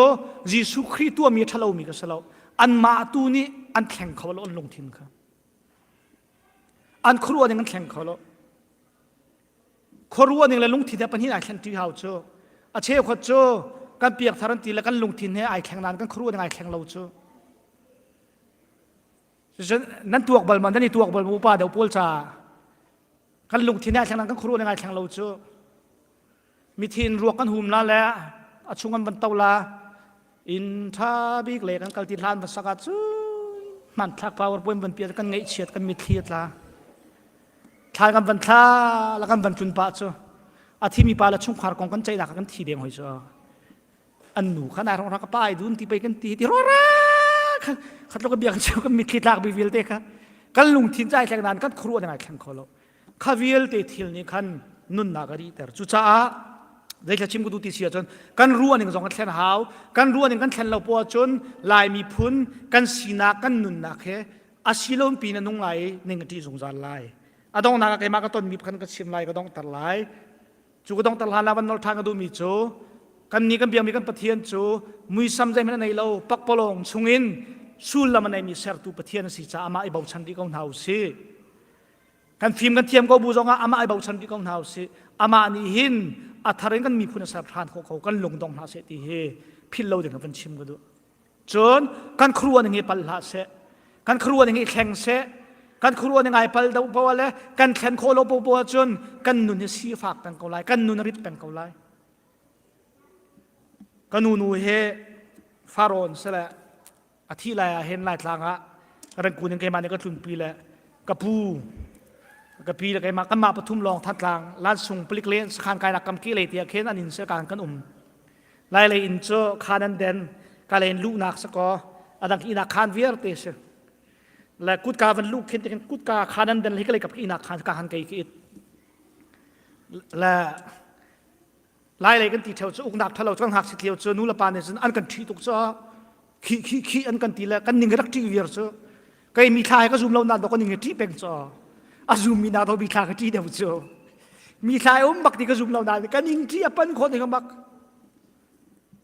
Jesuh Khrih tuahmi a ṭhalomi ka si lo. Anmah tu nih an thleng kho lo an lungthin kha. An khuaruah ning an thleng kho lo. Khuaruah ning le lungthin he pahnih ai thlen ṭi hau cu. A cheukhat cu kan piakthar an ti le kan lungthin he ai thleng nain kan khuaruah ning ai thleng lo cu. Cucun nan tuak bal ma nan i tuak bal ma upa deuh pawl caah kan lungthin he ai thleng nain kan khuaruah ning ai thleng lo cu. Mithi in ruak kan hum la le a chung an van to la inn ṭha bik le kan kal ti hlan va sak ah cun hmanthlak powerpoint van piah kan ngaihchiat kan mitthli a tla. Thla kan van thla la kan van tlun pah cu a thimi pa le chungkhar kong kan ceihnak kan thi deng hoi cu an nu kha nai rong ra ka pa ai dun ti pei kan ti ti ro ra kha khat lo ka bia kan cheu kan mitthli tlak bi vialte kha kan lungthin cai thleng nan kan khuruah ngai thleng kho lo kha vialte thil nih khan nunnak a rihter cucaah zeithla chim ka duh ti si ahcun kan ruah ning zong kan thlen hau kan ruah ning kan thlen lo poah cun lai miphun kan sinak kan nunnak he a silon pi na nung lai ning a ṭih zungzal lai a donghnak ah keimah ka tonmi pakhat ka chim lai ka donghter lai cu ka donghter hlan ah van nol ṭhan ka duhmi cu kan nih kan biakmi kan Pathian cu muisam zeihmanh a nei lo pakpalawng chungin sullam a neimi sertu Pathian a si caah amah i bochan rih ko hna u sih. Kan fim kan thiam ko bu zongah amah ai bochan rih ko hna usih. Amah nih hin a thar in kan miphun a ser ṭhan khawh ko kan lungdong hna seh ti hi philh lo ding van chim ka duh. Cun kan khuaruah ning hi pal hlah seh. Kan khuaruah ning hi thleng seh. Kan khuaruah ning ai pal deuh poah le kan thlen khawh lo poah cun kan nun hi sifak peng ko lai. Kan nun a rit peng ko lai. Ka nu nu he Farawn sele a thih lai ah hin Laitlang ah Rengkun in keimah nih ka tlunpi le ka pu ka pi le keimah kanmah pathum lawng Thantlang Lansung palik le sakhan kainak kam ke lei tiah khin an inn kan kan um lai lei inn cu khan an den ka len luhnak sakaw adang inak khan vialte si le kutka van luh khin tikin kutka khan an den hi ka lei kap inak khan ka han kei ki it le Lai lei kan ti theo cu uknak thalo cu ngakchia lio cu nu le pa nih cun an kan ṭhi tuk cu khi khi khi an kan ti le kan ning rak ṭih viar cu kei mi thla he ka zum lo na do ka ning he ṭih peng cu a zum mi na do mi thla ka ṭih deuh cu mi thla um bak ti ka zum lo na ka ning ṭih a pan khawh ding bak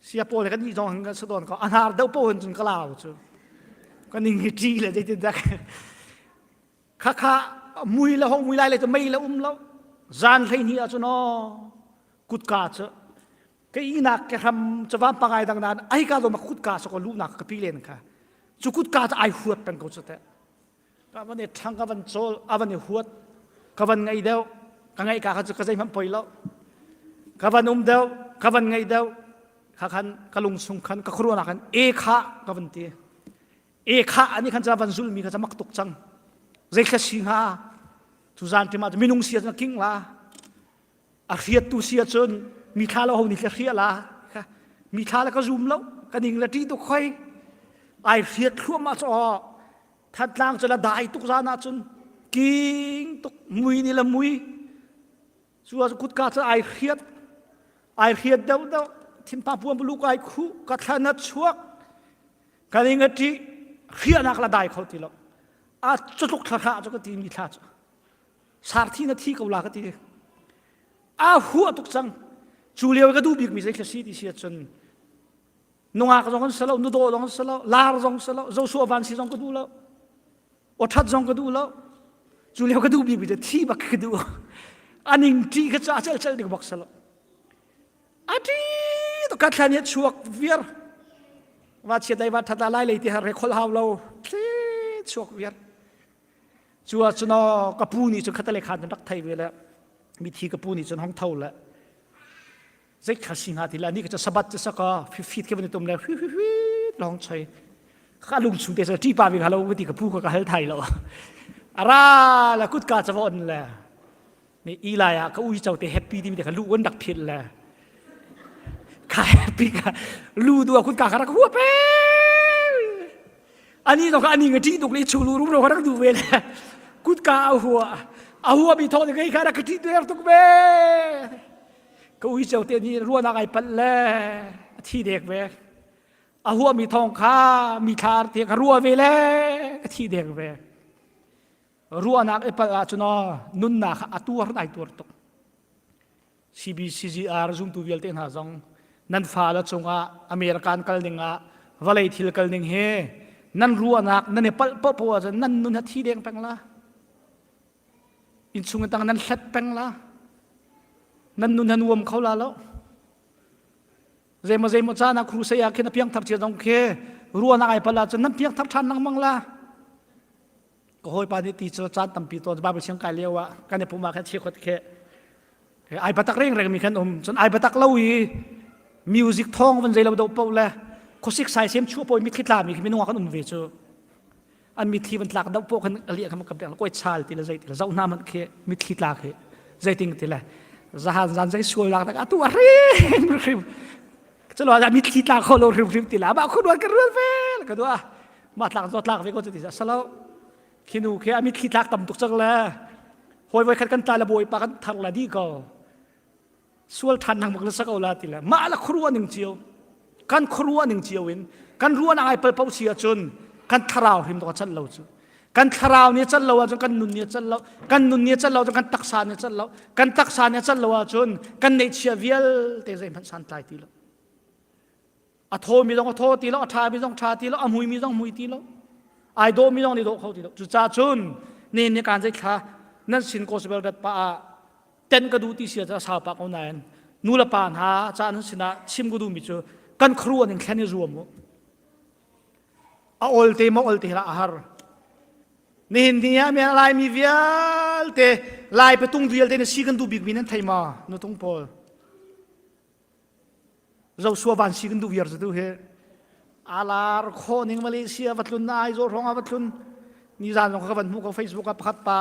sia pawl he kan nih zong kan sadon ko a hnar deuh po hin cun ka lau cu ka ning hi ṭih le zeitin dak Khakha mui le hong mui lai le cu mei le um lo. Zan 12 ah cun aw kutka cu ka ihnak ke hram cu van pangai dang nan ai ka lo ma kutka so ko luhnak ka pi len kha cu kutka cu ai huat peng ko cu te ka van i thang ka van chawl a van i huat ka van ngai deuh ka ngai ka kha cu ka zeihmanh poi lo ka van um deuh ka van ngai deuh kha khan ka lung chung khan ka khuaruahnak khan e kha ka van ti E kha ani khan ca van zul mi kha ca mak tuk cang zei thla si hnga cu zan tima minung sia na king la a hriat tu sia cun mi thla lo ho ni thla hria la mi thla la ka zum lo ka ning la ṭi tuk khoi ai hriat thluahmah cu aw Thantlang cu la dai tuk zan ah cun king tuk mui ni la mui cu ah kutka cu ai hriat ai hriat deuh deuh thinpa puan buluk ai khu ka thlan a chuak Kan ing a ṭih hriahnak la dai kho ti lo. A cutluk thla cu ka ti mi thla cu. Sarthi na thi ko la ka ti. A hua tuk cang. Cu lio ka duh bik mi zei si ti si ahcun nungak zong an si lo, nudaw zong an si lo, lar zong si lo, Joshua van si zong ka duh lo. Awṭhat zong ka duh lo. Cu lio ka duh bik mi cu thi bak ka duh. Aning ṭih kha cu a cel cel ding bak si lo. A ṭi tuk ka thlan hi chuak viar. Va chiat dai va that lai lei ti har re khol hau lo. Thli chuak viar. Cu ah cun ka pu nih cun khatale khan rak thei ve le mithi ka pu nih cun hong tho le zei kha si hnga ti le ani ka cu sabat cu saka fit ke van tum le hui hui hui long choi ka lung chung te sa ṭi pa vi halo ti ka pu ka ka hal thai lo ara la kutka chawon le Ni Eli ah ka uico te happy timi te kha lu an rak philh le ka happy ka lu du kun ka rak huap ani no ka ani nga ṭih tuk le chu lu rum ro ka rak du ve le kut ka a hua a hua mi thong kai kha rak ṭih der tuk ve ka uico te ni ruanak ai palh le a thi dek ve a hua mi thong kha mi thlar te ka rua ve le ka thi dek ve Ruahnak i palh ahcun aw nunnak kha a tuar ai tuar tuk. CBCGR zumtu vialte hna zong nan fale cungah American kal ning ah vawlei thil kal ning hi nan ruahnak nan i palh poah ahcun nan nun ha thi deng peng la. Innchung in tang nan hlet peng la. Nan nun ha nuam kho la lo. Zeimaw zeimaw caan ah crusade ah khin a piangthar cia zong khi ruahnak ai palh ahcun nan piangthar ṭhan lengmang la. Ka hawipa nih ti cu caan tampi tawn Bible siang kai lio ah kan i pum ah khan chikhot khi ai batak reng reng mi khan um cun ai batak lo i music thong van zei lo do po le khuasik sai sem chu poi mitthli tla mi khi minung ah kan um ve cu an mitthli van tlak do po kan ali kan ka beng koi chal ti le zei ti le zau na man khi mitthli tla khi zeiting ti le zahan zan zei sual lak tak atu a hrim hrim chalo a mitthli tla kho lo hrim hrim ti la ba khu ruan ka rual ve ka dua mah tlak zo tlak ve ko cu ti salo khinu khi a mitthli tlak tam tuk cang le hawi voi khat kan tla le bawipa kan thar la di ko sual than nang bak la sako la ti le mah la khuruah ning cio kan khuruah ning cio in kan ruan ai pal pau si ahcun kan thlarau hrim to chan lo cu kan thlarau nih chan lo ahcun kan nun nih chan lo kan nun nih chan lo cun kan taksa nih chan lo kan taksa nih chan lo ahcun kan neihchia vialte zeihmanh san tlai ti lo A thawmi zong a thaw ti lo, a ṭhami zong ṭha ti lo, a muimi zong mui ti lo, ai dawhmi zong nih dawh kho ti lo. Cucaah cun ne nih kaan zei thla. Nan sin gospel rat pa ah ten ka duh ti sia ca sau pa ko nain nu le pa hna ca nan sinah chim ka duhmi cu kan khuaruah ning thlen i zuam u. A ol te ma ol te hlah a har. Nihin ni ah mi Laimi vialte Lai patung vialte na si kan duh bikmi nan thei ma nutung pawl. Joshua van si kan duh viar cu tu hi. Alar kho ning Malaysia va tlun na Aizawl hrawng ah va tlun. Ni zan zong ka van hmuh ko Facebook ah pakhat pa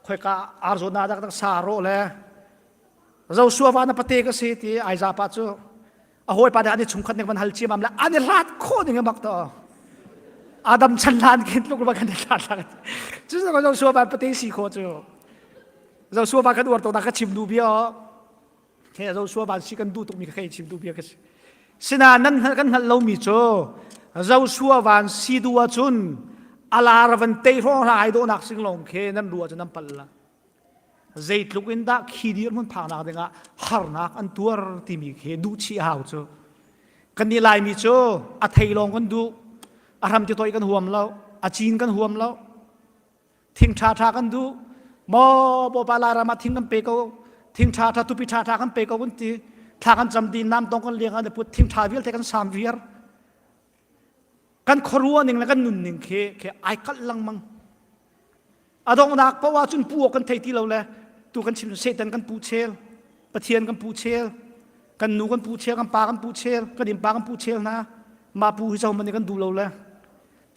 khoika Arizona dak dak sa ro le Joshua van a pate ka si ti Aiza pa cu a hawipa nih an i chungkhat nih van hal ciamam le an i hlat khawh ning a bak to Adam chan hlan khin tluk ba kan i hlat hlat cu Joshua van pate si kho cu Joshua van kan uar to na ka chim du bia he Joshua van si kan duh tuk mi ka chim duh bia ka si sina nan hngalh kan hngalh lomi cu Joshua van si du ahcun alar van tei hrawng hla ai dawhnak sing lawng khi nan ruah cu nan pal la zeitluk in dah khi dirhmun phaknak dingah harnak an tuar timi khi duh chih hau cu kan nih laimi cu a thei lawng kan duh a hram ti toih kan huam lo a cin kan huam lo thing ṭha ṭha kan duh maw bawipa lairam ah thing kan pe ko thing ṭha ṭha tupi ṭha ṭha kan pe ko kan ti thla kan cam di nam tong kan liang an put thing ṭha vialte kan sam viar kan khuaruah ning le kan nun ning khi khi ai kalh lengmang A donghnak paoh ahcun pu awk kan thei ti lo le tu kan chim Satan kan pu chel, Pathian kan pu chel, kan nu kan pu chel, kan pa kan pu chel, kan innpa kan pu chel hna. Mah pu hi zohmanh nih kan duh lo le.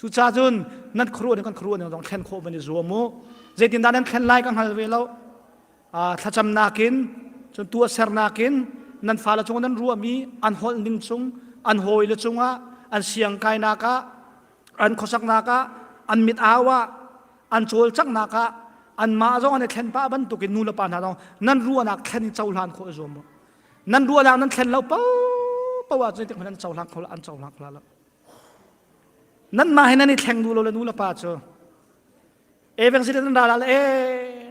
Cucaah cun nan khuaruah ning kan khuaruah ning zong thlen khawh van i zuam u. Zeitindah nan thlen lai ka hngal ve lo. Thlacamnak in, cun tuahsernak in nan fale cung nan ruahmi an holh ning cung, an hawile cungah, an siangkainak ah, an khuasaknak ah an mit au ah an cawlcanghnak ah anmah zong an i thlen pah bantukin nu le pa hna zong nan ruahnak thlen in cohlan khawh i zuam u nan ruahnak nan thlen lo paoh ahcun zeitik hmanh an cohlang kho an cohlang kho lo nanmah he nan i thleng duh lo le nu le pa cu evangelist nan ral ah e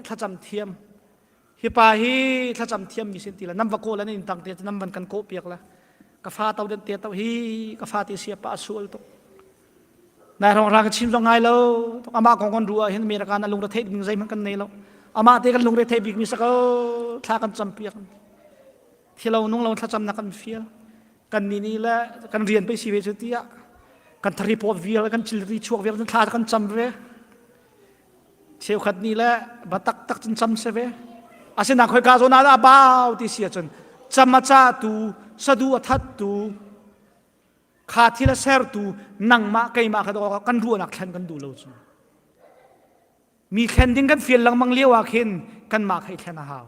thlacam thiam Hi pa hi thlacam thiammi sin ti la nan va kawl an in tang te nan van kan kawh piak la ka fa to den te to hi ka fa te sia pa sual tuk nai rong ra ka chim zong ngai lo amah kong kan ruah hin America na lungre theih ding zeihmanh kan nei lo amah te kan lungre theih bik mi sako thla kan cam piak thilo nung lo thlacam na kan fial kan ni ni le kan rian pe si ve chu tiah kan thari pot vial kan chilri chuak vial thla kan cam ve Cheukhat nih le ba taktak cun cam si ve. Asinain khoika zawn ah dah bau ti si ahcun cam a cahtu, sadu a thattu, kha thil a sertu nangmah keimah kha kan ruahnak thlen kan duh lo cu. Mi thlen ding kan fial lengmang lio ah khin kanmah kha i thlen a hau.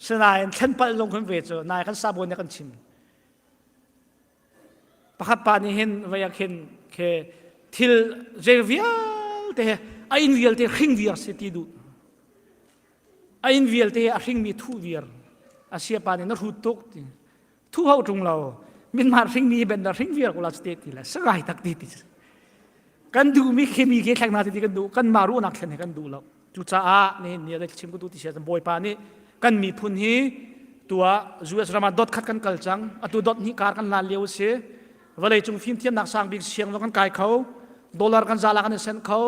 Sinain thlen palh zong kan ve cu nai kan sabawi nih kan chim. Pakhat pa nih hin vei ah khin khe thil zei vialte he a inn vialte hring viar si ti duh. A inn vialte a hringmi thuh viar. A sia pa nih na hrut tuk ti. Thu ho ṭung lo. Minmar hringmi ben da hring viar ko la te ti le sangai tak ti ti. Kan duhmi khi mi khi thleng na ti kan duh. Kan mah ruahnak thlen he kan duh lo. Cucaah nihin ni ah chim ka duh ti si ahcun Bawipa nih kan miphun hi tuah US ram ah dot khat kan kal cang. Atu dot hnih kar kan lan lio a si. Vawleicung fimthiamnak sang bik siang zong kan kai kho. Dollar kan zala kan i senh kho.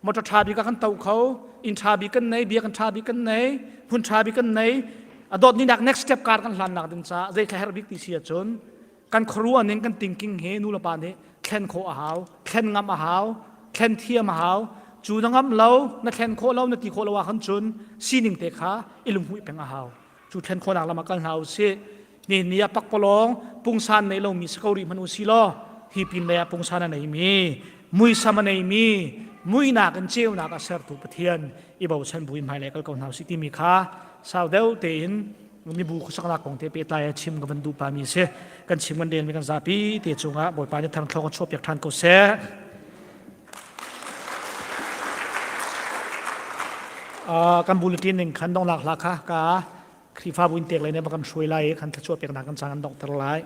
Motor ṭha bik ah kan to kho. Inn ṭha bik kan nei, biakinn ṭha bik kan nei, hmun ṭha bik kan nei. A dot ni nak next step kar kan hlannak ding caah zei thla herh bik ti si ahcun kan khuaruah ning kan thinking hi nu le pa nih thlen khawh a hau thlen ngam a hau thlen thiam a hau cu na ngam lo na thlen khawh lo na ti khawh lo ah khan cun sining te kha i lunghmuih peng a hau cu thlen khawhnak lam ah kal hna u sih ni ni ah pakpalawng pungsan nei lomi si ko rih hmanh u si law hi pin lei ah pungsan a neimi muisam a neimi muinak in ceunak a sertu Pathian i bochan buin hmailei kal ko hna u sih timi kha sau deuh tein mibu khuasaknak kong te pehtlai a chim ka van duh pami si kan chim kan relmi kan zapi te cungah Bawipa nih thangthlawk kan chuahpiak ṭhan ko seh. Uh, kan bulletin ning khan donglak hla kha ka Khrihfabu in tek le ne kan hruai lai kan thluachuah peknak kan cang an donghter lai.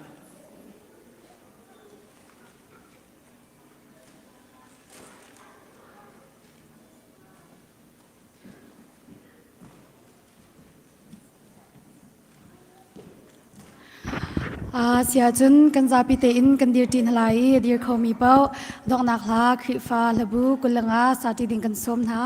Siahcun kan zapi tein kan dirṭi hna lai i a dir khomi paoh donghnak hla Khrihfa hlabu 25 sati ding kan sawm hna.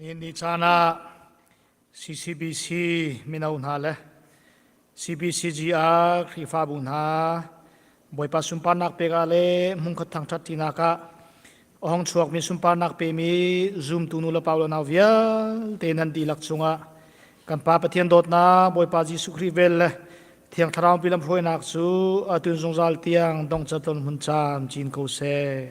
Nihin ni caan ah CCBC mino hna le CBCGR Khrihfabu hna Bawipa sunparnak pek ah le hmunkhat thangṭhat ṭinak ah a hong chuakmi sunparnak pemi zumtu nu le pa le nau vialte nan dihlak cungah kan Pa Pathian dawtnak Bawipa Jesuh Khrih vel le Thiang Thlarau pi lamhruainak cu atun zungzal tiang dongcat lon hmun cam cin ko seh.